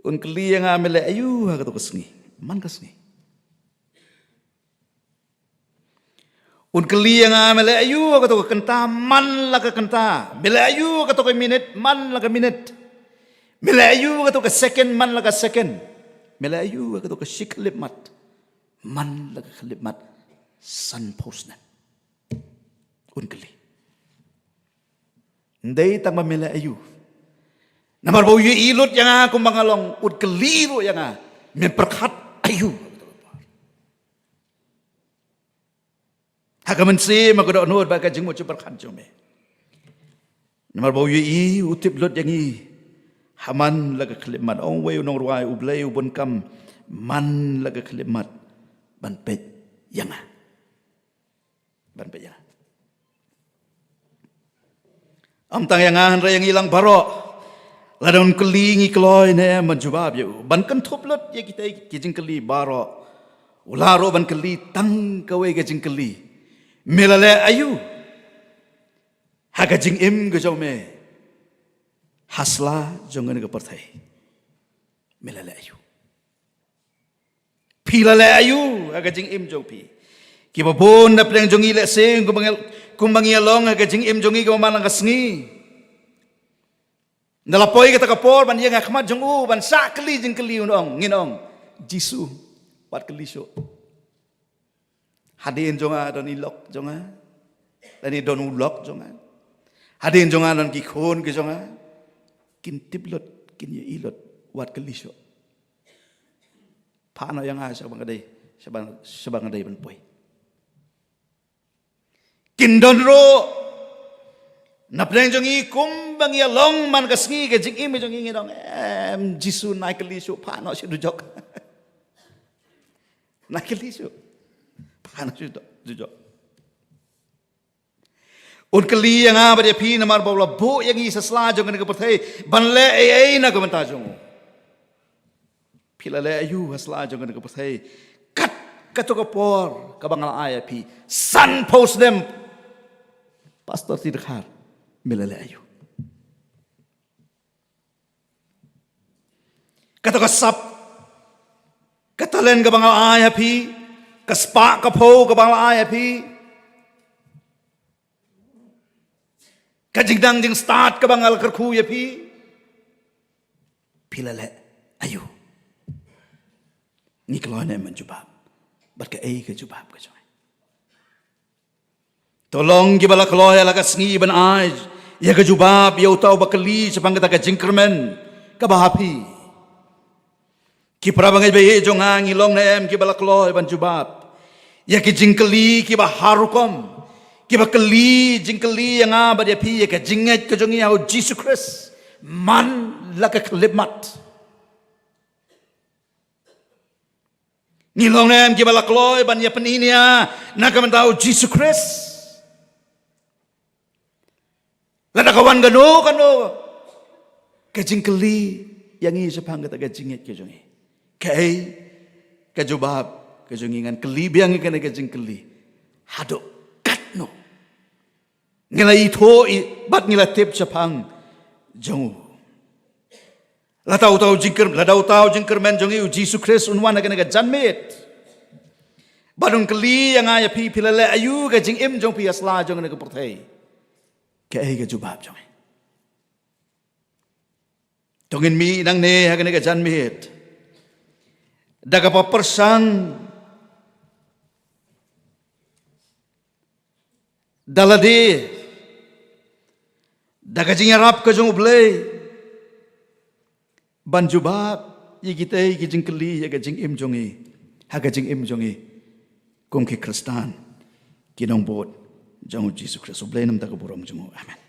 Un kylli ïa nga, me leh aïu ha kato ka sngi, man ka sngi. Un kylli ïa nga, me leh aïu ha kato ka kynta, man la ka kynta. Me leh aïu ha kato ka minit, man la ka minit. Me leh aïu ha kato ka second, man la ka second. Me leh aïu ha kato ka shi khyllipmat, man la ka khyllipmat. San phew snem. Un kylli. Ym dei tang ba me leh aïu. Namar ba u ïohi lut ïa nga kumba nga long, un kylli ruh ïa nga, me pyrkhat aïu. Ha ka mynsiem nga dohnud bad ka jingmut jingpyrkhat jong me. Namar ba u ïohi, u tip lut ïa ngi ha man la ka khyllipmat. Ong uwei u nongrwai, U Blei u bun kam man la ka khyllipmat ban peit ïa nga. Ban peit ïa nga. Ym tang ïa nga hynrei ïa ngi lang baroh. Lada un kylli, ngi kloi ne em ban jubab ïa u? Ban kynthup lut ïa kita ki jingkylli baroh, u lah ruh ban kylli tang kawei ka jingkylli: me la leh aïu ha ka jingim ka jong me ha sla jong kane ka pyrthei? Me la leh aïu? Phi la leh aïu ha ka jingim jong phi? Kiba bun na pdeng jong ngi lehse kumba ngi, kumba ngi ïa long ha ka jingim jong ngi kaba man la ka sngi, nda la poi kata ka por ban ïeng ha khmat jong u, ban shah kylli jingkylli, un ong, ngin ong, Jisu, wat kylli shuh. Hadien jong nga don i lok jong nga, lane don u lok jong nga. Hadien jong nga don ki khun ki jong nga. Kin tip lut, kin ïohi lut, wat kylli shuh. Phah noh ïa nga shaba nga dei, shaba, shaba nga dei ban poi. Kin don ruh na pdeng jong ngi kumba ngi ïa long man ka sngi, ka jingim jong ngi, ngi ong, em, Jisu, nai kylli shuh, phah noh shuh dujok. Nai kylli shuh, phah noh shuh dujok. Un kylli ïa nga bad ïa phi namar ba u la buh ïa ngi sha sla jong kane ka pyrthei ban leh ei ei na ka bynta jong u. Phi la leh aïu ha sla jong kane ka pyrthei kat kato ka por kaba nga la ai ïa phi? San phew snem, Pastor T. Dkhar, me la leh aïu? Kato ka sap, ka talent kaba nga la ai ha phi, ka spah ka phew kaba nga la ai ha phi, ka jingnang jingstad kaba nga la kyrkhu ïa phi, phi la leh aïu? Ngi kloi ne em ban jubab? Bad kaei ka jubab ka jong ngi? To long kiba la kloi ha la ka sngi ban ai ïa ka jubab ïa uta uba kylli shaphang kata ka jingkyrmen kaba ha phi. Ki para bangeit ba ïeit jong nga, ngi long ne em kiba la kloi ban jubab ïa ki jingkylli kiba har rukom, kiba kylli jingkylli ïa nga bad ïa phi ïa ka jingngeit ka jong ngi ha u Jisu Khrist man la ka khyllipmat? Ngi long ne em kiba la kloi ban ïa pyni nia na ka bynta u Jisu Khrist? Lada ka wan kano kano ka jingkylli ïa ngi shaphang kata ka jingngeit ka jong ngi, kaei ka jubab ka jong ngi? Ngan kylli biang ïa kane ka jingkylli: haduh katno ngi la ithuh bad ngi la tip shaphang jong u? Lada uta u jingkyr-, lada uta u jingkyrmen jong ngi, u Jisu Khrist, un wan ha kane ka janmiet bad un kylli ïa nga ïa phi, phi la leh aïu ka jingim jong phi ha sla jong kane ka pyrthei, kaei ka jubab jong ngi? To ngin mih nangne ha kane ka janmiet da kaba pyrshang da lade, da ka jingïarap ka jong U Blei, ban jubab ïa kitei ki jingkylli ïa ka jingim jong ngi, ha ka jingim jong ngi kum ki Khristan, ki nongbud jong u Jisu Khrist. U Blei un ïoh ïa ka burom jong u. Amen.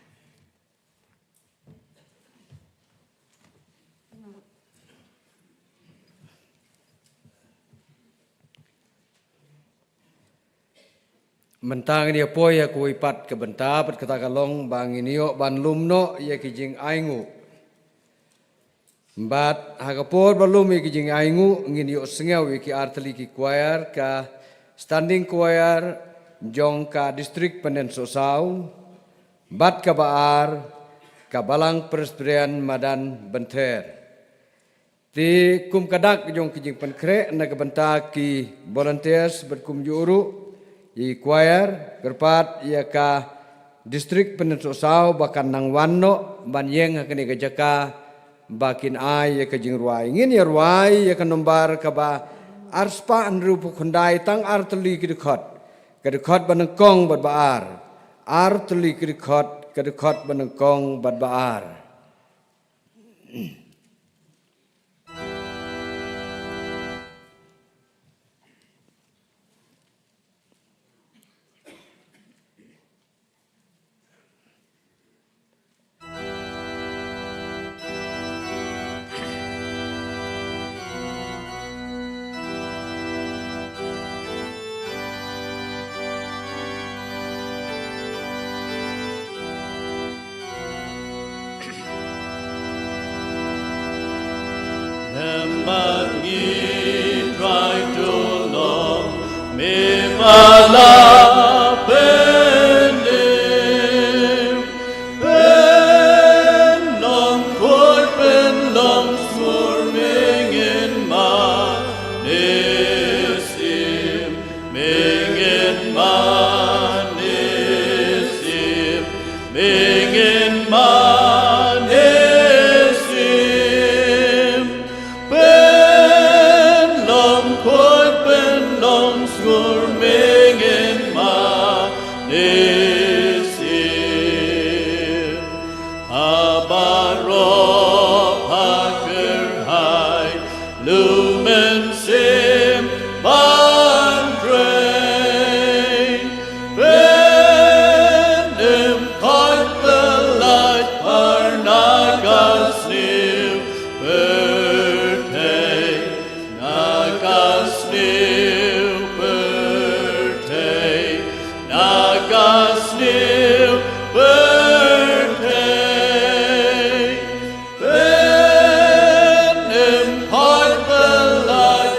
Mynta ngin ïa poi ha kawei pat ka bynta, bad kata ka long ba ngin ïoh ban lum noh ïa ki jingainguh. Bad ha ka por ba lum ïa ki jingainguh, ngin ïohsngew ïa ki artylli ki choir, ka standing choir jong ka district Pyndengsohsaw, bad kaba ar, ka Balang Presbyterian Madan Bynther. Te kum ka dak jong ki jingpynkhreh na ka bynta ki volunteers bad kumjuh ruh ïa i choir, kyrpad ïa ka District Pyniaid Sohsaw ba kan nang wan noh ban ïeng ha kane ka jaka ba kin ai ïa ka jingrwai. Ngin ïa rwai ïa ka nombar kaba arspah hynriewphew khyndai, tang artylli ki dkhot. Ka dkhot ba nyngkong bad ba ar. Artylli ki dkhot, ka dkhot ba nyngkong bad ba ar. Lem bad ngi Trai to long me ba la pynim. Pynlong khuid, pynlong sngur, me ngin mane shim. Me ngin mane shim, me ngin mane shim. Pynlong khuid, pynlong sngur, me ngin mane shim. Ha baroh ha kyrhai, lum mynsiem ban trei. Pynim khuid pyllait par na ka sniew pyrthei. Na ka sniew pyrthei, na ka sniew pyrthei. Pynim khuid pyllait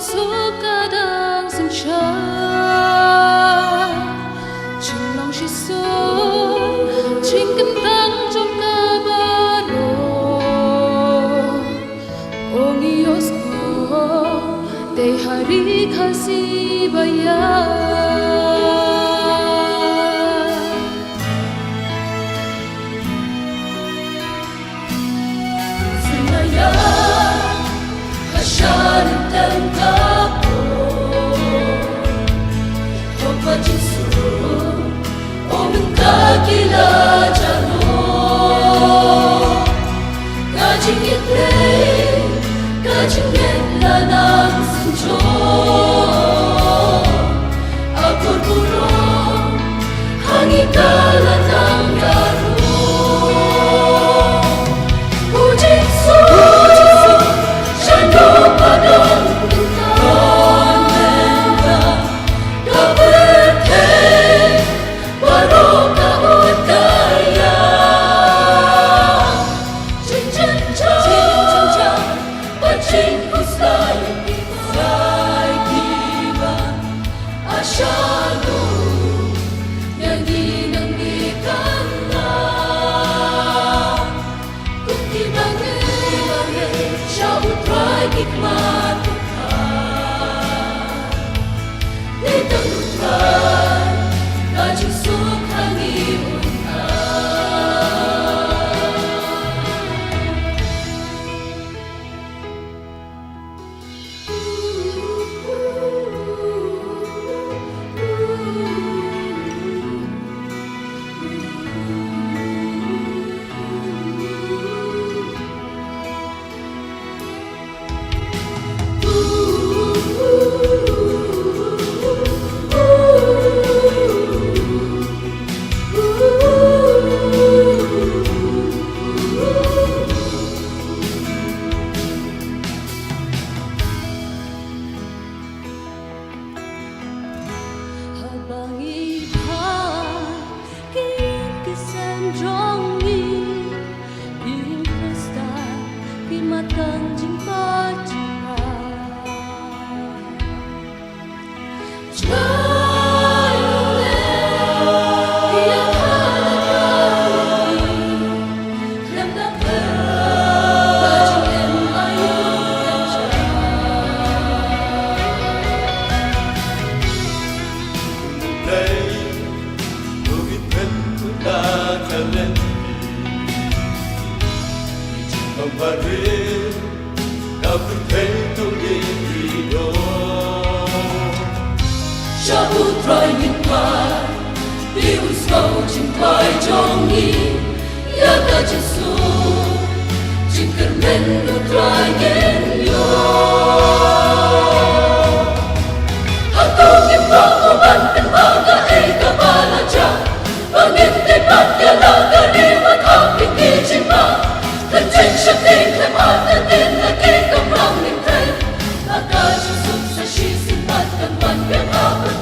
Suk ka dang synshar, jinglong shisha, jingkyntang jong ka baroh. Ong ïohsngew, te ha ri Khasi ba ïa. Sngewbha ïa ka sha ryngkat ka por. Hok ba jingsuk, oh mynta ki la jah noh. Ka jingïeit Blei, ka jingïeit la nang synjor. Akor burom ha ngi ka la nang ïaroh. U Jisu, Jisu, shano ba don mynta, ka pyrthei baroh ka ut ka ïa. Jingjynjar, jingjynjar, ba jingkhuslai, khuslai kiba, a shano ïa ngi nangne kan long. Kum kiba ngeit, ngeit sha U Trai ki khmat ki kha. Dei tang U Trai ka jingsuk ha ngi un ai. Haba ngi phai ki ïing ki sem jong ngi, ki ïing Khristan, ki mat kan jingpait jingpait. Sha U Trai ngin phai, te un sngewthuh jingpait jong ngi. Ïa ka jingsuk jingkyrmen U Trai ngin ïoh. Hato ngim kwah ban pynbna kaei kaba la jia, ba ngin dei ban ïaleh ka ri bad ha ki jingma. Ka jingsheptieng khlem artatien na ki kamram lynti, ba ka jingsuk sa shisien bad kan wan biang ha pyrthei.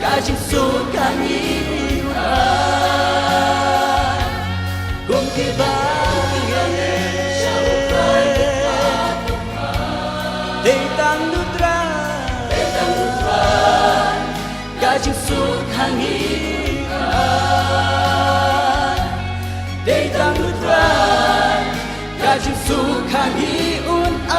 Ka jingsuk ka ngi un ai. Kum ki bang ïa ngi. Dei tang U Trai. Ka jingsuk ka ngi un ai. Dei tang U Trai. Ka jingsuk ka ngi un ai.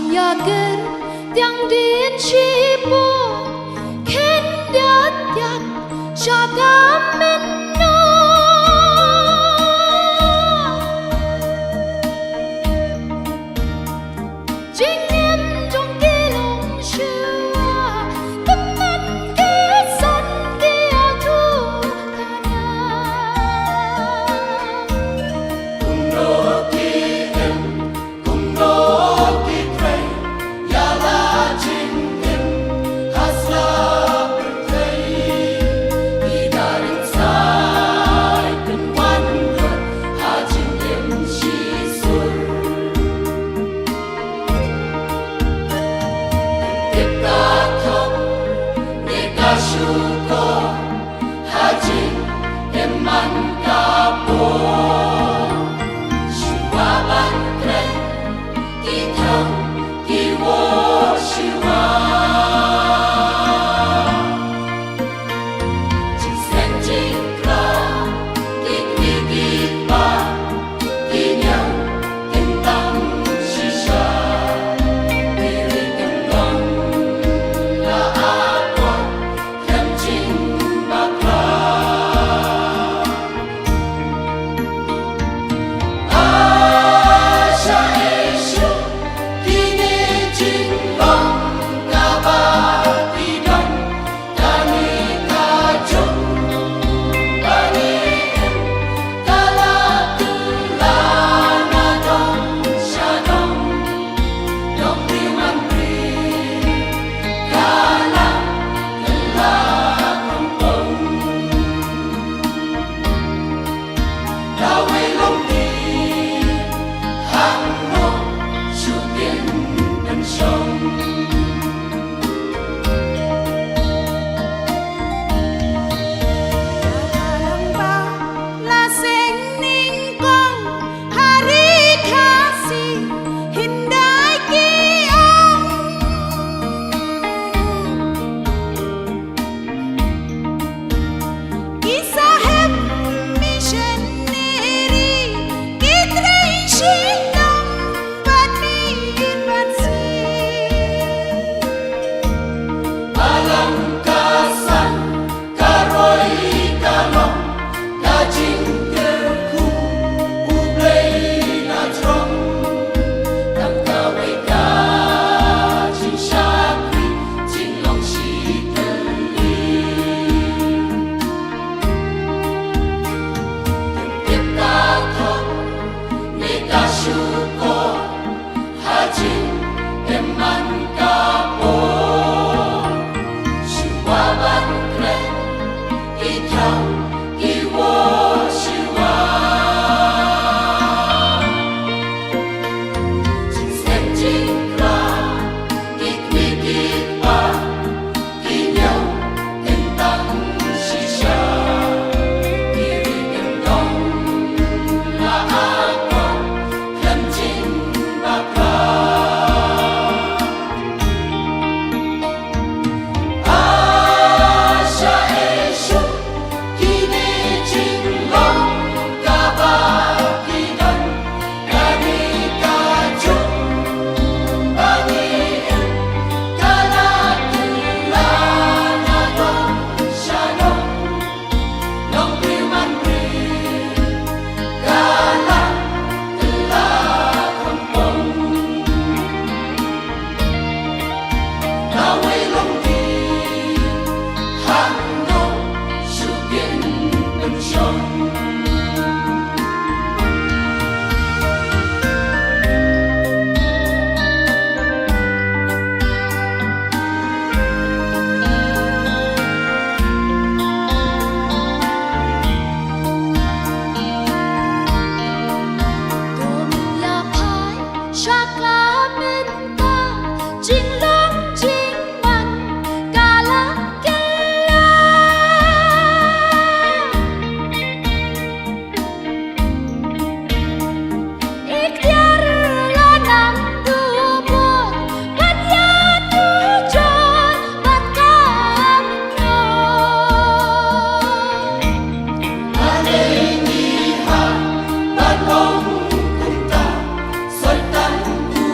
Ïa kyrtiang dien shipor, khyndiat ïa ka mynno. Jingim jong ki longshuwa, tymmen ki san ki ïathuh kane. Kumno ki im, kumno ki trei, ïa la jingim ha sla pyrthei. Ki da ring sai pynwan lut ha jingim shisur. Tip ka thok ne ka shukor, ha jingim man ka por. Shuwa ban kren ki thong, ki wor shuwa. Jingseng jingkra, ki kmie ki kpa, ki ñiew, kin tang shisha. Ki ri ki nong, la akor, khlem jingbakla. Asha Ishu, kine jinglong kaba ki don, kane ka jong, kane im, ka la kylla na dong sha dong, dong briew man briew, ka la kylla kongkong. Lawei long ki hangno shu kin pynshong. La seng nyngkong ha ri Khasi, hyndai ki ong. Ki sahep missionary ki trei shitom ban mih ban siew. Balang ka san, ka roi ka long, ka jingkyrkhu U Blei na jrong. Tang kawei ka jingshakri, jinglong shi tylli. Tip ka thok ne ka shukor, ha jingim man ka por. Shuwa ban kren ki thong, ki wor shuwa. Jingseng jingkra, ki kmie ki kpa, ki ñiew, kin tang shisha. Ki ri ki nong, la akor, khlem jingbakla. Asha Ishu, kine jinglong kaba ki don, kane ka jong ba ngi im, ka la kylla na dong sha dong, long briew man briew, ka la kylla kongkong. Lawei long ki hangno shu kin pynshong. Dum la phai sha ka bynta jinglong jingman ka la kylla. Ikhtiar la nang dubor ban ïatujor bad ka mynnor. Balei ngi hap ban long kumta? Soitan u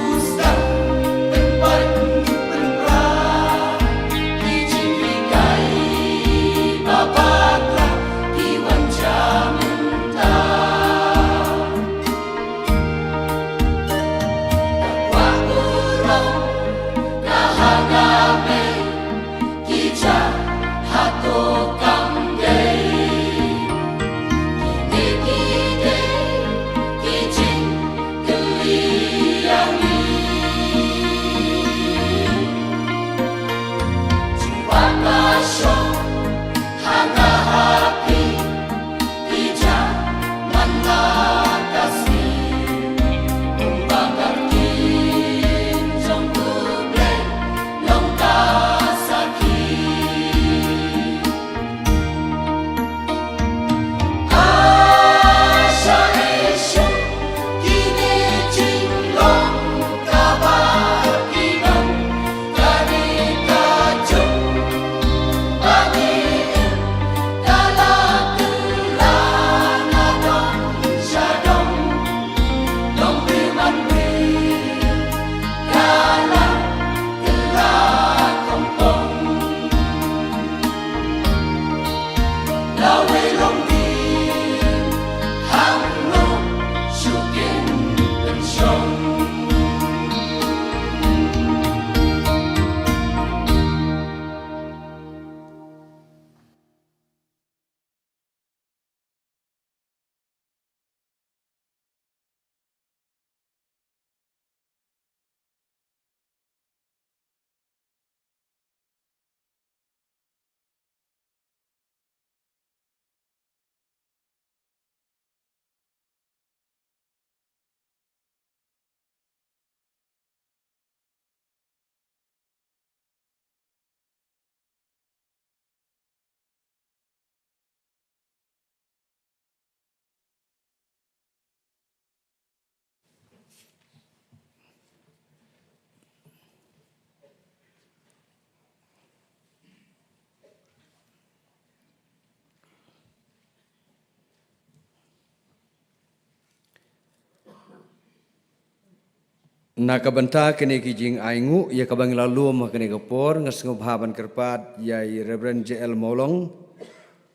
Na ka bynta kine ki jingainguh ïa kaba ngi la lum ha kane ka por, nga sngewbha ban kyrpad ïa i Reverend J L Mawlong,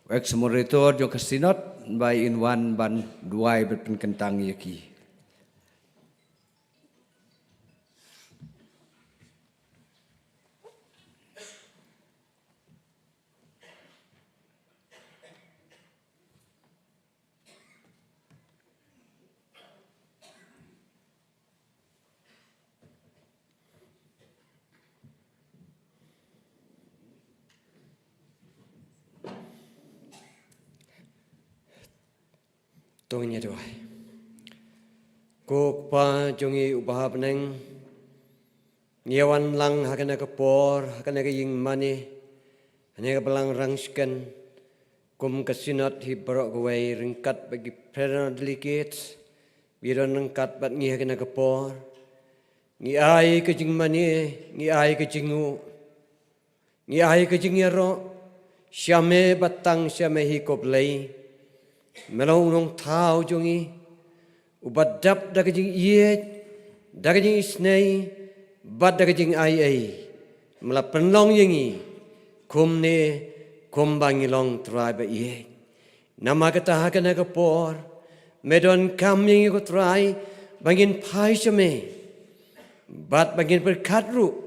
ex moderator jong ka Synod, ba in wan ban duwai bad pynkyntang ïa ki. To ngin ïa duwai. Ko Kpa jong ngi uba ha bneng, ngi ïa wan lang ha kane ka por, ha kane ka ïingmane, ha kane ka balang rangshken, kum ka Synod hi baroh kawei ryngkat bad ki fraternal delegates ba ïa don ryngkat bad ngi ha kane ka por. Ngi ai ka jingmane, ngi ai ka jingnguh, ngi ai ka jingïaroh sha me, bad tang sha me hi ko Blei, me long u Nongthaw jong ngi, uba dap da ka jingïeit, da ka jingisynei, bad da ka jingaiei, me la pynlong ïa ngi kumne, kumba ngi long trai ba ïeit. Namar kata ha kane ka por, me donkam ïa ngi ko Trai, ba ngin phai sha me, bad ba ngin pyrkhat ruh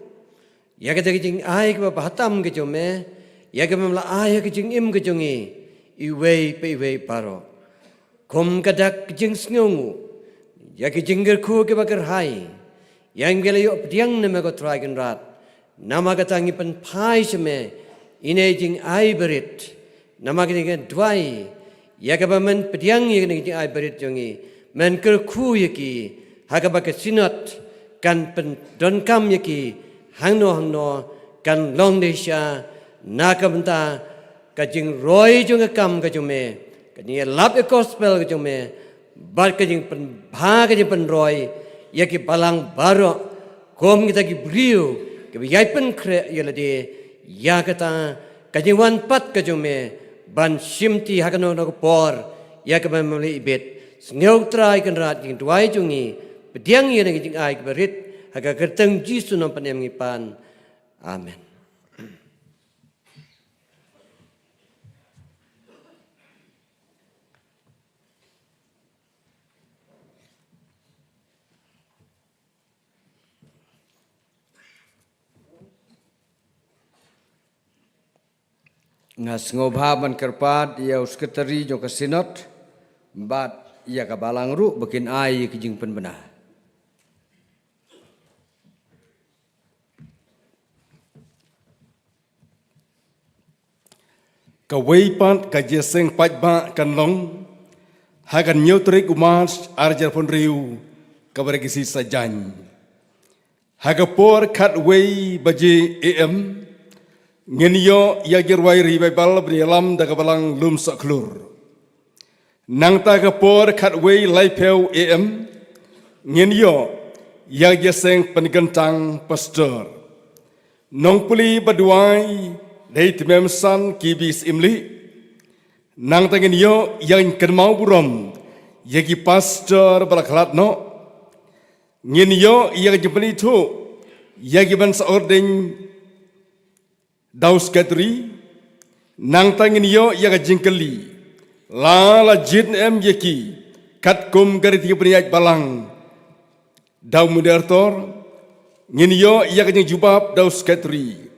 ïa kata ka jingai kaba bha tam ka jong me, ïa kaba me la ai ha ka jingim ka jong ngi iwei pa iwei baroh. Kum ka dak ka jingsngewnguh ïa ka jingkyrkhu kaba kyrhai, ïa ngi la ïoh pdiang na me ko Trai Kynrad. Namar kata ngi pynphai sha me ine i jingai barit. Namar kata ngi duwai ïa kaba men pdiang ïa kane i jingai barit jong ngi, men kyrkhu ïa ki, ha kaba ka Synod kan pyndonkam ïa ki hangno hangno, kan long dei sha na ka bynta ka jingroi jong ka kam ka jong me, ka jingïalap ïa ka gospel ka jong me, bad ka jingpynbha, ka jingpynroi ïa ki balang baroh, kum kita ki briew kiba ïai pynkhreh ïa lade. Ïa kata ka jingwan pat ka jong me ban shimti ha kano kano ka por ïa kaba me la ibit. Sngew Trai Kynrad ïa ka jingduwai jong ngi, pdiang ïa kane ka jingai kaba rit, ha ka kyrteng Jisu Nongpynim ngi pan. Amen. Nga sngewbha ban kyrpad ïa u sekretari jong ka Synod bad ïa ka balang ruh ba kin ai ïa ka jingpynbna. Kawei pat ka jingïaseng paidbah kan long ha ka hynñiew tarik u March arhajar arphew hynriew, kaba dei ka sngi Saitjaiñ. Ha ka por khatwei baje A M ngin ïoh ïa ka jingrwai ri Baibl ban ïalam da ka balang Lumsohkhlur. Nangta ka por khatwei laiphew A M ngin ïoh ïa ka jingïaseng pynkyntang pastor. Nongpule ba duwai dei Tymmen San Kibi Syiemlieh. Nangta ngin ïoh ïa ka jingkynmaw burom ïa ki pastor ba la khlad noh. Ngin ïoh ïa ka jingpynithuh ïa ki ban sa ordain da u sekretari. Nangta ngin ïoh ïa ka jingkylli la la jied ne em ïa ki katkum ka riti ka pynïaid balang da u moderator. Ngin ïoh ïa ka jingjubab da u sekretari.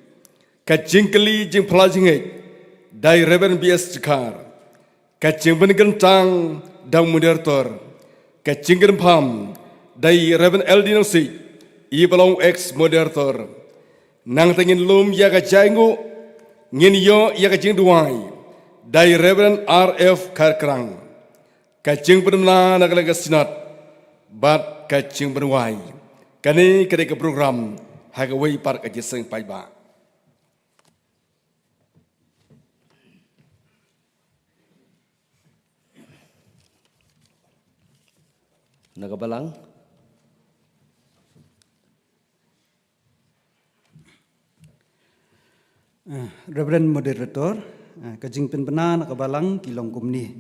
Ka jingkylli jingphla jingngeit da i Reverend B S Dkhar. Ka jingpynkyntang da u moderator. Ka jingkyrpad da i Reverend L D Nongsiej, i ba long ex moderator. Nangta ngin lum ïa ka jingainguh, ngin ïoh ïa ka jingduwai da i Reverend R F Kharkrang. Ka jingpynbna na ka liang ka Synod bad ka jingpynwai. Kane ka dei ka program ha kawei pat ka jingïaseng paidbah. Na ka balang. Eh, Reverend Moderator, eh, ka jingpynbna na ka balang ki long kumne.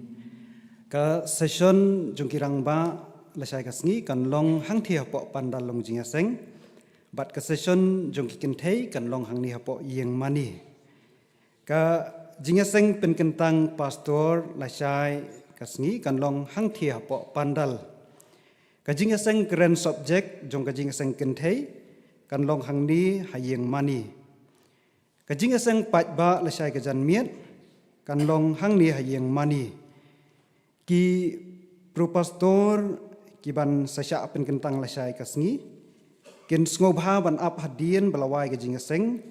Ka session jong ki rangbah lashai ka sngi kan long hangthie hapoh pandal long jingïaseng. Bad ka session jong ki kynthei kan long hangne hapoh ïing mane. Ka jingïaseng pynkyntang pastor lashai ka sngi kan long hangthie hapoh pandal. Ka jingïaseng kren subject jong ka jingïaseng kynthei kan long hangne ha ïing mane. Ka jingïaseng paidbah lashai ka janmiet kan long hangne ha ïing mane. Ki pro pastor ki ban sa shah pynkyntang lashai ka sngi kin sngewbha ban ap hadien ba la wai ka jingïaseng,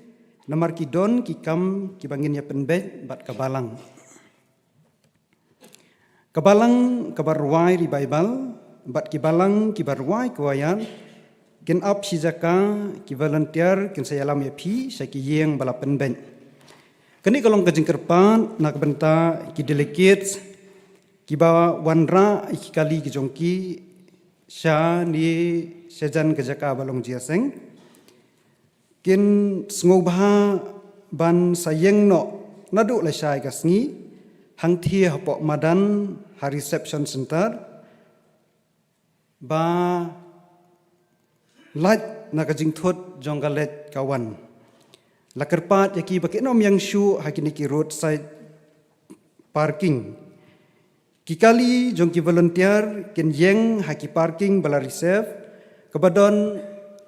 namar ki don ki kam kiba ngin ïa pynbeit bad ka balang. Ka balang kaba rwai ri Baibl bad ki balang kiba rwai kwayar kin ap shi jaka, ki volunteer kin sa ïalam ïa phi sha ki ïing ba la pynbeit. Kane ka long ka jingkyrpad na ka bynta ki delegates kiba wanrah ïa ki kali ki jong ki shane shajan ka jaka ba long jingïaseng. Kin sngewbha ban sa ïeng noh naduh lashai ka sngi hangthie hapoh madan ha reception center ba lait na ka jingthut jong ka leit ka wan. La kyrpad ïa ki ba kin ym ïeng shuh ha kine ki roadside parking. Ki kali jong ki volunteer kin ïeng ha ki parking ba la reserve kaba don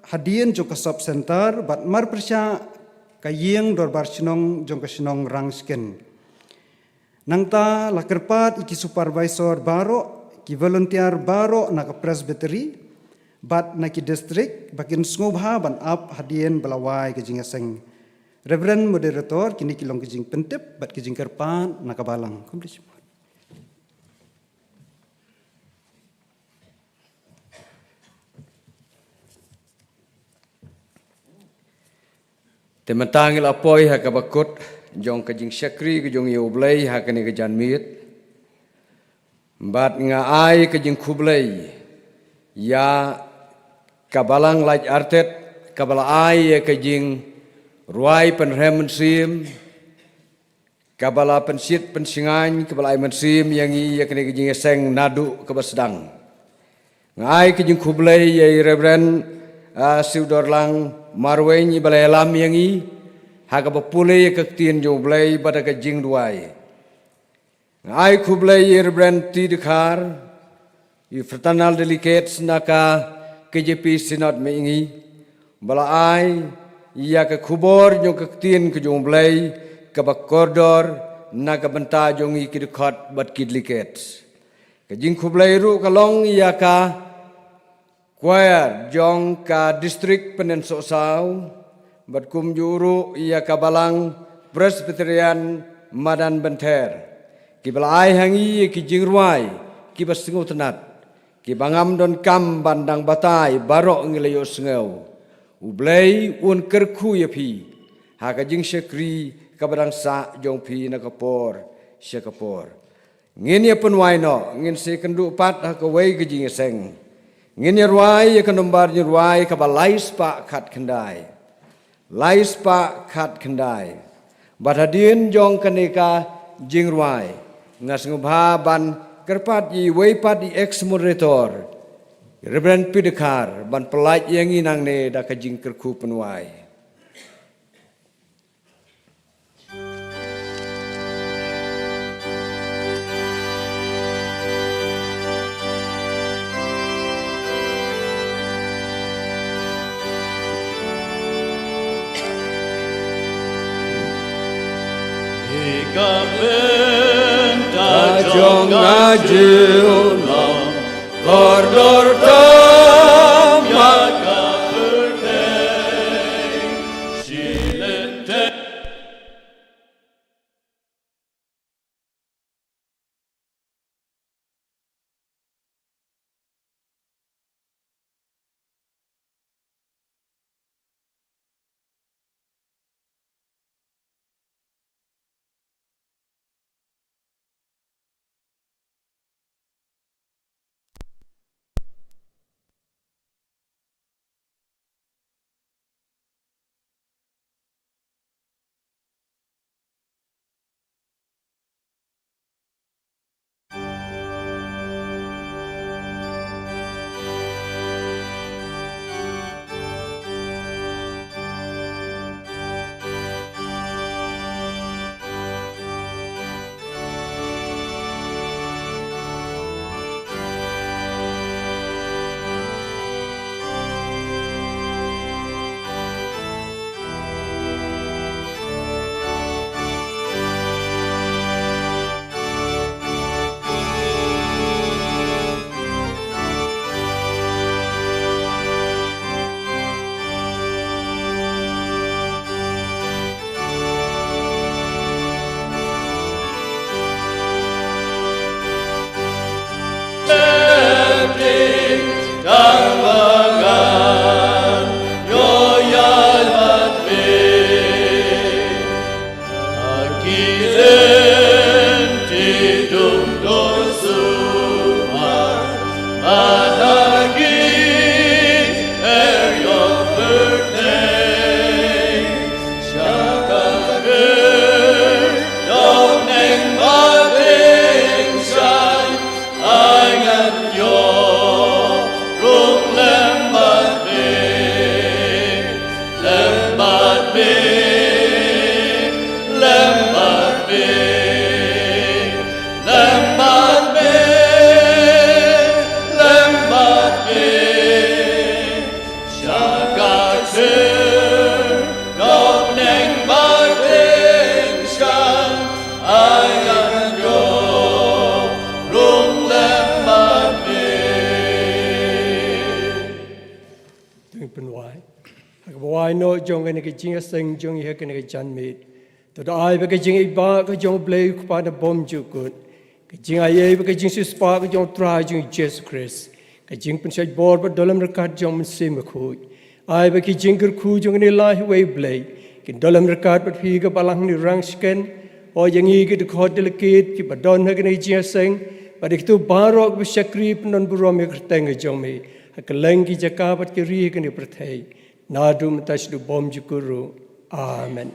hadien jong ka sub center bad marpyrshah ka ïing dorbar shnong jong ka shnong Rangshken. Nangta la kyrpad ïa ki supervisor baroh, ki volunteer baroh na ka presbytery bad na ki district ba kin sngewbha ban ap hadien ba la wai ka jingïaseng. Reverend Moderator, kine ki long ki jingpyntip bad ki jingkyrpad na ka balang. Khublei shibun. Te mynta ngi la poi ha kaba kut jong ka jingshakri ka jong i U Blei ha kane ka janmiet. Bad nga ai ka jingkhublei ïa ka balang lait artet kaba la ai ïa ka jingrwai pynrhem mynsiem, kaba la pynshit pynshngaiñ, kaba la ai mynsiem ïa ngi ïa kane ka jingïaseng naduh kaba sdang. Nga ai ka jingkhublei ïa i Reverend, ah, Siewdorlang Marwein iba la ïalam ïa ngi ha kaba pule ïa ka ktien jong U Blei bad ha ka jingduwai. Nga ai khublei ïa i Reverend T Dkhar, i fraternal delegates na ka K J P Synod Mihngi, ba la ai ïa ka khubor jong ka ktien ka jong U Blei kaba kordor na ka bynta jong ngi ki dkhot bad ki delegates. Ka jingkhublei ruh ka long ïa ka choir jong ka district Pyndengsohsaw bad kumjuh ruh ïa ka balang Presbyterian Madan Bynther, kiba la ai ha ngi ïa ki jingrwai kiba sngewtynnat, kiba ngam donkam ban dang batai, baroh ngi la ïohsngew. U Blei un kyrkhu ïa phi ha ka jingshakri kaba dang sah jong phi na ka por sha ka por. Ngin ïa pynwai noh, ngin sa ïakynduh pat ha kawei ka jingïaseng. Ngin ïa rwai ïa ka nombar jingrwai kaba lai spah khatkhyndai. Lai spah khatkhyndai. Bad hadien jong kane ka jingrwai, nga sngewbha ban kyrpad ïa iwei pat i ex moderator, Reverend P Dkhar, ban pyllait ïa ngi nangne da ka jingkyrkhu pynwai. Ïa ka bynta jong nga junom, kordor tam ïa ka pyrthei, shi lynter. Pynwai ha kaba wai noh jong kane ka jingïaseng jong ngi ha kane ka janmiet. To da ai ba ka jingïeit ba ka jong U Blei U Kpa na bymjukut, ka jingaiei ba ka jingsiewspah ka jong U Trai jong ngi Jisu Khrist, ka jingpynshait bor bad dohlam ryngkat jong U Mynsiem Bakhuid, ai ba ki jingkyrkhu jong kane la hi wei U Blei kin dohlam ryngkat bad phi ka balang ngi rang shken. O ïa ngi ki dkhot delegate kiba don ha kane ka jingïaseng bad ïa kito baroh kiba shakri pyndon burom ïa ka kyrteng ka jong me ha kylleng ki jaka bad ki ri ha kane ka pyrthei, naduh mynta shaduh bymjukut ruh. Amen.